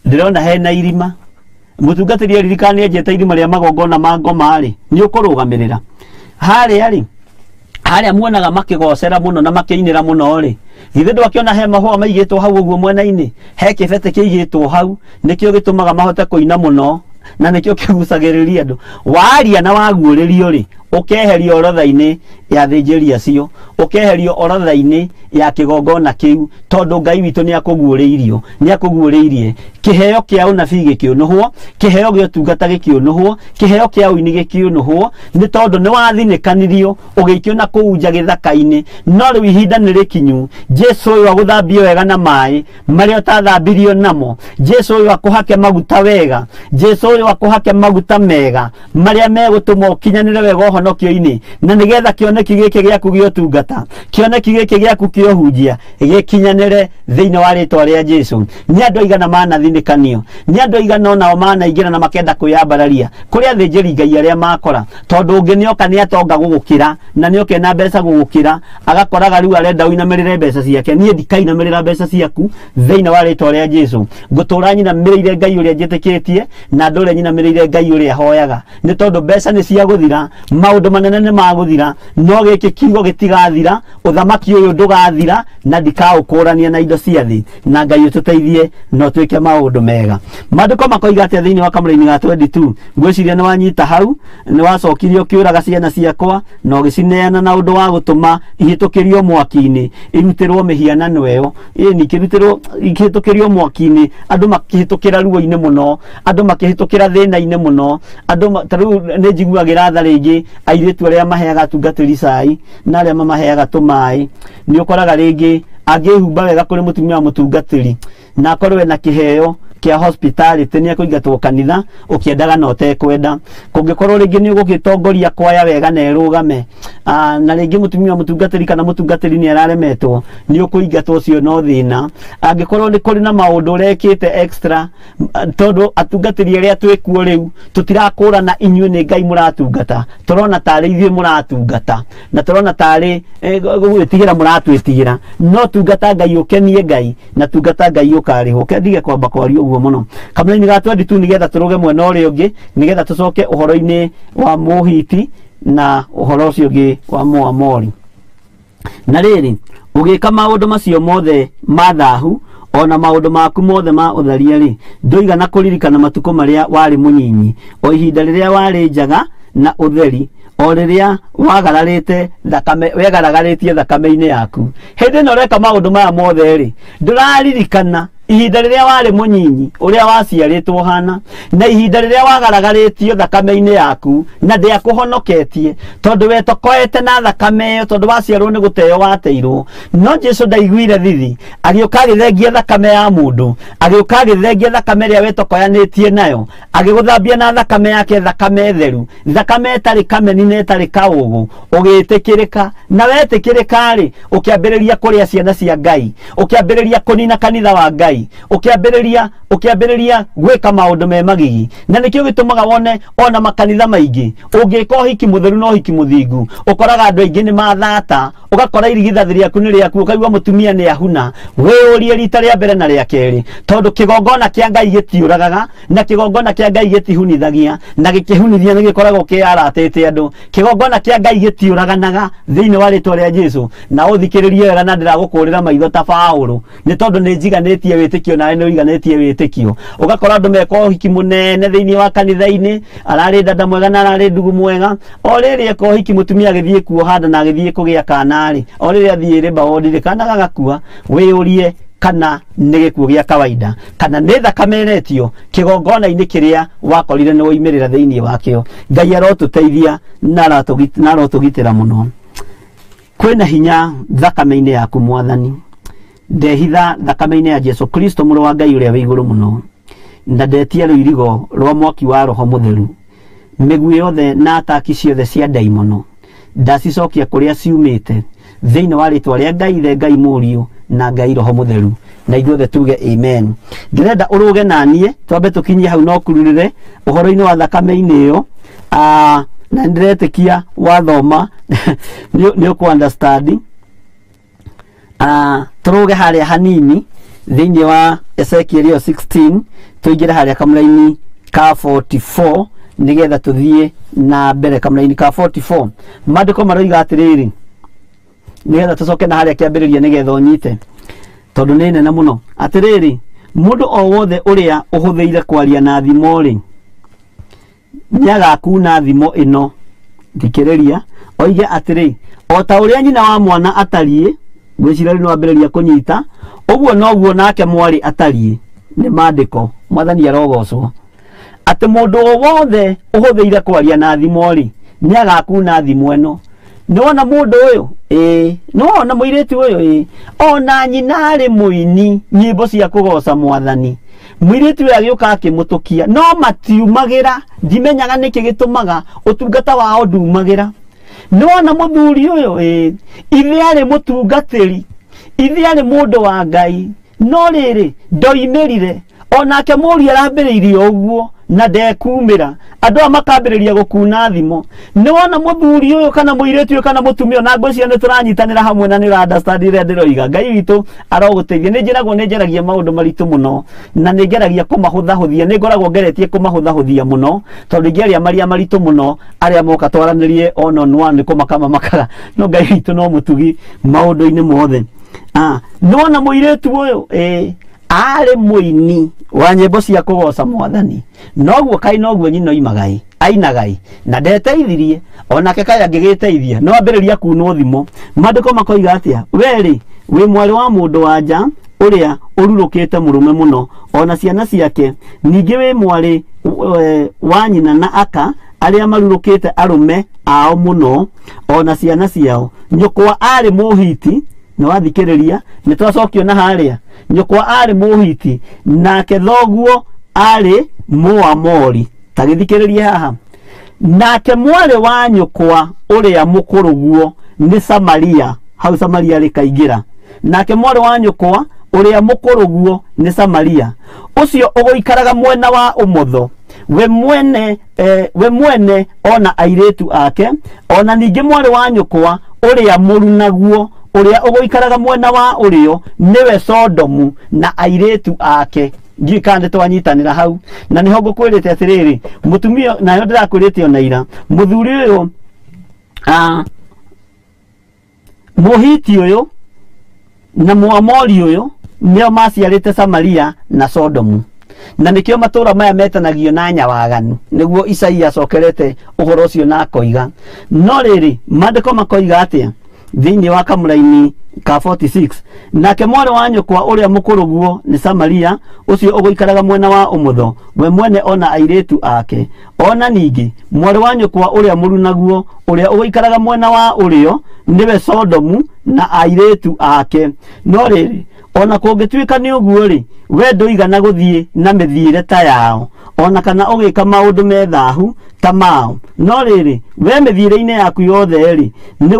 ndĩrona hena irima. Mũtungatĩri aririkana nĩ enjete irima rĩa magongona ma ngoma rĩ, nĩ ũkũrũgamĩrĩra harĩa rĩ, harĩa muonaga makĩgocera mũno na makĩinĩra mũno rĩ, githĩ ndwakĩona he mahũa maigĩtwo hau ũguo mwena-inĩ, he kĩbete kĩigĩtwo hau, nĩkĩo gĩtũmaga mahote kũina mũno na nĩkĩo kĩgucagĩrĩria andũ. Waria na waguũrĩrio rĩ, ũkeherio orodha-inĩ ya athĩnjĩri acio, ũkeherio orodha-inĩ ya kĩgongona kĩu, tondũ Ngai witũ nĩ akũguũrĩirio, nĩ akũguũrĩirie. Kĩheo kĩa ũnabii gĩkĩũnũhwo, kĩheo gĩa ũtungata gĩkĩũnũhwo, kĩheo kĩa ũini gĩkĩũnũhwo, nĩ tondũ nĩ wathinĩkanirio ũgĩikio na kũu nja gĩthaka-inĩ. No rĩu ihinda nĩ rĩkinyu, Jesu ũyũ agũthambie wega na maĩ marĩa ũtathambirio namo, Jesu ũyũ akũhake maguta wega, Jesu ũyũ akũhake maguta mega marĩa megũtũma ũkinyanĩre wega ũhonokio-inĩ, na nĩgetha kĩoneki gĩkĩ gĩaku gĩa ũtungata, kĩoneki gĩkĩ gĩaku kĩa ũhunjia gĩkinyanĩre thĩinĩ wa rĩtwa rĩa Jesu. Nĩ andũ aigana manathinĩkanio, nĩ andũ aigana onao manaingĩra na makenda kwĩyambararia kũrĩ athĩnjĩri Ngai arĩa makora, tondũ ũngĩ nĩoka nĩ atonga gũgũkĩra na nĩoka ena mbeca gũgũkĩra, agakoraga rĩu arenda ũinamĩrĩre mbeca ciake. Niĩ ndikainamĩrĩra mbeca ciaku thĩinĩ wa rĩtwa rĩa Jesu. Ngũtũra nyinamĩrĩire Ngai ũrĩa njĩtĩkĩtie na ndũre nyinamĩrĩire Ngai ũrĩa hoyaga, nĩ tondũ mbeca nĩ cia gũthira, maũndũ manene nĩ magũthira, no gĩkĩ kiugo gĩtigathira, ũthamaki ũyũ ndũgathira, na ndikaũkũrania na indo cia thĩ. Na Ngai ũtũteithie na ũtwĩke maũndũ mega. Maandĩko makoiga atĩa thĩinĩ wa kamũraini ga 22? Ngwĩciria nĩ wanyita hau, nĩ wacokirie ũkĩũraga ciana ciakwa na ũgĩcineana na ũndũ wa gũtũma ihĩtũkĩrio mwaki-inĩ, irutĩrwo mĩhianano ĩyo. Ĩni ikĩrutĩrwo, ikĩhĩtũkĩrio mwaki-inĩ, andũ makĩhĩtũkĩra ruo-inĩ mũno, andũ makĩhĩtũkĩra thĩna-inĩ mũno, andũ ta rĩu nĩ njiguagĩra tha rĩngĩ airĩtu arĩa maheaga atungatĩri cai na arĩa mamaheaga tũmaĩ. Nĩ ũkoraga rĩngĩ angĩhumba wega kũrĩ mũtumia wa mũtungatĩri na akorwo ena kĩheo kĩa hospitality, nĩ ekũingatwo kanitha ũkĩendaga na ũtekwenda. Kũngĩkorwo rĩngĩ nĩ ũgũgĩtongoria kwaya wega na ĩrũgame, na rĩngĩ mũtumia wa mũtungatĩri kana mũtungatĩri nĩ araremetwo, nĩ ũkũingatwo, ũcio no thĩna. Angĩkorwo nĩ kũrĩ na maũndũ ũrekĩte extra, tondũ atungatĩri arĩa twĩkuo rĩu tũtirakũrana inyuĩ nĩ Ngai mũratungata, tũrona tarĩ ithuĩ mũratungata na tũrona tarĩ gwĩtigĩra mũratwĩtigĩra. No tungata Ngai ũkenie Ngai, na tungata Ngai ũkarĩhwo. Kendige kwamba kwaria ũguo mũno. Kamũraini ga 22 nĩgetha tũrũge mwena ũrĩa ũngĩ, nĩgetha tũcoke ũhoro-inĩ wa Mũhiti na ũhoro ũcio ũngĩ wa Mũamori. Na rĩrĩ, ũgĩka maũndũ macio mothe ma thahu, ona maũndũ maku mothe ma ũtharia rĩ, ndũigana kũririkana matukũ marĩa warĩ mũnyinyi, o ihinda rĩrĩa warĩ njaga na ũtheri o rĩrĩa wagararĩte thakame wegaragarĩtie thakame-inĩ yaku. Hĩndĩ ĩno ũreka maũndũ maya mothe rĩ, ndũraririkana ihinda rĩrĩa warĩ mũnyinyi ũrĩa waciarĩtwo hana, na ihinda rĩrĩa wagaragarĩtio thakame-inĩ yaku na ndĩakũhonoketie, tondũ wetokoete na thakame ĩyo, tondũ waciarwo nĩ gũteo wateirwo. No Jesu ndaiguire thithi, agĩũka agĩthengia thakame ya mũndũ, agĩũka agĩthengia thakame ĩrĩa wetokoyanĩtie nayo, agĩgũthambia na thakame yake, thakame theru, thakame ĩtarĩ kameni na ĩtarĩ kaũgũ, ũgĩtĩkĩrĩka. Na wetĩkĩrĩka rĩ, ũkĩambĩrĩria kũrĩa ciana cia Ngai, ũkĩambĩrĩria kũnina kanitha wa Ngai, ũkĩambĩrĩria gwĩka maũndũ me magigi. Na nĩkĩo gĩtũmaga wone ona makanitha maingĩ ũngĩka ũhiki mũtheru na ũhiki mũthingu, ũkoraga andũ aingĩ nĩ mathata, ũgakora irigithathi rĩaku nĩ rĩaku, ũkaigua mũtumia nĩ ahuna. Wĩyũrie rita rĩa mbere na rĩa kerĩ, tondũ kĩgongona kĩa Ngai gĩtiũragaga, na kĩgongona kĩa Ngai gĩtihunithagia, na gĩkĩhunithia nĩ gĩkoragwo kĩaratĩte andũ. Kĩgongona kĩa Ngai gĩtiũraganaga thĩinĩ wa rĩtwa rĩa Jesu. Na ũthikĩrĩrie wega, na ndĩragũkũrĩra maitho ta Paũlũ, nĩ tondũ nĩ njiganĩtie wĩtĩkio, nawe nĩ ũiganĩtie wĩtĩkio. Ũgakora andũ meka ũhiki mũnene thĩinĩ wa kanitha-inĩ, ararĩ dada mwega na ararĩ ndugu mwega, o rĩrĩ eka ũhiki mũtumia agĩthiĩ kuoha nda na agĩthiĩ kũgĩa kana rĩ, o rĩrĩ athiĩ rĩ mbawondi-rĩ, kana gagakua. Wĩyũrie kana nĩ gĩkuũ gĩa kawaida, kana nĩ thakame ĩretio kĩgongona-inĩ kĩrĩa wakorire nĩ woimĩrĩra thĩinĩ wakĩo. Ngai arotũteithia na arotũgitĩra mũno. Kwĩna hinya thakame-inĩ yaku Mwathani. Ndehitha thakame-inĩ ya Jesu Kristo mũrũ wa Ngai ũrĩa wĩ igũrũ mũno, na ndetia rũirigo rwa mwaki wa Roho Mũtheru, mĩguĩ yothe na ataki ciothe cia ndaimono ndacicokia kũrĩa ciumĩte thĩinĩ wa rĩtwa rĩa Ngai Ithe, Ngai Mũriũ na Ngai Roho Mũtheru. Na ithuothe tuge amen. Ndĩrenda ũrũge na niĩ twambe tũkinyie hau no kururĩre ũhoro-inĩ wa thakame-inĩ ĩyo, na ndĩretĩkia wathoma nĩ ũkũ understand. Tũrũge harĩa hanini thĩinĩ wa Ezekiel 16, tũingĩre harĩa kamũraini ka 44 nĩgetha tũthiĩ na mbere. Kamũraini ka 44 maandĩko maroiga atĩrĩrĩ, nĩgetha tũcoke na harĩa kĩambĩrĩria nĩgetha ũnyite, tondũ nĩ nene mũno. Atĩrĩrĩ, mũndũ o wothe ũrĩa ũhũthĩire kwaria na thimo rĩ, nĩagakuna thimo ĩno. Thikĩrĩria, oige atĩrĩ, o ta ũrĩa nyina wa mwana atariĩ, ngwĩciria rĩu nĩwambĩrĩria kũnyita, ũguo noguo nake mwarĩ atariĩ. Nĩ maandĩko, Mwathani arogocwo. Atĩ mũndũ o wothe ũhũthĩire kwaria na thimo rĩ, nĩagakuna thimo ĩno. Nĩwona mũndũ ũyũ? Ĩĩ. Nĩwona mũirĩtu ũyũ? Ĩĩ. Ona nyina arĩ mũini nyĩmbo cia kũgoca Mwathani, mũirĩtu ũyũ agĩũka akĩmũtũkia, no matiumagĩra. Ndimenyaga nĩkĩ gĩtũmaga ũtungata wao ndumagĩra. Nĩwona mũthuri ũyũ? Ĩĩ. Ithe arĩ mũtungatĩri, ithe arĩ mũndũ wa Ngai, no rĩrĩ ndoimĩrire. Onake mũriũ arambĩrĩirie ũguo na ndekumĩra, andũ aya makambĩrĩria gũkuna thimo. Nĩwona mũthuri ũyũ kana mũirĩtu ũyũ kana mũtumia, na ngwĩciria nĩ tũranyitanĩra hamwe na nĩ ũra understand ũrĩa ndĩroiga. Ngai witũ arogũteithia. Nĩ njĩragwo nĩ njaragia maũndũ maritũ mũno, na nĩ ngeragia kũmahũthahũthia, nĩ ngoragwo ngeretie kũmahũthahũthia mũno, tondũ ingĩaria maria maritũ mũno arĩa moka twaranĩrie one on one nĩ kũmaka mamakaga. No Ngai witũ no mũtugi maũndũ-inĩ mothe. Nĩwona mũirĩtu ũyũ? Ĩĩ, arĩ mũini wa nyĩmbo cia kũgoca Mwathani, noguo kai noguo nyina oimagai ainagai, na ndeteithirie onake kai angĩgĩteithia no ambĩrĩria kunwo thimo. Maandĩko makoiga atĩa? We-rĩ wĩ mwarĩ wa mũndũ wa nja ũrĩa ũrurũkĩte mũrũme mũno, ona ciana ciake, ningĩ wĩ mwarĩ wa nyina na aka arĩa marurũkĩte arũme ao mũno, ona ciana ciao. Nyũkwa arĩ Mũhiti, nĩ wathikĩrĩria, nĩ twacokio na harĩa. Nyũkwa arĩ Mũhiti, nake thoguo arĩ Mũamori. Ta gĩthikĩrĩrie haha. Nake mwarĩ wa nyũkwa ũrĩa mũkũrũguo nĩ Samaria. Hau Samaria rĩkaingĩra. Nake mwarĩ wa nyũkwa ũrĩa mũkũrũguo nĩ Samaria, ũcio ũgũikaraga mwena wa ũmotho, we mwene ona airĩtu ake, ona ningĩ mwarĩ wa nyũkwa ũrĩa mũrunaguo ũrĩa ũgũikaraga mwena wa ũrĩo nĩwe Sodomu na airĩtu ake. Ndiũĩ kana nĩtwanyitanĩra hau. Na nĩho ngũkwĩrĩte atĩrĩrĩ, mũtumia, nayo ndĩrakwĩrĩte ona ira, mũthuri ũyũ, Mũhiti ũyũ na Mũamori ũyũ nĩo maciarĩte Samaria na Sodomu. Na nĩkĩo matũũra maya metanagio na nyawaganu, nĩguo Isaia acokerete ũhoro ũcio na akoiga. No rĩrĩ, maandĩko makoiga atĩa thĩinĩ wa kamũraini ka 46? Nake mwarĩ wa nyũkwa ũrĩa mũkũrũguo nĩ Samaria, ũcio ũgũikaraga mwena wa ũmotho, we mwene ona airĩtu ake. Ona ningĩ mwarĩ wa nyũkwa ũrĩa mũrunaguo ũrĩa ũgũikaraga mwena wa ũrĩo nĩwe Sodomu na airĩtu ake. No rĩrĩ, ona kũngĩtuĩka nĩ ũguo rĩ, we ndũigana gũthiĩ na mĩthiĩre ta yao, ona kana ũgĩka maũndũ me thahu ta mao. No rĩrĩ, we mĩthiĩre-inĩ yaku yothe rĩ, nĩ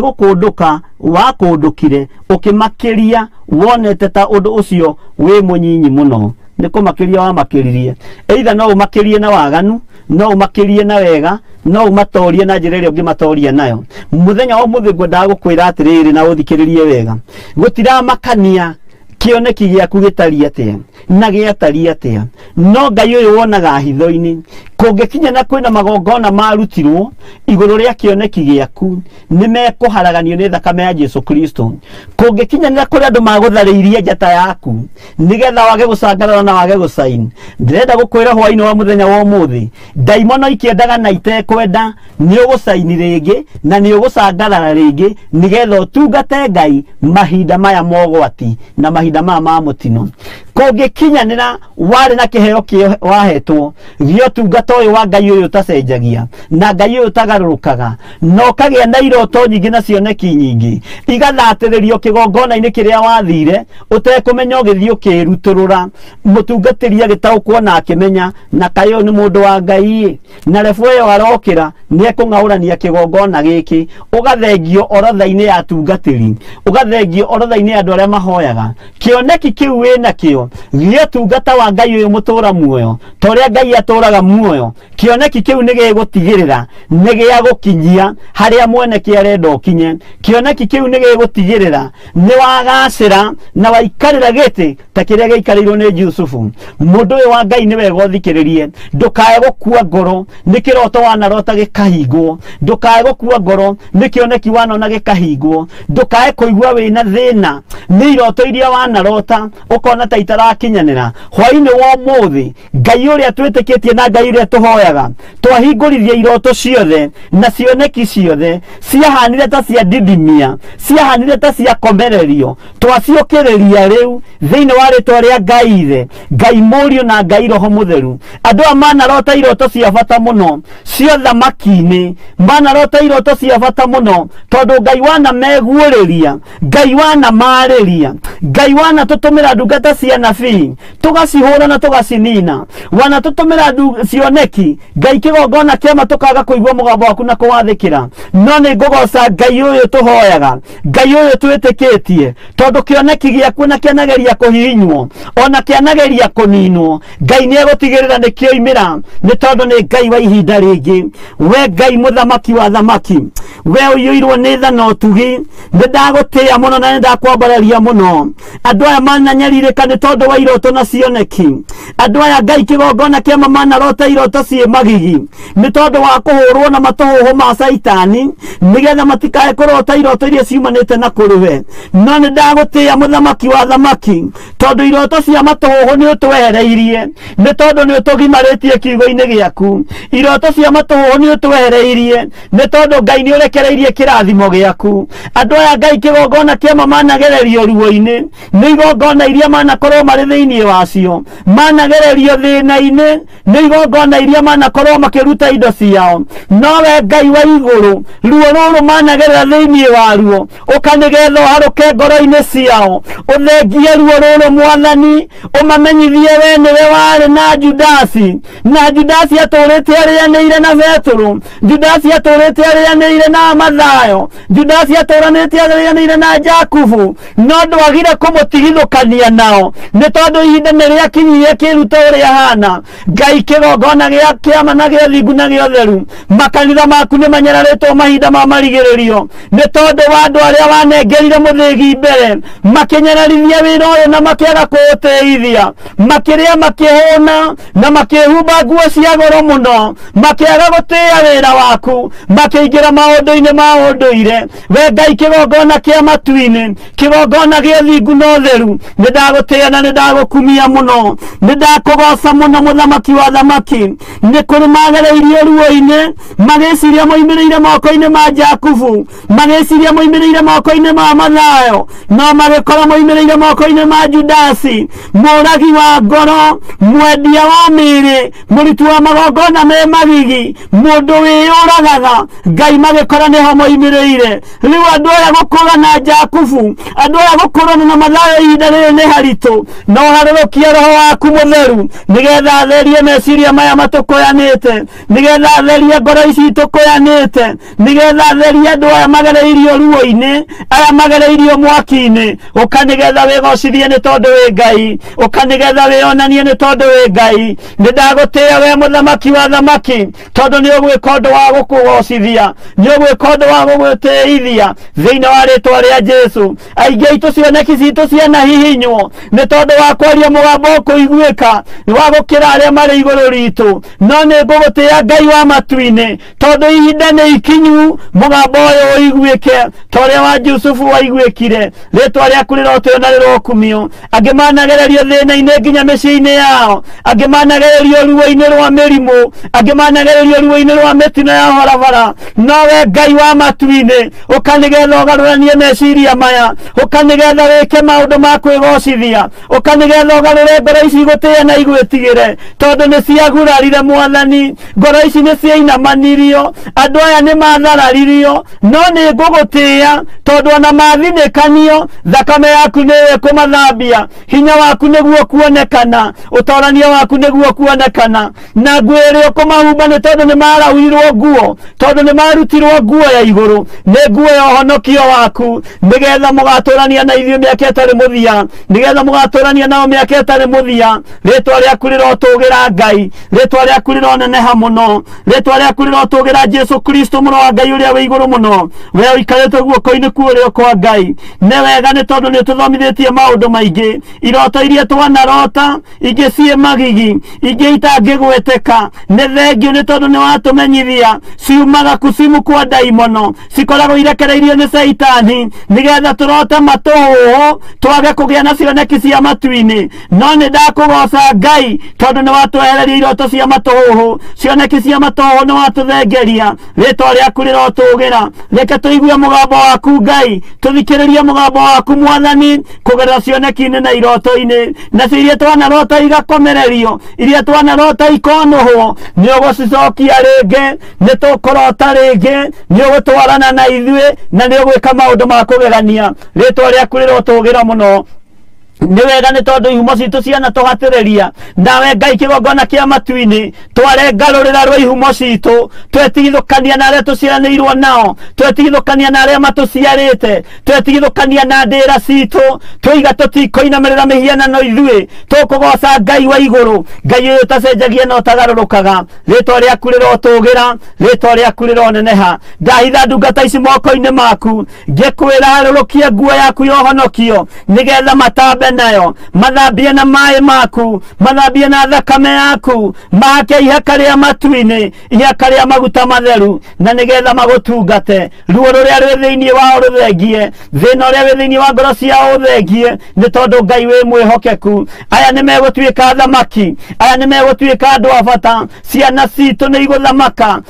gũkũndũka wakũndũkire, ũkĩmakĩria wonete ta ũndũ ũcio wĩ mũnyinyi mũno. Nĩ kũmakĩria wamakĩririe. Either no ũmakĩrie na waganu, no ũmakĩrie na wega, no ũmatorie na njĩra ĩrĩa ũngĩmatoria nayo. Mũthenya wa ũmũthĩ ngwendaga gũkwĩra atĩrĩrĩ na ũthikĩrĩrie wega, gũtiramakania kĩoneki gĩaku gĩtariĩ atĩa na gĩatariĩ atĩa, no Ngai ũyũ wonaga hitho-inĩ. Kũngĩkinya na kwĩna magongona marutirwo igũrũ rĩa kĩoneki gĩaku, nĩ mekũharaganio nĩ thakame ya Jesu Kristo. Kũngĩkinya na kũrĩ andũ magũtharĩirie njata yaku nĩgetha wage gũcangarara na wage gũcain, ndĩrenda gũkwĩra hwaĩ-inĩ wa mũthenya wa ũmũthĩ, ndaimono ikĩendaga na itekwenda, nĩ ũgũcaini rĩngĩ na nĩ ũgũcangarara rĩngĩ, nĩgetha ũtungate Ngai mahinda maya mogwati na mahinda maya ma mũtino. Kũngĩkinyanĩra warĩ na kĩheo kĩo wahetwo gĩa ũtungata ũyũ wa Ngai ũyũ ũtacenjagia na Ngai ũyũ ũtagarũrũkaga, na ũkagĩa na iroto nyingĩ na cioneki nyingĩ igathatĩrĩrio kĩgongona-inĩ kĩrĩa wathire ũtekũmenya, ũgĩthiĩ ũkĩrutũrũra, mũtungatĩri agĩtaũkwo na akĩmenya na kaĩ ũyũ nĩ mũndũ wa Ngai, na rebu ĩyo arokĩra nĩ ekũng'aũrania kĩgongona gĩkĩ, ũgathengio orodha-inĩ ya atungatĩri, ũgathengio orodha-inĩ ya andũ arĩa mahoyaga. Kĩoneki kĩu wĩnakĩo gĩa ũtungata wa Ngai ũyũ mũtũra muoyo, ta ũrĩa Ngai atũraga muoyo, kĩoneki kĩu nĩ gĩgũtigĩrĩra nĩ gĩa gũkinyia harĩa mwene kĩarenda ũkinye. Kĩoneki kĩu nĩ gĩgũtigĩrĩra nĩ wagacĩra na waikarĩra gĩtĩ ta kĩrĩa gĩaikarĩirwo nĩ Jusufu. Mũndũ ũyũ wa Ngai nĩ wega ũthikĩrĩrie, ndũkae gũkua ngoro nĩ kĩroto wanarota gĩkahingwo, ndũkae gũkua ngoro nĩ kĩoneki wanona gĩkahingwo, ndũkae kũigua wĩna thĩna nĩ iroto iria wanarota ũkona ta itarakinyanĩra. Hwaĩ-inĩ wa ũmũthĩ, Ngai ũrĩa twĩtĩkĩtie na Ngai ũrĩa tũhoyaga, twahingũririe iroto ciothe na cioneki ciothe ciahanire ta cia didimia, ciahanire ta ciakomererio, twaciũkĩrĩria rĩu thĩinĩ wa rĩtwa rĩa Ngai Ithe, Ngai Mũriũ na Ngai Roho Mũtheru. Andũ aya manarota iroto cia bata mũno cia thamaki-inĩ, manarota iroto cia bata mũno tondũ Ngai wanameguũrĩria, Ngai wanamarĩria, Ngai wanatũtũmĩra ndungata cia nabii tũgacihũra na tũgacinina, wanatũtũmĩra cioneki Ngai kĩgongona kĩama tũkaga kũigua mũgambo waku na kũwathĩkĩra. No nĩ ngũgoca Ngai ũyũ tũhoyaga, Ngai ũyũ twĩtĩkĩtie, tondũ kĩoneki gĩaku na kĩanageria kũhihinywo ona kĩanageria kũninwo, Ngai nĩ egũtigĩrĩra nĩ kĩoimĩra, nĩ tondũ nĩ Ngai wa ihinda rĩngĩ. We Ngai mũthamaki wa thamaki, we ũiyũirwo nĩ tha na ũtugi, nĩ ndagũtĩĩa mũno na nĩ ndakwambararia mũno. Andũ aya mananyarirĩka nĩ tondũ wa iroto na cioneki. Andũ aya Ngai kĩgongona kĩama manarota iroto ciĩ magigi nĩ tondũ wa kũhũrwo na matũhũhũ ma Caitani, nĩgetha matikae kũrota iroto iria ciumanĩte na kũrĩ we. No nĩ ndagũtĩĩa mũthamaki wa thamaki, tondũ iroto cia matũhũhũ nĩ ũtwehereirie, nĩ tondũ nĩ ũtũgimarĩtie kiugo-inĩ gĩaku. Iroto cia matũhũhũ nĩ ũtwehereirie, nĩ tondũ Ngai nĩ ũrekereirie kĩrathimo gĩaku. Andũ aya Ngai kĩgongona kĩama managererio ruo-inĩ nĩ igongona iria manakorwo marĩ thĩinĩ wacio, managererio thĩna-inĩ nĩ igongona iria manakorwo makĩruta indo ciao. No we Ngai wa igũrũ, ruo rũrũ managerera thĩinĩ waruo, ũka nĩgetha ũharũke ngoro-inĩ ciao, ũthengie ruo rũrũ Mwathani, ũmamenyithie we nĩwe warĩ na Judasi, na Judasi atũrĩte arĩanĩire na Petũrũ, Judasi atũrĩte arĩanĩire na Mathayo, Judasi atũranĩte arĩanĩire na Jakubu, no ndwagire kũmũtigithũkania nao, nĩ tondũ ihinda nĩ rĩakinyirie kĩruta ũrĩa hana. Ngai kĩgongona gĩa kĩama na gĩa thingu na gĩa ũtheru, makanitha maku nĩ manyararĩtwo mahinda ma marigĩrĩrio, nĩ tondũ wa andũ arĩa wanengerire mũthĩgi mbere, makĩnyararithia wĩra ũyũ na makĩaga kũũtĩithia, makĩrĩa makĩhũna na makĩhumba nguo cia goro mũno, makĩaga gũtĩĩa wĩra waku, makĩingĩra maũndũ-inĩ ma ũndũire. We Ngai kĩgongona kĩa matu-inĩ, kĩgongona gĩa thingu na ũtheru, nĩ ndagũtĩĩa na Na nĩ ndagũkumia mũno, nĩ ndakũgoca mũno mũthamaki wa thamaki. Nĩ kũrĩ magereirio ruo-inĩ, magĩciria moimĩrĩire moko-inĩ ma Jakubu, magĩciria moimĩrĩire moko-inĩ ma Mathayo, no magĩkora moimĩrĩire moko-inĩ ma Judasi, mũragi wa ngoro, mwendia wa mĩĩrĩ, mũruti wa magongona me magigi, mũndũ wĩyũragaga. Ngai magĩkora nĩho moimĩrĩire. Rĩu andũ aya gũkũrana Jakubu, andũ aya gũkũrana na Mathayo ihinda rĩrĩ nĩ haritũ, no harũrũkia roho waku mũtheru nĩgetha atherie meciria maya matũkũyanĩte, nĩgetha atherie ngoro ici itũkũyanĩte, nĩgetha atherie andũ aya magereirio ruo-inĩ, aya magereirio mwaki-inĩ. Ũka nĩgetha wĩgocithie nĩ tondũ wĩ Ngai, ũka nĩgetha wĩonanie nĩ tondũ wĩ Ngai. Nĩ ndagũtĩĩa we mũthamaki wa thamaki, tondũ nĩ ũgwĩka ũndũ wa gũkũgocithia, nĩ ũgwĩka ũndũ wa gũgũtĩithia thĩinĩ wa rĩtwa rĩa Jesũ. Aingĩ aitũ cioneki citũ cianahihinywo nĩ tondũ wa kwaria mũgambo ũkũiguĩka wa gũkĩra arĩa marĩ igũrũ ritũ, no nĩ ngũgũtĩĩa Ngai wa matu-inĩ, tondũ ihinda nĩ ikinyu mũgambo ũyũ ũiguĩke ta ũrĩa wa Jusufu waiguĩkire. Rĩtwa rĩaku rĩrotĩo na rĩrokumio. Angĩ managererio thĩna-inĩ nginya mĩciĩ-inĩ yao, angĩ managererio ruo-inĩ rwa mĩrimũ, angĩ managererio ruo-inĩ rwa mĩtino ya barabara, no we Ngai wa matu-inĩ ũka nĩgetha ũgarũranie meciria maya, ũka nĩgetha wĩke maũndũ ma kwĩgocithia, ũka nĩgetha ũgarũre ngoro ici igũtĩe na igwĩtigĩre, tondũ nĩ ciagurarire Mwathani, ngoro ici nĩ ciainamanirio, andũ aya nĩ mathararirio, no nĩ ngũgũtĩĩa tondũ ona mathinĩkanio thakame yaku nĩyo ĩkũmathambia, hinya waku nĩguo kuonekana, ũtorania waku nĩguo kuonekana, na nguo ĩrĩa ũkũmahumba nĩ tondũ nĩ maraurirwo nguo, tondũ nĩ marutirwo nguo ya igũrũ, nĩ nguo ya ũhonokio waku, nĩgetha mũgatũrania na ithuĩ mĩaka ĩtarĩ mũthia, nĩgetha mũgatũrania nao mĩaka ĩtarĩ mũthia. Rĩtwa rĩaku rĩrotũgĩra Ngai, rĩtwa rĩaku rĩroneneha mũno, rĩtwa rĩaku rĩrotũgĩra Jesũ Kristo mũrũ wa Ngai ũrĩa wĩ igũrũ mũno, we ũikarĩte guoko-inĩ kwa ũrĩo kwa Ngai. Nĩ wega nĩ tondũ nĩ ũtũthomithĩtie maũndũ maingĩ, iroto iria twanarota, ingĩ ciĩ magigi, ingĩ itangĩgweteka. Nĩ thengio nĩ tondũ nĩ watũmenyithia ciumaga kucimu kwa ndaimono, cikoragwo irekereirio nĩ Caitani, nĩgetha tũrote matũhũhũ twage kũgĩa na cioneki cia matu-inĩ. No nĩ ndakũgoca Ngai tondũ nĩ watwehereria iroto cia matũhũhũ, cioneki cia matũhũhũ nĩ watũthengeria. Rĩtwa rĩaku rĩrotũgĩra. Reke tũigue mũgambo waku Ngai, tũthikĩrĩrie mũgambo waku Mwathani kũgerera cioneki-inĩ na iroto-inĩ, nacio iria twanarota igakomererio, iria twanarota ikonũhwo, nĩ ũgũcicokia rĩngĩ, nĩ tũkũrota rĩngĩ, nĩ ũgũtwarana na ithuĩ na nĩ ũgwĩka maũndũ ma kũgegania. Rĩtwa rĩaku rĩrotũgĩra mũno. Nĩ wega nĩ tondũ ihumo citũ cianatũhatĩrĩria, nawe Ngai kĩgongona kĩa matu-inĩ twarengarũrĩra rwa ihumo citũ, twetigithũkania na arĩa tũciaranĩirwo nao, twetigithũkania na arĩa matũciarĩte, twetigithũkania na ndĩra citũ, twoiga tũtikũinamĩrĩra mĩhianano ithuĩ, tũkũgoca Ngai wa igũrũ, Ngai ũyũ ũtacenjagia na ũtagarũrũkaga. Rĩtwa rĩaku rĩrotũgĩra, rĩtwa rĩaku rĩroneneha. Ndahitha ndungata ici moko-inĩ maku, ngĩkwĩra harũrũkia nguo yaku ya ũhonokio, nĩgetha matambe nayo, mathambie na maĩ maku, mathambie na thakame yaku, mahake ihaka rĩa matu-inĩ, ihaka rĩa maguta matheru, na nĩgetha magũtungate. Ruo rũrĩa rwĩ thĩinĩ wao rũthengie, thĩna ũrĩa wĩ thĩinĩ wa ngoro ciao ũthengie, nĩ tondũ Ngai wĩ mwĩhokeku. Aya nĩ megũtuĩka thamaki, aya nĩ megũtuĩka andũ a bata, ciana citũ nĩ igũthamaka.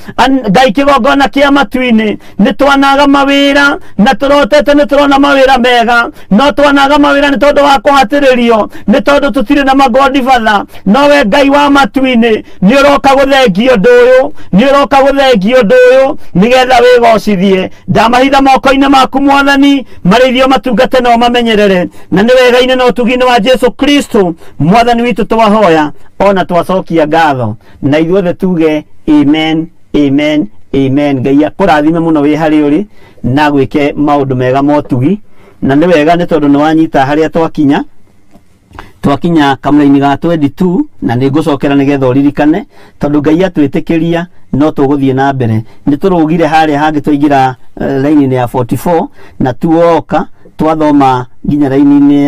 Ngai kĩgongona kĩa matu-inĩ, nĩ twanaga mawĩra na tũrotete nĩ tũrona mawĩra mega, no twanaga mawĩra nĩ tondũ wa kũhatĩrĩrio, nĩ tondũ tũtirĩ na magodfather. No we Ngai wa matu-inĩ nĩ ũroka gũthengia ũndũ ũyũ, nĩ ũroka gũthengia ũndũ ũyũ nĩgetha wĩgocithie. Ndamahitha moko-inĩ maku Mwathani, marĩithio matungate na ũmamenyerere, na nĩ wega-inĩ na ũtugi-inĩ wa Jesũ Kristo Mwathani witũ twahoya ona twacokia ngatho, na ithuothe tuge amen, amen, amen. Ngai akũrathime mũno wĩ harĩa ũrĩ na gwĩke maũndũ mega motugi, na nĩ wega nĩ tondũ nĩ wanyita harĩa twakinya. Twakinya kamũraini ga 22 na nĩ ngũcokera nĩgetha ũririkane, tondũ Ngai atwĩtĩkĩria no tũgũthiĩ na mbere. Nĩ tũrũgire harĩa hangĩ twaingĩra raini-inĩ ya 44 na tuoka twathoma nginya raini-inĩ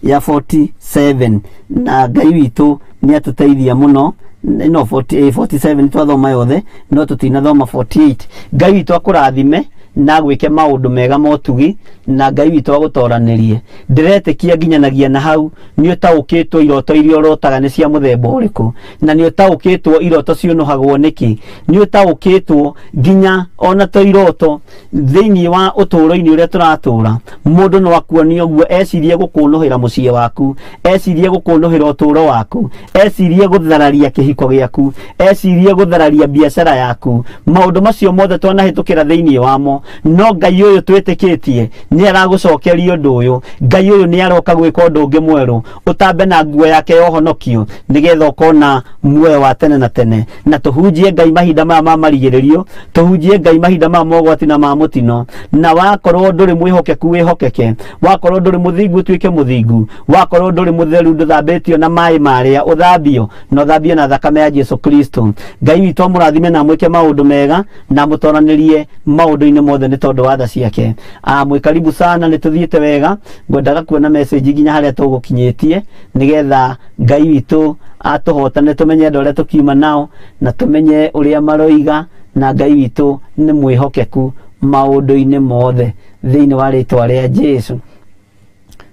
ya 47, na Ngai witũ nĩ atũteithia mũno. No 47 twathoma yothe, no tũtinathoma 48. Ngai witũ akũrathime Na agwĩke maũndũ mega motugi, na Ngai witũ agũtoranĩrie. Ndĩretĩkia nginyanagia na hau nĩ ũtaũkĩtwo iroto iria ũrotaga nĩ cia mũthemba ũrĩkũ, na nĩ ũtaũkĩtwo iroto ciũnũhagwo nĩkĩ, nĩ ũtaũkĩtwo nginya ona to iroto thĩinĩ wa ũtũũro-inĩ ũrĩa tũratũũra. Mũndũ no akuonie ũguo, ecirie gũkũnũhĩra mũciĩ waku, ecirie gũkũnũhĩra ũtũũro waku, ecirie gũthararia kĩhiko gĩaku, ecirie gũthararia biacara yaku. Maũndũ macio mothe twanahĩtũkĩra thĩinĩ wamo, no Ngai ũyũ twĩtĩkĩtie nĩ aragũcokeria ũndũ ũyũ. Ngai ũyũ nĩ aroka gwĩka ũndũ ũngĩ mwerũ, ũtambe na nguo yake ya ũhonokio nĩgetha ũkona muoyo wa tene na tene. Na tũhunjie Ngai mahinda maya ma marigĩrĩrio, tũhunjie Ngai mahinda maya ma ũgwati na ma mũtino. Na wakorwo ndũrĩ mwĩhokeku wĩhokeke, wakorwo ndũrĩ mũthingu ũtuĩke mũthingu, wakorwo ndũrĩ mũtheru ndũthambĩtio na maĩ marĩa ũthambio, na ũthambio na thakame ya Jesu Kristo. Ngai witũ amũrathime na amwĩke maũndũ mega na amũtoranĩrie maũndũ-inĩ mothe nĩ tondũ wa tha ciake. Mwĩ karibu sana, nĩ tũthiĩte wega. Ngwendaga kuona message nginya harĩa tũgũkinyĩtie nĩgetha Ngai witũ atũhotane, tũmenye andũ arĩa tũkiuma nao na tũmenye ũrĩa maroiga, na Ngai witũ nĩ mwĩhokeku maũndũ-inĩ mothe thĩinĩ wa rĩtwa rĩa Jesu.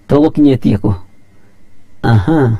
Tũgũkinyĩtie kũ? Aha.